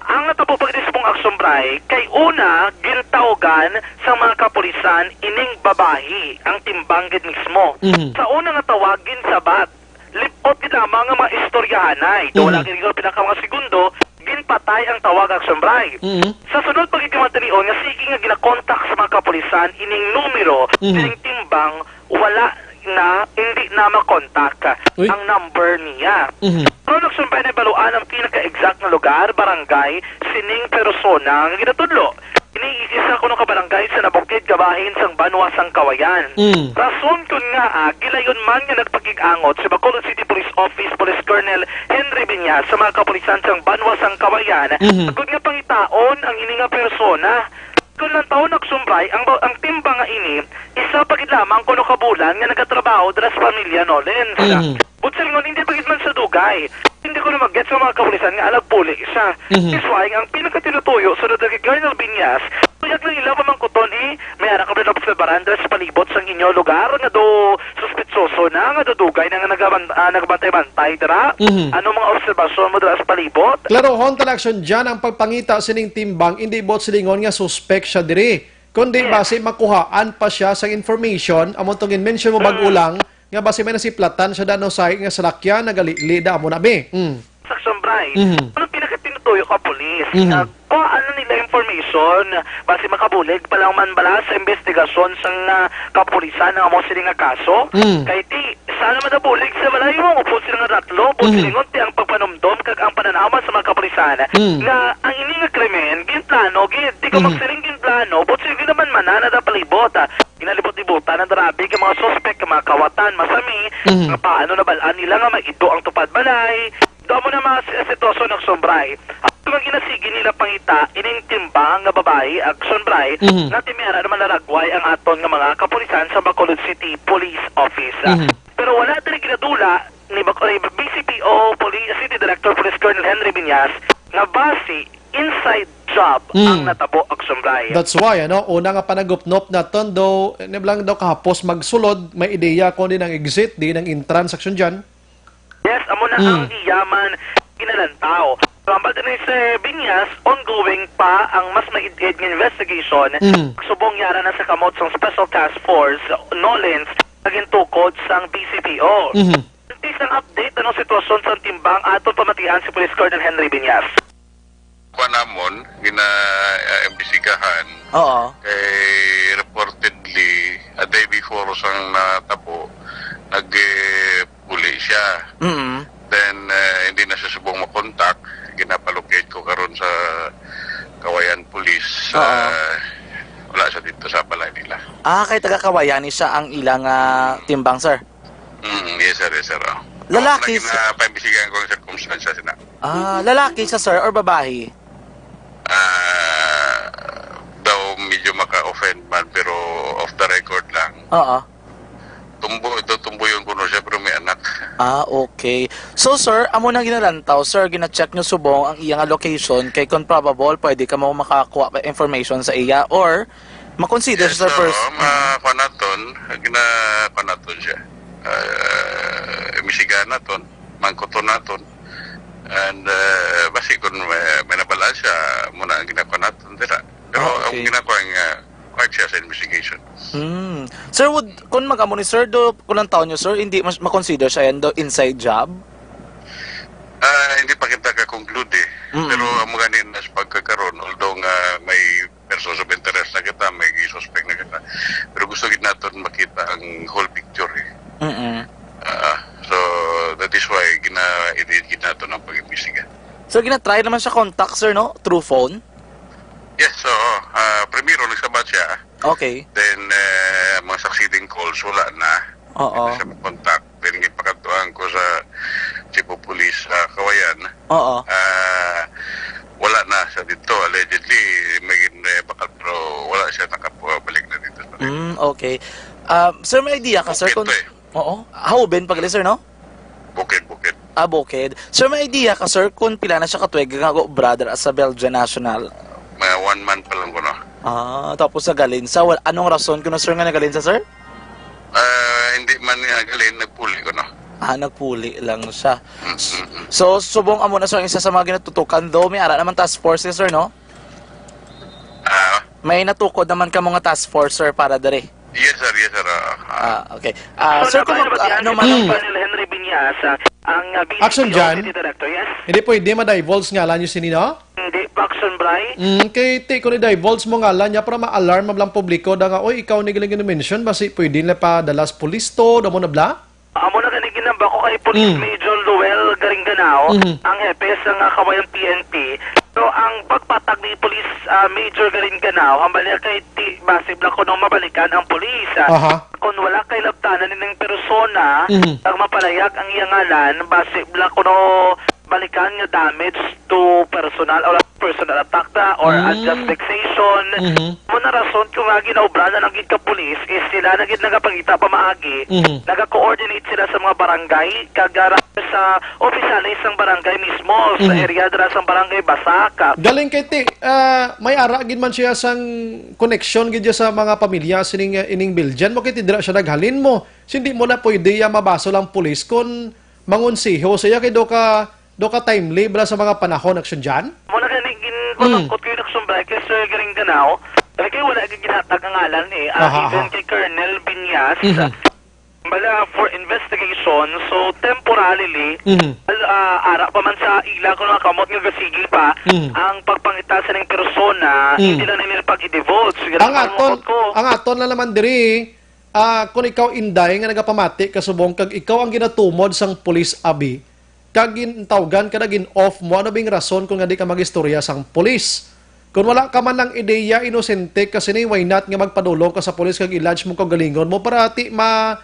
Ang natabo pa gid subong, Action Bray, kay una, gintawgan sa mga kapulisan ining babayi ang timbang gid mismo. Mhm. Sa una nga tawag, ginsabat. Lip-ot gid lamang ang mga istorya Gahanay. Do wala Mhm. gid ko pila ka mga segundo, ginpatay ang tawag, Action Bri. Mhm. Sa sunod, pagkakimantanion nga sige nga ginakontak sa mga kapulisan ining numero Mhm. sining timbang, wala na, hindi na makontak Uy. ang number niya. Mhm. Pero nagsumpay na baluan ang pinaka-exact nga lugar, barangay, sining persona nga ginatudlo. Ini isa kuno ka barangay sa nabukid nga bahin sang banwa sang Kawayan. Mm. Rason kun ngaa, ah, gilayon man nga nagpakig-angot si Bacolod City Police Office Police Colonel Henry Viñas sa mga kapulisan sang banwa sang Kawayan, Mhm. agud nga pangitaon ang ini nga persona. Kun lang taon nagsumbay, ang ba-, ang timbang nga ini, isa pa gid lamang kuno ka bulan nga nagatrabaho dira sa pamilya Nolens. Mhm. But silingon, hindi pa gid man sa dugay. Hindi ko na mag-get sa mga kapulisan nga alag puli siya. Mhm. That's why, ang pinakatinutuyo sa Colonel Viñas, kuyag lang ila pamangkuton, eh, may ara ka ba na obserbaran dira sa palibot sang inyo lugar nga do suspetsoso na, nga do dugay na nga nagaban-, ah, nagbantay-bantay dira? Mhm. Ano mga obserbasyon mo dira sa palibot? Klarohon ta lang, Action Jan, ang pagpangita sining timbang, hindi buot silingon nga suspek siya diri. Kundi Yes. basi makuhaan pa siya sang information, amo tong in-mention mo bag-o Mm. lang, nga basi may nasiplatan siya da, no, sa nga salakyan, nagalili da, amo na, be. Mm. Sa Sombray, Mhm. ano pinakatinutuyo ka pulis? Mhm. Ah, kuhaan nila information, basi makabulig pa lang man bala sa investigasyon sang, ah, kapulisan ang amo sini nga kaso? Mm. Kay ti, sana madabulig sa balay mo, upod sila nga tatlo, Mhm. buot silingon ti ang pagpanumdom kag ang pananawan sa mga kapulisan Mm. nga ang ini nga krimen, ginplano, gid, di ka Mhm. magsiling ginplano, buot silingon naman manana da palibot, ah. Ginalibot-libutan ang grabe ka mga suspek, ka mga kawatan, masami, Mhm. nga paano nabalaan nila nga may ido ang tupad balay. Damo na mga si-, sitwasyon nagsumbray. Ang mga ginasigi nila pangita, ining timbang nga babayi, ag sumbray, Mhm. nga ti may ara naman naragway ang aton nga mga kapulisan sa Bacolod City Police Office. Mhm. Pero wala diri ginadula ni Bac-, ni B C P O Poli-, City Director Police Colonel Henry Viñas nga basi inside job Mm. ang natabo, ag sumbray. That's why, ano, una nga panagupnop naton daw, eh, niblang daw kahapos magsulod, may ideya kung di nang exit, di nang entrance, Action Jan. Yes, amo na Mm. ang iya man ginalantaw. Tambal din ni Sir Viñas, ongoing pa ang mas maid-id nga investigation. Mm. Subong yara na sa kamot sang Special Task Force, Nolens, nga gintukod sang B C P O. Mhm. Antes ang update, anong sitwasyon sa timbang aton pamatian si Police Colonel Henry Viñas? Kuan namon, gina, ah, imbestigahan. Oo. Kay reportedly, a day before sang natabo, nag, eh, puli siya. Mm. Then, eh, hindi na siya subong makontak. Ginapalocate ko karon sa Kawayan Police. Oo. Ah, wala siya dito sa balay nila. Ah, kay taga Kawayan ni siya ang ilang, ah, timbang, sir? Mm, yes, sir, yes, sir, oh. Lalaki, Ako na sir. Ginapaimbestigahan ko ang sirkumstansya sina. Ah, lalaki siya, sir, or babae? Ah, daw medyo maka-offend man, pero off the record lang. Oo. Tumbo-, daw tumbuyon kuno siya, pero may anak. Ah, okay. So, sir, amo nang ginalantaw, sir, gina-check nyo subong ang iya nga location, kay kung probable, pwede ka mo makakuha pa information sa iya, or makonsider Yes, sa sir, first. Oh, ma-, kuha naton, gina-, kuha naton siya. Ah, imisigahan naton, mangkuton naton. And, ah, basi kung may, may nabal-an siya, muna ang ginakuha naton, dira. Pero Ah, ang okay. ginakuha nga, kuha siya sa investigation. Hmm. Sir, would, kung mag-amo ni sir, do, kung ang taon nyo, sir, hindi mas, makonsider siya yan, do, inside job? Ah, hindi pa kita ka-conclude eh. Mm. Pero ang mga ninas pagkakaroon, although nga may persons of interest na kita, may suspect na kita, pero gusto gid naton makita ang whole picture eh. Mm-mm. Ah, so, that is why gina-edit gid naton ang pag-imbestiga. Sir, gina-try naman siya contact, sir, no? Through phone? Yes, oo. Ah, primero, nagsabat siya. Okay. Then, eh, mga succeeding calls, wala na. Oo. Hindi siya makontak. Then, gipakadtuan ko sa Chief of Police sa Kawayan. Oo. Ah, wala na siya dito. Allegedly, may gin-, eh, bakal, pero wala siya nakabalik na dito. Mm, okay. Ah, sir, may idea ka, sir, Bukid kung to eh. Oo. Hauben pa gali, sir, no? Bukid, Bukid. Ah, Bukid. Sir, may idea ka, sir, kung pila na siya katuig nga nag-obra dira sa Belgian National? Mga one month pa lang kuno. Ah, tapos nagalinsa. Wal-, anong rason kuno, sir, nga nagalinsa, sir? Ah, hindi man nga galin, nagpuli kuno. Ah, nagpuli lang siya. Mm, mm, mm. So, subong amo na, sir, ang isa sa mga ginatutukan, though may ara naman task force, sir, no? Ah. May natukod naman kamo nga task force, sir, para diri? Yes, sir. Yes, sir. Ah, ah. Ah, okay. Ah, So, sir, kung nabatian mag-, ah, ano si man ang Colonel Henry Binyas, ah, ang, ah, Vice Action P O dyan? City Director, yes? Hindi pwede ma-divulge ngalan niyo sini, no? Hindi pa, Action Bray. Mm, kay ti, kung i-divulge mo ngalan niya, para ma-alarm ang publiko, da nga, "Oy, ikaw ni galing mention, basi pwede na pa dalas pulis to, damo na bla?" Amo na gani ginamba ko kay Police Mm. Major Luel Garinganao, Mhm. ang hepe sa nga Kawayan P N P. So, ang pagpatag ni Police, ah, Major Garinganao, hambal niya kay ti, basi bla kuno mabalikan ang pulis. Aha. Kung wala kay labtanan nining persona, Mhm. kag mapalayag ang iya ngalan, basi bla kuno balikan nga damage to personal or personal attack na or Mm. unjust vexation. Mhm. Amo na rason kung nga ginaobra na lang gid ka pulis is sila na gid nagapangita pamaagi, Mhm. nagakoordinate sila sa mga barangay, kag ara sa opisyales sang barangay mismo, sa Mhm. area dira sang barangay Basak. Galing kay ti, ah, may ara gid man siya sang koneksyon gid siya sa mga pamilya sining, ah, ining biljan mo kay ti dira siya naghalin mo. Hindi mo na pwede ya mabaso lang pulis kon mangonseho siya kay do ka, do ka timely bala sa mga panahon, Action John? Mo na gani gin-, Mm. pangkot ko yung Action Bray kay Sir Garinganao. Kay wala gid ginhatag ang ngalan eh. Ah, Aha, even aha. kay Colonel Binyas. Mhm. Bala for investigation, so temporarily, Mhm. al-, ah, ara pa man sa ila kung nakakamot nga gasigil pa Mhm. ang pagpangita sa ning persona, Mhm. hindi lang nila pag-i-divulge. Ganun Ang ang aton, mukot ko. ang aton na naman diri, ah, kung ikaw, Inday, nga nagapamati ka subong kag ikaw ang ginatumod sang pulis abi, kag gintawgan ka na, gin-off mo, ano bing rason kung nga di ka mag-istorya sang pulis? Kung wala ka man lang ideya, inosente ka sini, why not nga magpadulong ka sa pulis kag i-lodge mo kaugalingon mo para ti ma-,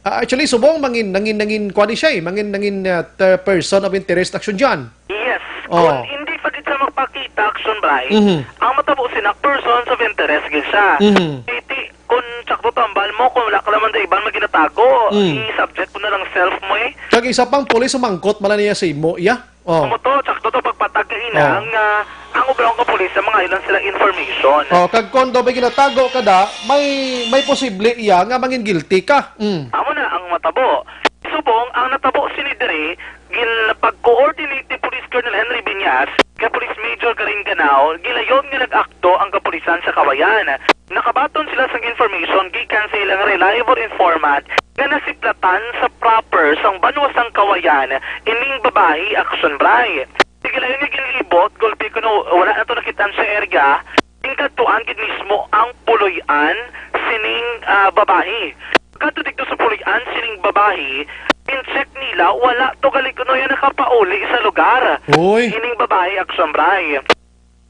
ah, actually, subong mangin, nangin, nangin, kuwan ni siya eh, mangin, nangin, ah, ter-, person of interest, Action John. Yes. Oh. Kung hindi pa gid siya magpakita, Action Bray, Mhm. ang matabo sina persons of interest gid siya. Mhm. Kay ti, kung sakto tambal mo, kung wala ka naman sa iban maginatago, Mm. i-subject mo na lang self mo eh. Kag isa pang pulis, sumangkot man lang niya sa imo, iya? Oh. Amo to, sakto to pagpatag ka ina, Oh. ang, ah, ang obra nga pulis sa mga ilan sila information. Oh, kag kung daw may ginatago ka da, may, may posible iya nga mangin guilty ka. Mm. Amo na ang matabo. Subong, ang natabo sini diri, gin-, pag-coordinate ni Police Colonel Henry Binyas kay Police Major Garinganao, gilayon nga nag-akto ang kapulisan sa Kawayan. Nakabaton sila sang information gikan sa ilang reliable informant nga nasiplatan sa proper sang banwa sang Kawayan ining babayi, Action Bray. Sige lang ini ginlibot, gulpi kuno wala na to nakit-an sa area. Ing kadtuan gid mismo ang puloy-an sining, ah, babayi. Kadto didto sa puloy-an sining babayi, in-check nila, wala to gali kuno yan nakapauli sa lugar. Uy. Ining babayi, Action Bray.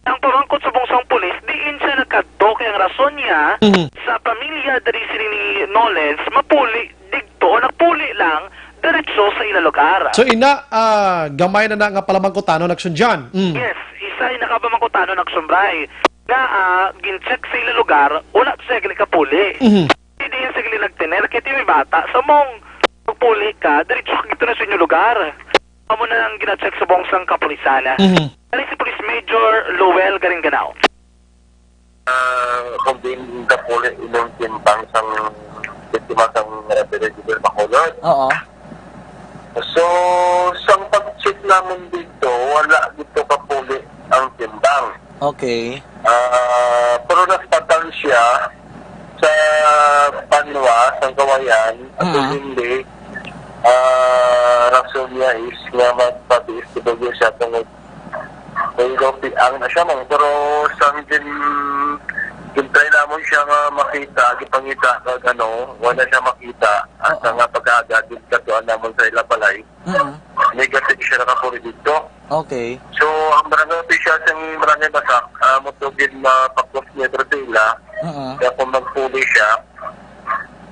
Ang pamangkot subong sang pulis, diin siya nagkadto kay ang rason niya Mhm. sa pamilya diri sini ni Nolens, mapuli didto, nagpuli lang diretso sa ila lugar. So, ina, ah, gamay na na nga palamangkutanon, Action John. Mm. Yes, isa ay nakapamangkutanon, Action Bray. Nga, ah, gin-check sa ila lugar, wala siya gali kapuli. Mhm. Hindi yan sila nagtener, kaya may bata. Sa mong magpuli ka, diretso ka dito na sa inyong lugar. Amo na ang gina-check subong sang kapulisan. Mhm. Kani si Police Major Lowell Garinganao. Ah, kung din kapuli inyong timbang sang biktima sang Reverend Jubel Bacolod. Oo. So, sang pag-check namin dito, wala dito kapuli ang timbang. Okay. Ah, pero nasipatan siya sa banwa, sa Kawayan, at Mm. hindi, ah, rason niya is nga magpatiis-tibog siya tungod kay daw piang na siya, man. Pero sang gin-, gin-try namon siya nga makita, gipangita, kag ano, wala siya makita. At Oo. Nga pag-aagad, gin-, katuan namon sa ila balay. Mm. Negative siya nakapuli dito. Okay. So, ang barangay official sa barangay Basak, ah, mo to gid mapakos niya dito sa ila. Mm. Kaya kung magpuli siya,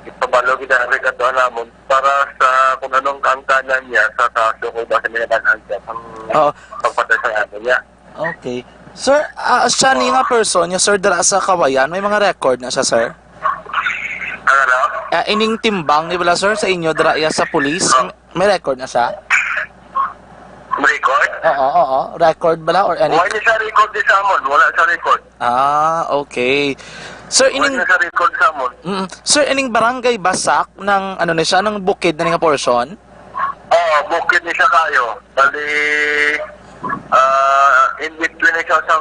ipabalo gid ang regato namon para sa kung anong kaangkanan niya sa kaso kung bakit niya nag-angkat ang Oo. pagpatay sa amo niya. Okay. Sir, ah, siya ni nga person, yung sir, dala sa Kawayan, may mga record na siya, sir? Ano na? Ah, ining timbang ni bala, sir, sa inyo, dala iya sa police? Oo. May record na siya? Record? Oo, oo. Record bala or any? Wala niya sa record di sa amon. Wala sa record. Ah, okay. Sir, Wala ining niya sa record sa amon. Mm. Sir, ining barangay Basak ng, ano na siya, ng bukid na nga portion? Oo, bukid ni siya kayo. Bali, ah, in between na siya sa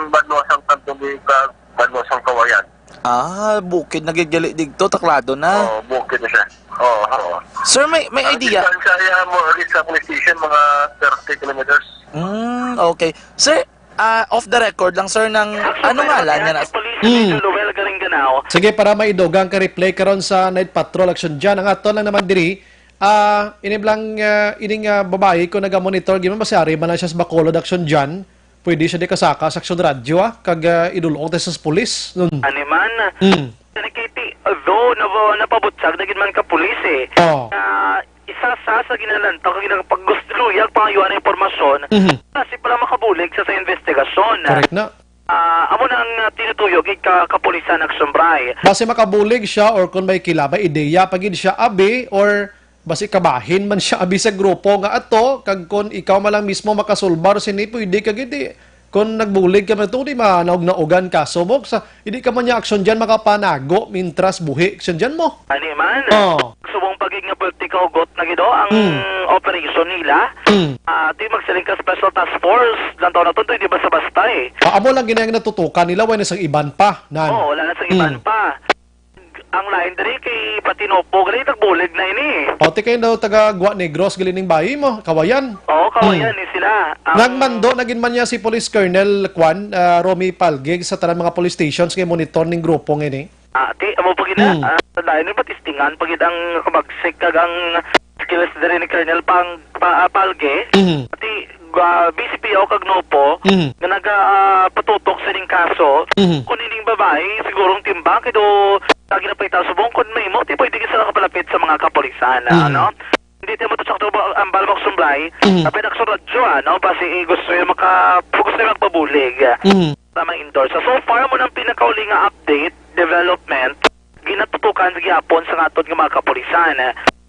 banwa sang Cantolica, banwa sang Kawayan. Ah, bukid na gid gali digto, taklado na. Oo, bukid na siya. Oo, oo. Sir, may, may Ang idea? Distansya niya, more or less, sa police station, mga thirty kilometers. Mm, okay. Sir, ah, off the record lang, sir, nang ano ngalan niya na? Police Mm. Major Lowell Garingganao. Sige, para maidugang ka replay karon sa Night Patrol Action Dyan. Ang ato lang naman diri, ah, ini lang, ah, ining, ah, babayi ko naga-monitor, gid man ba si Ari man na siya sa Bacolod Action Dyan? Pwede siya di kasaka sa Action Radyo, ah, kag, ah, idul-ong tayo sa pulis. Mm. Ani man? Mm. Ni Katie, though napa-, napabutyag na gid man ka pulis, eh. Oh. Ah, isa sa, sa ginalantaw kag ginapaggusluyag pangayuan ang impormasyon, Mhm. kasi pala makabulig sa, sa investigasyon. Correct na. Ah, amo na ang, ah, tinutuyo gid ka kapulisan, Action Bri. Basi makabulig siya or kung may kilabay, ideya pa gid siya, abi, or basi kabahin man siya, abi, sa grupo nga ato, kag kung ikaw man lang mismo makasulbar sini, pwede ka gid, eh. Kung nagbulig ka man, tungod di manaog-naogan kaso mo, sa, hindi ka man niya Action Dyan makapanago, mintras buhi Action Dyan mo. Ani man? Oh. Subong pagig nga pwerte kahugot na gid, oh, ang Hmm. operation nila. Hmm. Ah, di magsiling ka special task force, lang taon na to, di basta-basta, eh. Ah, amo lang ginayang natutukan nila, wala na sang iban pa, nan. Oo, wala na sang iban Hmm. pa. Ang lain diri kay pati Nopo, gali nagbulig na ini. O, ti kay daw taga Gua Negros, gali ning bayi mo, Kawayan. Oo, Kawayan Hmm. ni sila. Ang Nagmando na gid man niya si Police Colonel Kwan, ah, Romy Palgig sa tanan mga police stations nga monitor ning grupo nga ini. Ah, ti, amo pa gid na. Hmm. Ah, lain ni patistingan pa gid ang kabagsik kag ang skills diri ni Colonel Pang, pa, ah, Palge. Hmm. Ti, ah, B C P O kag Nopo Hmm. nga naga, ah, patutok sining kaso. Hmm. Kung ining babayi, sigurong timbang kay do lagi na pa itaw subong kung may mo, ti pwede gid sila kapalapit sa mga kapulisan, Hmm. ano? Hindi tayo matusok to ba, ang balbak sumblay. Hmm. Tapi nakasurat siya, ano? Basi, eh, gusto niya maka-, gusto niya magpabulig. Hmm. Tama, endorse. So far, mo nang pinakauli nga update, development, ginatutukan sa gihapon sa aton nga mga kapulisan.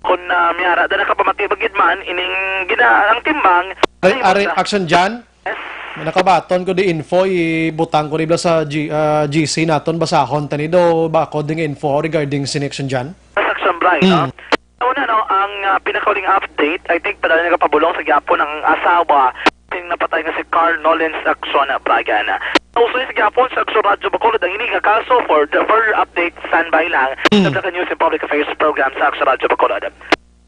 Kung, ah, may ara na nakapamati ba gid man, ining gina-, ang timbang, Ay, ay, are, basta Action Dyan? Yes. May nakabaton ko di info, ibutang ko di bala sa G-, ah, G C naton, basahon tani do, ba ako ding info regarding si Action Dyan? Sa Action Bri, no? Hmm. Una, no, ang, ah, pinakauling update, I think, padala nga pabulong sa gihapon ang asawa sing napatay nga si Carl Nolens Action, ah, Brian. Nausoy sa gihapon sa Action Radyo Bacolod ang ini nga kaso. For the further update, standby lang Hmm. sa Bulacan News and Public Affairs Program sa Action Radyo Bacolod.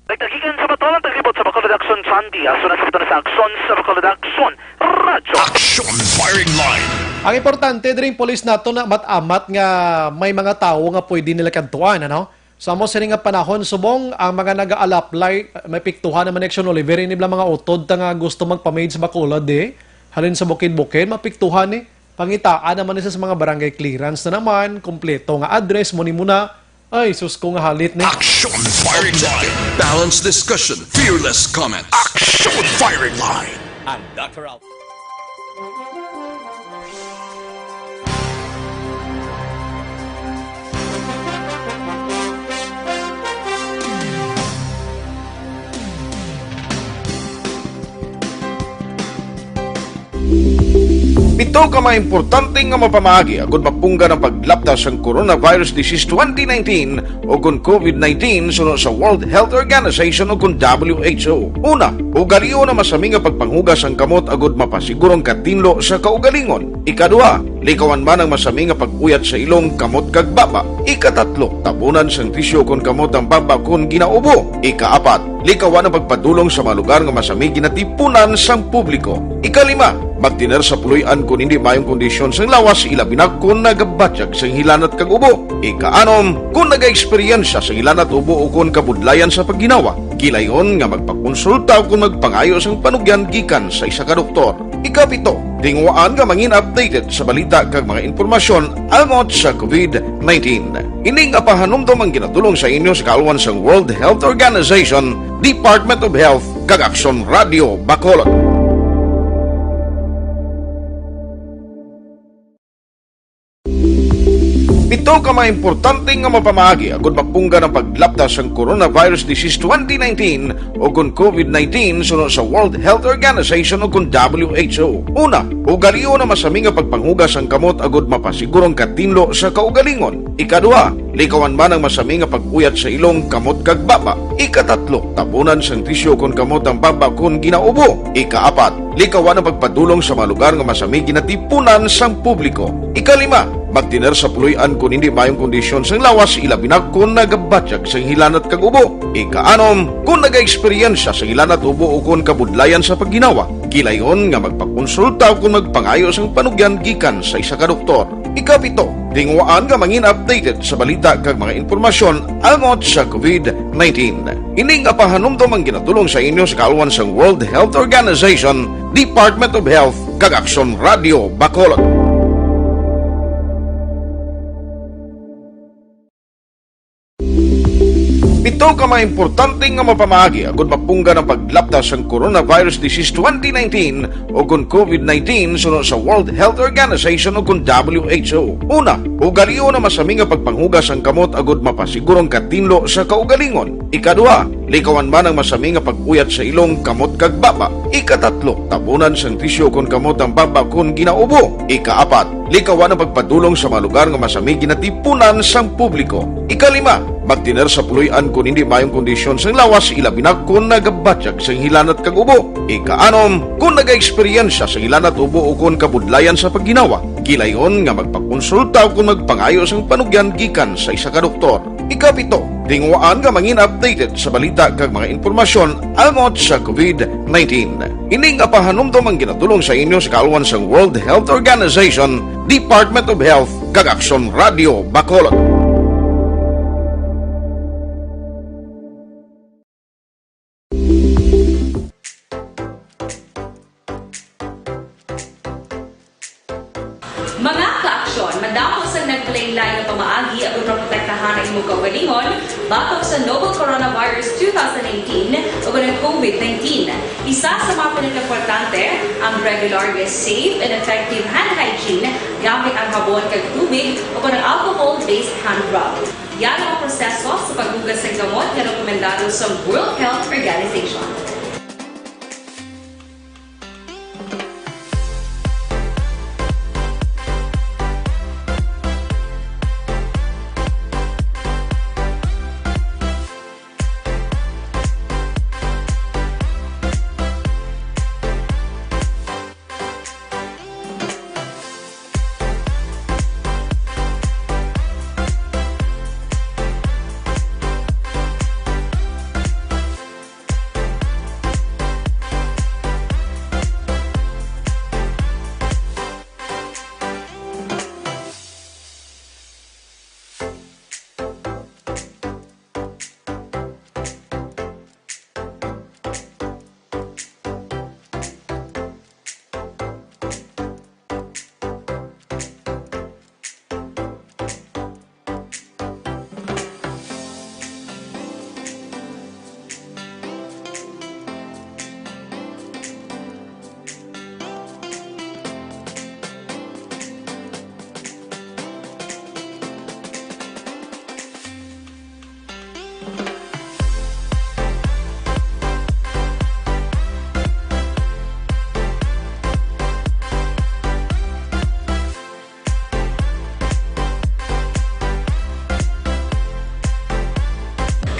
Nagtagikan sa Bacolod, naglibot sa Bacolod Action, Sandy. Aso na sa Bacolod Action, sa Bacolod Action, Radyo. Action Firing Line. Ang importante, diri ang pulis nato na amat-amat nga may mga tawo nga pwede nila kadtuan, ano? Sa amo sini nga panahon, subong ang mga nagaalaplay, mapiktuhan naman ni Action Oliver, ini bala mga utod ta nga gusto magpa-maid sa Bacolod, eh. Halin sa bukid-bukid, mapiktuhan, eh. Pangitaan naman ni sa mga barangay clearance na naman, kompleto nga address, mo ni muna. Ay, sus ko nga halit ni. Action Firing Line. Balanced discussion, fearless comment. Action Firing Line. And Doctor Al- Pito ka mga importante nga mapamaagi agud mapunggan ang paglapta sang coronavirus disease twenty nineteen o kon COVID nineteen suno sa World Health Organization o kon W H O. Una, ugalion ang masami nga pagpanghugas sang kamot agud mapasiguro ang katinlo sa kaugalingon. Ikaduha, likawan man ang masami nga pag-uyat sa ilong, kamot, kag baba. Ikatatlo, tabunan sang tisyu kon kamot ang baba kon ginaubo. Ikaapat, likawan ang pagpadulong sa mga lugar nga masami ginatipunan sang publiko. Ikalima, magtener sa puloy-an kon indi maayong kondisyon sang lawas, ilabi na kon nagabatyag sang hilanat kag ubo. Ikaanom, kon nagaeksperyensya sang hilanat, ubo, o kon kabudlayan sa pagginawa, gilayon nga magpakonsulta o kon magpangayo sang panugyan gikan sa isa ka doktor. Ikapito, tinguhaan nga mangin updated sa balita kag mga impormasyon angot sa COVID nineteen. Ini nga pahanumdom ang ginadul-ong sa inyo sa kaalwan sang World Health Organization, Department of Health, kag Aksyon Radio Bacolod. Pito ka mga importante nga mapamaagi agud mapunggan ang paglapta sang coronavirus disease twenty nineteen o kon COVID nineteen suno sa World Health Organization o kon W H O. Una, ugalion ang masami nga pagpanghugas sang kamot agud mapasiguro ang katinlo sa kaugalingon. Ikaduha, likawan man ang masami nga pag-uyat sa ilong, kamot, kag baba. Ikatatlo, tabunan sang tisyu kon kamot ang baba kon ginaubo. Ikaapat, likawan ang pagpadulong sa mga lugar nga masami ginatipunan sang publiko. Ikalima, Magtener sa puloy-an kon hindi maayong kondisyon sang lawas, ilabi na kon nagabatyag sang hilanat kag ubo. Ikaanom, kon nagaeksperyensya sang hilanat, ubo, o kon kabudlayan sa pagginawa, gilayon nga magpakonsulta o kon magpangayo sang panugyan gikan sa isa ka doktor. Ikapito, tinguhaan nga mangin updated sa balita kag mga impormasyon angot sa covid nineteen. Ini nga pahanumdom ang ginatulong sa inyo sa kaalwan sang World Health Organization, Department of Health, kag Aksyon Radio Bacolod. Pito ka mga importante nga mapamaagi agud mapunggan ang paglapda sang coronavirus disease twenty nineteen o kon covid nineteen suno sa World Health Organization o kon W H O. Una, ugalion ang masami nga pagpanghugas sang kamot agud mapasiguro ang katinlo sa kaugalingon. Ikaduha, likawan man ang masami nga pag-uyat sa ilong, kamot, kag baba. Ikatatlo, tabunan sang tisyu kon kamot ang baba kon ginaubo. Ikaapat, likawan ang pagpadulong sa mga lugar nga masami ginatipunan sang publiko. Ikalima, magtener sa puloy-an kon hindi maayong kondisyon sang lawas, ilabi na kon nagabatyag sang hilanat kag ubo. Ikaanom, kon nagaeksperyensya sang hilanat, ubo, o kon kabudlayan sa pagginawa, gilayon nga magpakonsulta o kon magpangayo sang panugyan gikan sa isa ka doktor. Ikapito, tinguhaan nga mangin updated sa balita kag mga impormasyon angot sa covid nineteen. Ini nga pahanumdom ang ginatulong sa inyo sa kaalwan sang World Health Organization, Department of Health, kag Aksyon Radio Bacolod. Mga ka-aksyon, madamo sang naglain-lain nga pamaagi aron maprotektahan ang imong kaugalingon batok sa novel coronavirus two thousand nineteen o ang covid nineteen. Isa sa mga pinakaimportante ang regular nga safe and effective hand hygiene gamit ang habon kag tubig o ang alcohol-based hand rub. Yara ang proseso sa paghugas sang kamot nga rekomendado sa World Health Organization.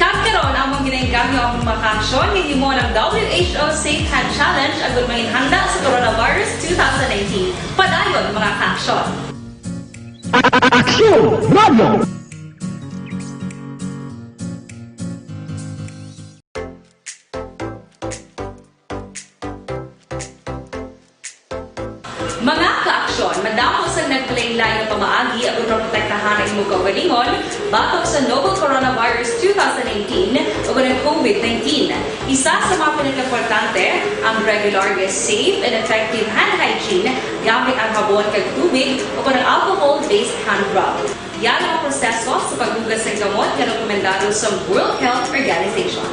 Kag karon, amon ginaengganyo ang mga kaaksyon nga himuon ang W H O Safe Hand Challenge agud manginhanda sa coronavirus two thousand nineteen. Padayon, mga kaaksyon. Aksyon Radio! Mga kaaksyon, madamo sang naglain-lain nga pamaagi aron maprotektahan ang imong kaugalingon batok sa novel coronavirus two thousand nineteen o ang covid nineteen. Isa sa mga pinakaimportante ang regular nga safe and effective hand hygiene gamit ang habon kag tubig o ang alcohol-based hand rub. Yara ang proseso sa paghugas sang kamot nga rekomendado sa World Health Organization.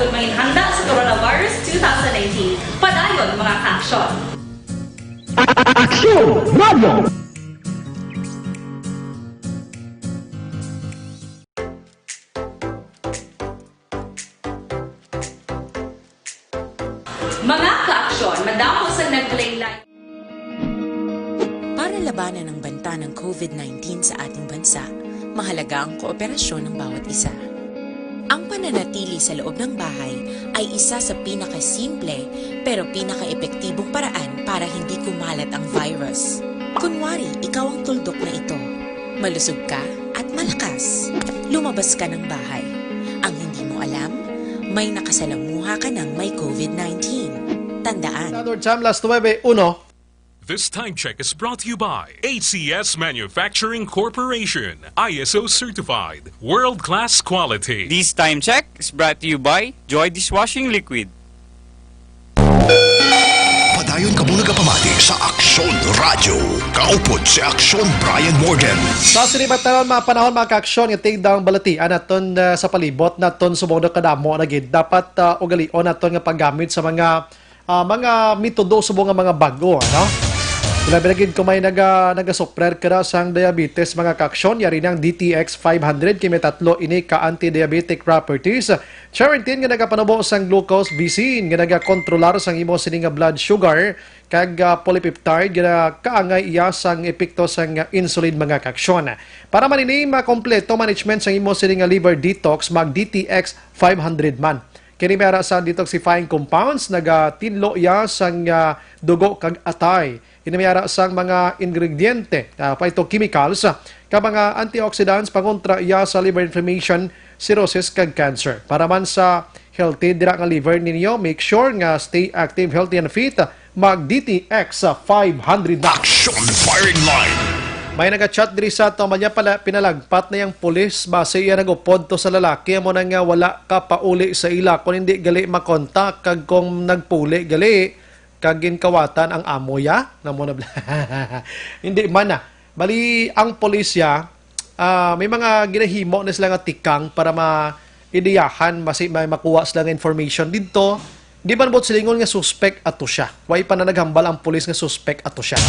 May handa sa coronavirus two thousand nineteen. Padayon, mga ka-aksyon. Aksyon Radio! Mga ka-aksyon, madamo sa naglaylay. Para labanan ang banta ng covid nineteen sa ating bansa, mahalaga ang kooperasyon ng bawat isa. Ang pananatili sa loob ng bahay ay isa sa pinakasimple pero pinakaepektibong paraan para hindi kumalat ang virus. Kunwari, ikaw ang tuldok na ito. Malusog ka at malakas. Lumabas ka ng bahay. Ang hindi mo alam, may nakasalamuha ka ng may covid nineteen. Tandaan. Standard Time, las nuebe uno. This time check is brought to you by A C S Manufacturing Corporation, I S O certified, world-class quality. This time check is brought to you by Joy Dishwashing Liquid. Padayon kamo nagapamati sa Aksyon Radyo. Kaupod si Aksyon Brian Morgan. Sa sini batanon, mga panahon, mga ka-aksyon, nga tigdang balatian naton, ah, sa palibot naton subong daw kadamo na gid. Dapat, ah, ugalion naton nga paggamit sa mga, ah, mga metodo subong nga mga bag-o, ano? Ilabi na gid kung may naga-, nagasuffer ka na sang diabetes, mga ka-aksyon, yari na ang D T X five hundred, kay may tatlo ini ka anti-diabetic properties. Charantin nga nagapanubo sang glucose, visin nga nagakontrolar sang imo sini nga blood sugar, kag, ah, polypeptide nga nakaangay iya sang epekto sang insulin, mga ka-aksyon. Para man ini makompleto management sang imo sini nga liver detox, mag D T X five hundred man. Kini may ara sa detoxifying compounds, nagatinlo iya sang, ah, dugo kag atay. Ini may ara sang mga ingrediente, ah, phytochemicals, ah, kag mga antioxidants pangontra iya sa liver inflammation, cirrhosis, kag cancer. Para man sa healthy dira nga liver ninyo, make sure nga stay active, healthy, and fit. Mag D T X five hundred na. Action Firing Line. May nagachat diri sa ato, man niya pala, pinalagpat na yang pulis, basi iya nagupod to sa lalaki, amo na nga wala ka pauli sa ila kung hindi gali makontak, kag kung nagpuli gali, kag ginkawatan ang amo ya, na mo na bla-, hindi man na. Bali, ang pulisya, ah, may mga ginahimo na sila nga tikang para ma-, ideyahan, masi-, may makuha sila nga information didto. Di man buot silingon nga suspek ato siya. Way pa na naghambal ang pulis nga suspek ato siya.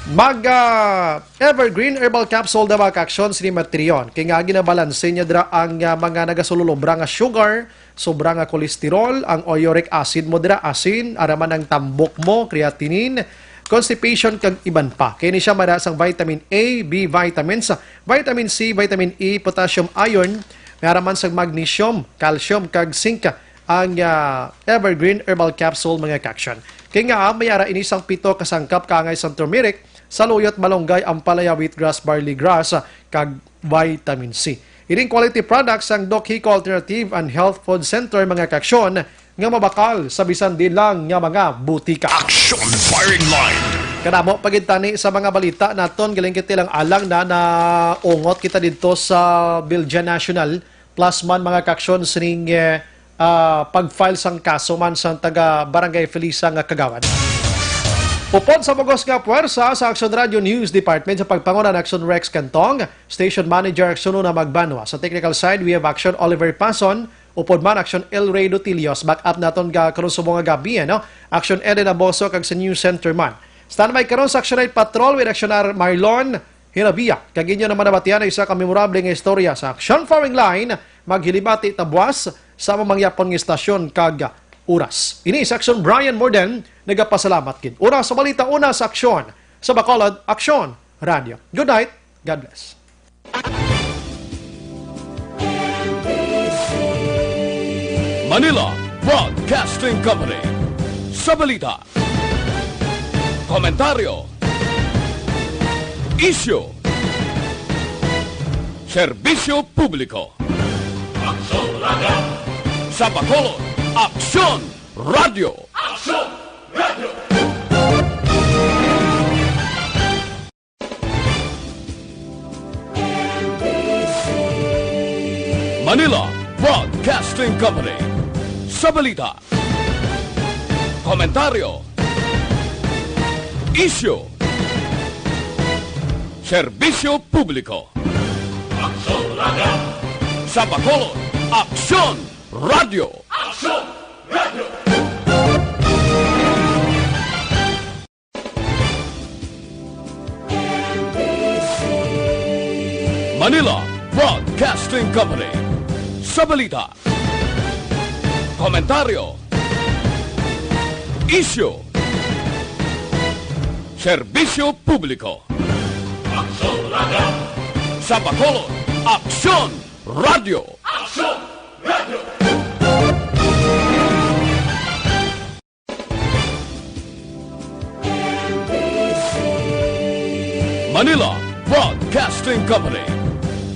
Mag, ah, Evergreen Herbal Capsule na, mga ka-aksyon, sini Matrion. Kay nga ginabalanse niya dira ang, ah, mga nagasululobra nga sugar, sobra nga cholesterol, ang uric acid mo dira, asin, ara man ang tambok mo, creatinine, constipation, kag iban pa. Kini siya may ara sang vitamin A, B vitamins, vitamin C, vitamin E, potassium, iron, may ara man sang magnesium, calcium, kag zinc ang, ah, Evergreen Herbal Capsule, mga ka-aksyon. Kay nga, may ara ini sang pito ka sangkap kaangay sang turmeric, saluyot, malunggay, ampalaya, wheatgrass, barley grass, kag vitamin C. Ining quality products sang Doc Hico Alternative and Health Food Center, mga ka-aksyon, nga mabakal sa bisan diin lang nga mga butika. Action Firing Line. Kadamo pa gid tani sa mga balita naton, galing kita lang alang na naungot kita didto sa Biljan National, plus man, mga ka-aksyon, sining, eh, ah, pag-file sang kaso man sang taga Barangay Felisa nga kagawad. Upod sa bugos nga puwersa sa Action Radio News Department sa pagpanguna ni Action Rex Cantong, Station Manager Action Una Magbanwa. Sa technical side, we have Action Oliver Pason, upod man Action El Rey Dutilios. Back up naton ka karon subong nga gabi, ano? Action Eden Aboso kag sa News Center man. Standby karon sa Action Night Patrol with Action R Marlon Hirabia. Kag inyo naman nabatian ang isa ka memorable nga istorya sa Action Firing Line. Maghilibati ta buas sa among mangyapon nga istasyon kag oras. Ini sa Action Brian Morden, nagapasalamat gid. Una sa balita, una sa aksyon. Sa Bacolod, Action Radio. Good night. God bless. Manila Broadcasting Company. Sa balita, komentaryo, isyu, serbisyo publiko. Aksyon Radio. Sa Bacolod, Aksyon Radio. Aksyon Radio. Manila Broadcasting Company. Sa balita, komentaryo, isyu, serbisyo publiko. Aksyon Radio. Sa Bacolod, Aksyon Radyo. Aksyon Radio. Manila Broadcasting Company. Sa balita, komentaryo, isyu, serbisyo publiko. Aksyon Radio. Sa Bacolod, Aksyon Radio. Aksyon Radio. Manila Broadcasting Company.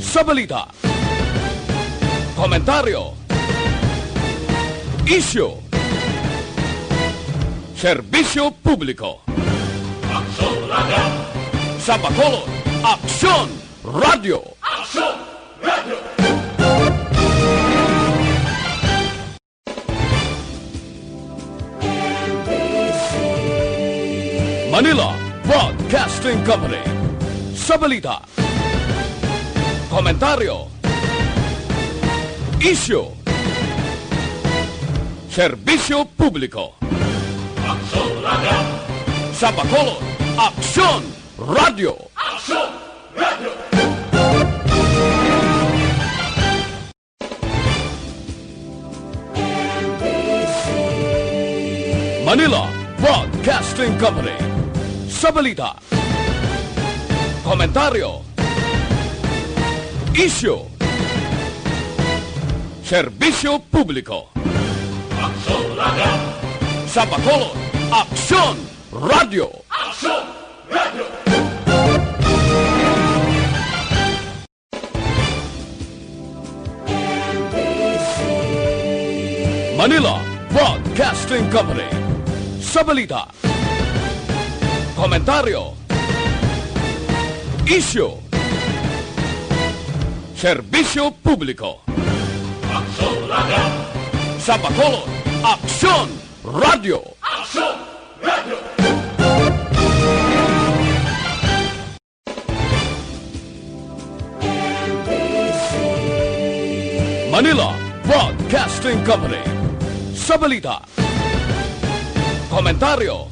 Sa balita, komentaryo, isyu, serbisyo publiko. Aksyon Radio. Sa Bacolod, Aksyon Radio. Aksyon Radio. Manila Broadcasting Company. Sa balita, komentaryo, isyu, serbisyo publiko. Aksyon Radio. Sa Bacolod, Aksyon Radio. Aksyon Radio. Manila Broadcasting Company. Sa balita, komentaryo, isyu, serbisyo publiko. Aksyon Radio. Sa Bacolod, Aksyon Radio. Aksyon Radio. Manila Broadcasting Company. Sa balita, komentaryo, isyu, serbisyo publiko. Aksyon Radio. Sa Bacolod, Aksyon Radio. Aksyon Radio. Manila Broadcasting Company. Sa balita, komentaryo,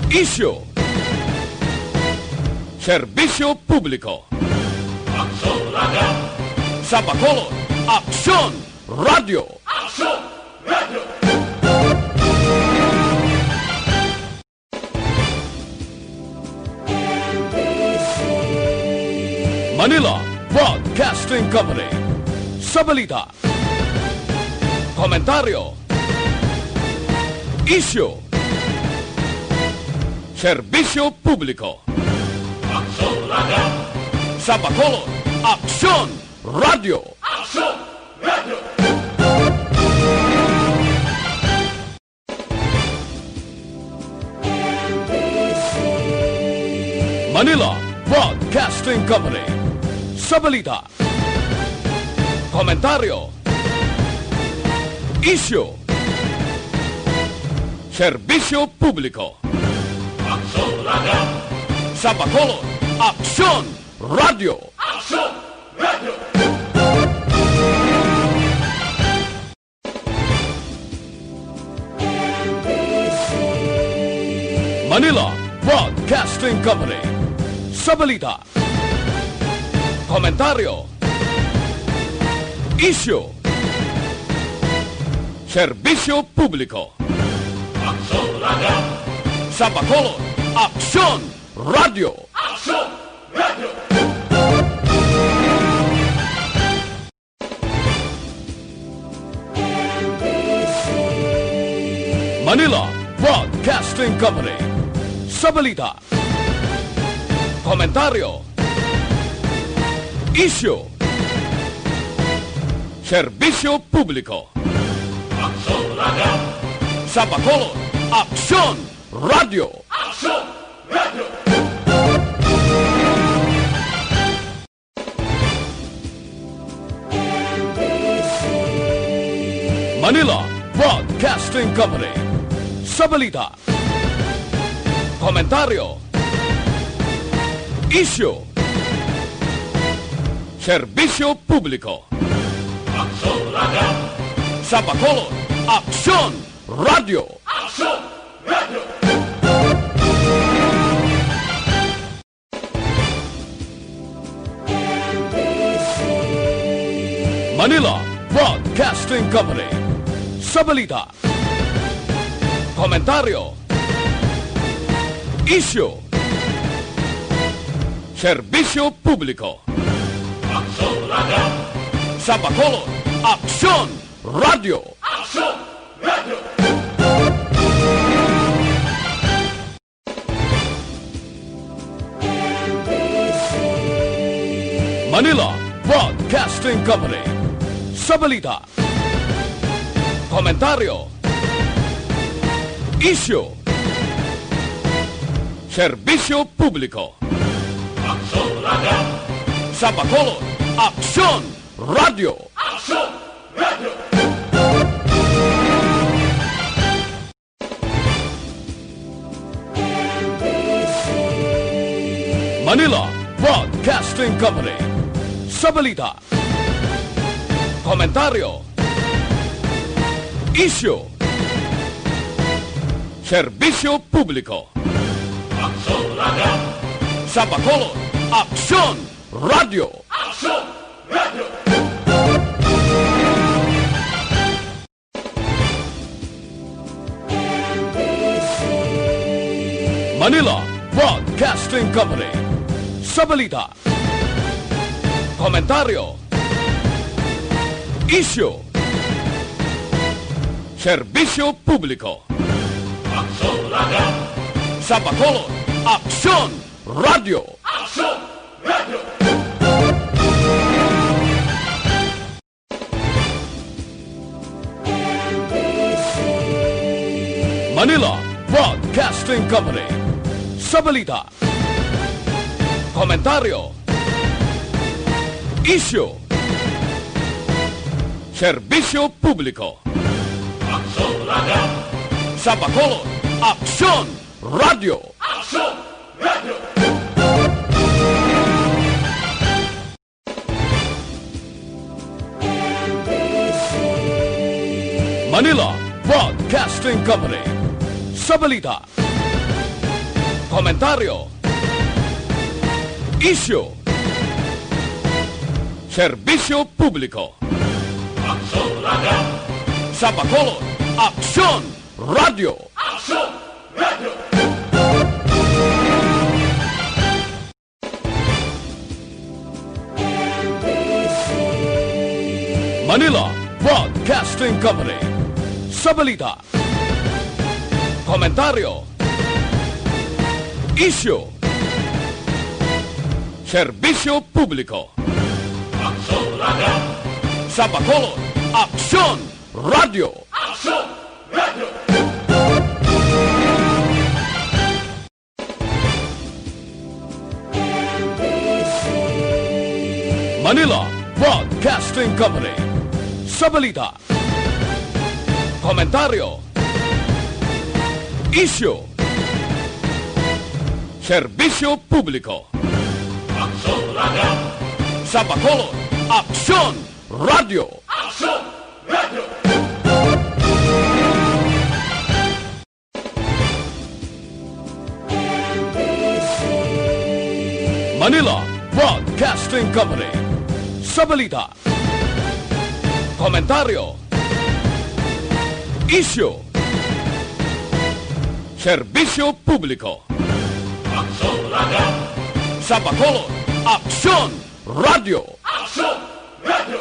isyu, serbisyo publiko. Aksyon Radio. Sa Bacolod, Aksyon Radio. Aksyon Radio. Manila Broadcasting Company. Sa balita, komentaryo, isyu, serbisyo publiko. Aksyon Radio. Sa Bacolod, Aksyon Radio. Aksyon Radio. Manila Broadcasting Company. Sa balita, komentaryo, isyu, serbisyo publiko. Aksyon Radio. Sa Bacolod, Aksyon Radio. Aksyon Radio. Manila Broadcasting Company. Sa balita, komentaryo, isyu, serbisyo publiko. Aksyon Radio. Sa Bacolod, Aksyon Radio. Aksyon Radio. Manila Broadcasting Company. Sa balita, komentaryo, isyu, serbisyo publiko. Aksyon Radio. Sa Bacolod, Aksyon Radio. Aksyon Radio. Manila Broadcasting Company. Sa balita, komentaryo, isyu, serbisyo publiko. Sa Bacolod, Aksyon Radio. Aksyon Radio. Manila Broadcasting Company. Sa balita, komentaryo, isyu, serbisyo publiko. Aksyon Radio. Sa Bacolod, Aksyon Radio. Aksyon Radio. Manila Broadcasting Company. Sa balita, komentaryo, isyu, serbisyo publiko. Aksyon Radio. Sa Bacolod, Aksyon Radio. Aksyon Radio. Manila Broadcasting Company. Sa balita, komentaryo, isyu, serbisyo publiko. Aksyon Radio. Sa Bacolod, Aksyon Radio. Aksyon Radio. Manila Broadcasting Company. Sa balita, komentaryo, isyu, serbisyo publiko. Aksyon Radio. Sa Bacolod, Aksyon Radio. Aksyon Radio. Manila Broadcasting Company. Sa balita, komentaryo, isyu, serbisyo publiko. Aksyon Radio. Sa Bacolod, Aksyon Radio. Aksyon Radio. Manila Broadcasting Company. Sa balita, komentaryo, isyu, serbisyo publiko. Aksyon Radio. Sa Bacolod, Aksyon Radio. Aksyon Radio. Manila Broadcasting Company. Sa balita, komentaryo, isyu, serbisyo publiko. Aksyon Radio. Sa Bacolod, Aksyon Radio. Aksyon Radio. Manila Broadcasting Company. Sa balita, komentaryo, isyu, serbisyo publiko. Aksyon Radio. Sa Bacolod, Aksyon Radio. Aksyon Radio. Manila Broadcasting Company. Sa balita, komentaryo, isyu, serbisyo publiko. Aksyon Radio. Sa Bacolod, Aksyon Radio. Aksyon Radio.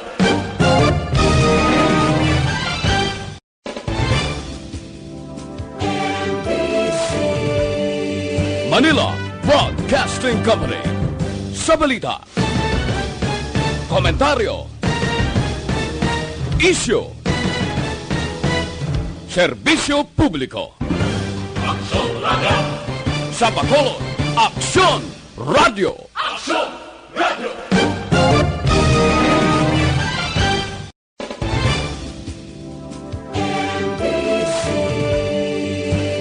Manila Broadcasting Company. Sa balita, komentaryo, isyu, serbisyo publiko. Aksyon Radio. Sa Bacolod, Aksyon Radio. Aksyon Radio.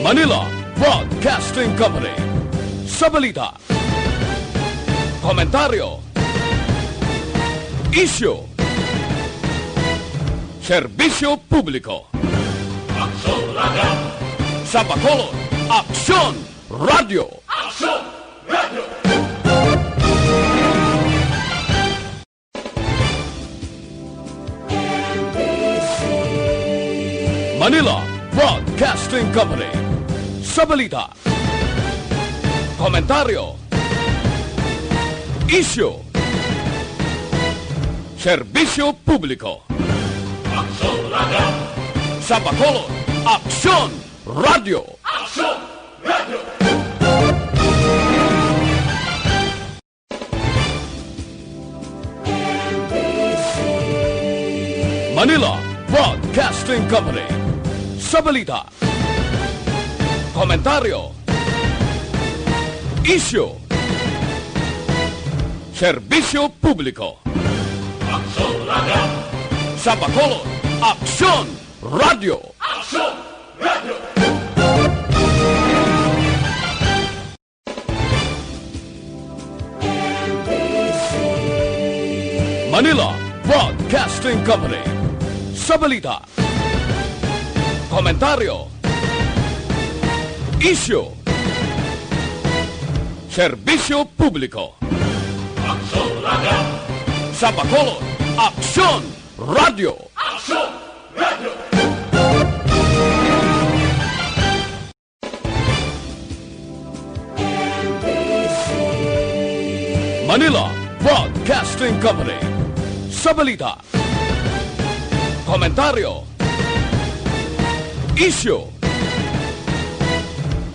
Manila Broadcasting Company. Sa balita, komentaryo, isyu, Serbisyo Publiko. Aksyon Radio. Sa Bacolod, Aksyon Radio. Aksyon Radio. Manila Broadcasting Company. Sa balita, komentaryo, isyu, serbisyo publiko. Aksyon Radio. Sa Bacolod, Aksyon Radio. Aksyon Radio. Manila Broadcasting Company. Sa balita, komentaryo, isyu, serbisyo publiko. Aksyon Radio. Sa Bacolod, Aksyon Radio. Aksyon Radio. Manila Broadcasting Company. Sa balita, komentaryo, isyu, serbisyo publiko. Aksyon Radio. Sa Bacolod, Aksyon Radio. Aksyon Radio. Manila Broadcasting Company. Sa balita, komentaryo, isyu,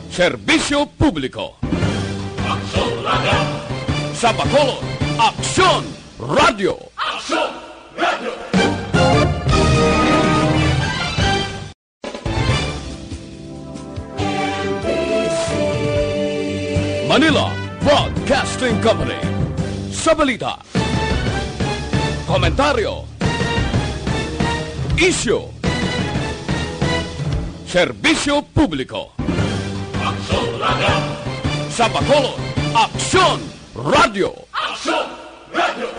serbisyo publiko. Aksyon Radio. Sa Bacolod, Aksyon Radio. Aksyon Radio. Manila Broadcasting Company. Sa balita, komentaryo, isyu, serbisyo publiko. Aksyon Radio. Sa Bacolod, Aksyon Radio. Aksyon Radio.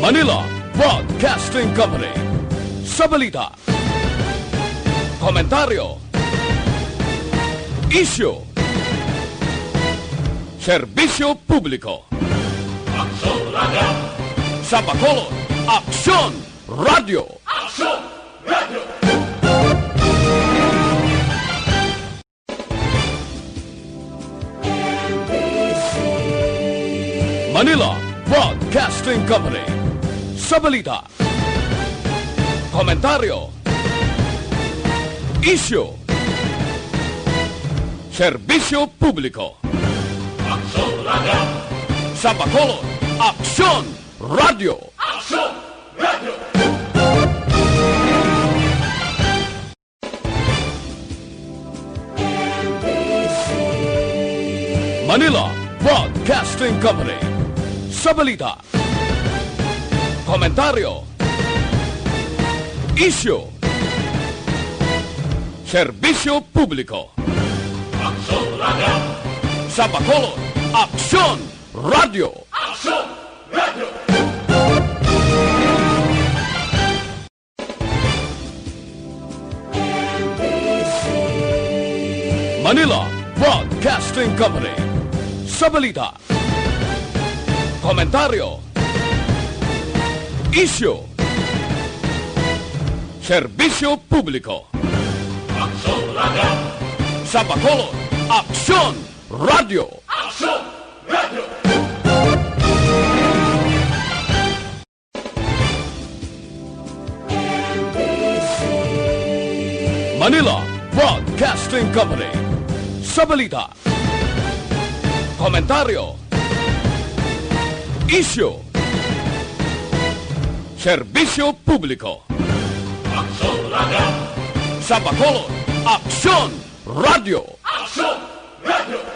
Manila Broadcasting Company. Sa balita, komentaryo, isyu, serbisyo publiko. Aksyon Radio. Sa Bacolod, Aksyon Radio. Aksyon Radio. Manila Broadcasting Company. Sa balita, komentaryo, isyu, serbisyo publiko. Aksyon Radio. Sa Bacolod, Aksyon Radio. Aksyon Radio. Manila Broadcasting Company. Sa balita, komentaryo, isyu, serbisyo publiko. Aksyon Radio. Sa Bacolod, Aksyon Radio. Aksyon Radio. Manila Broadcasting Company. Sa balita, komentaryo, isyu, serbisyo publiko. Aksyon Radio. Sa Bacolod, Aksyon Radio. Aksyon Radio. Manila Broadcasting Company. Sa balita, komentaryo, isyu, serbisyo publiko. Aksyon Radio. Sa Bacolod, Aksyon Radio. Aksyon Radio.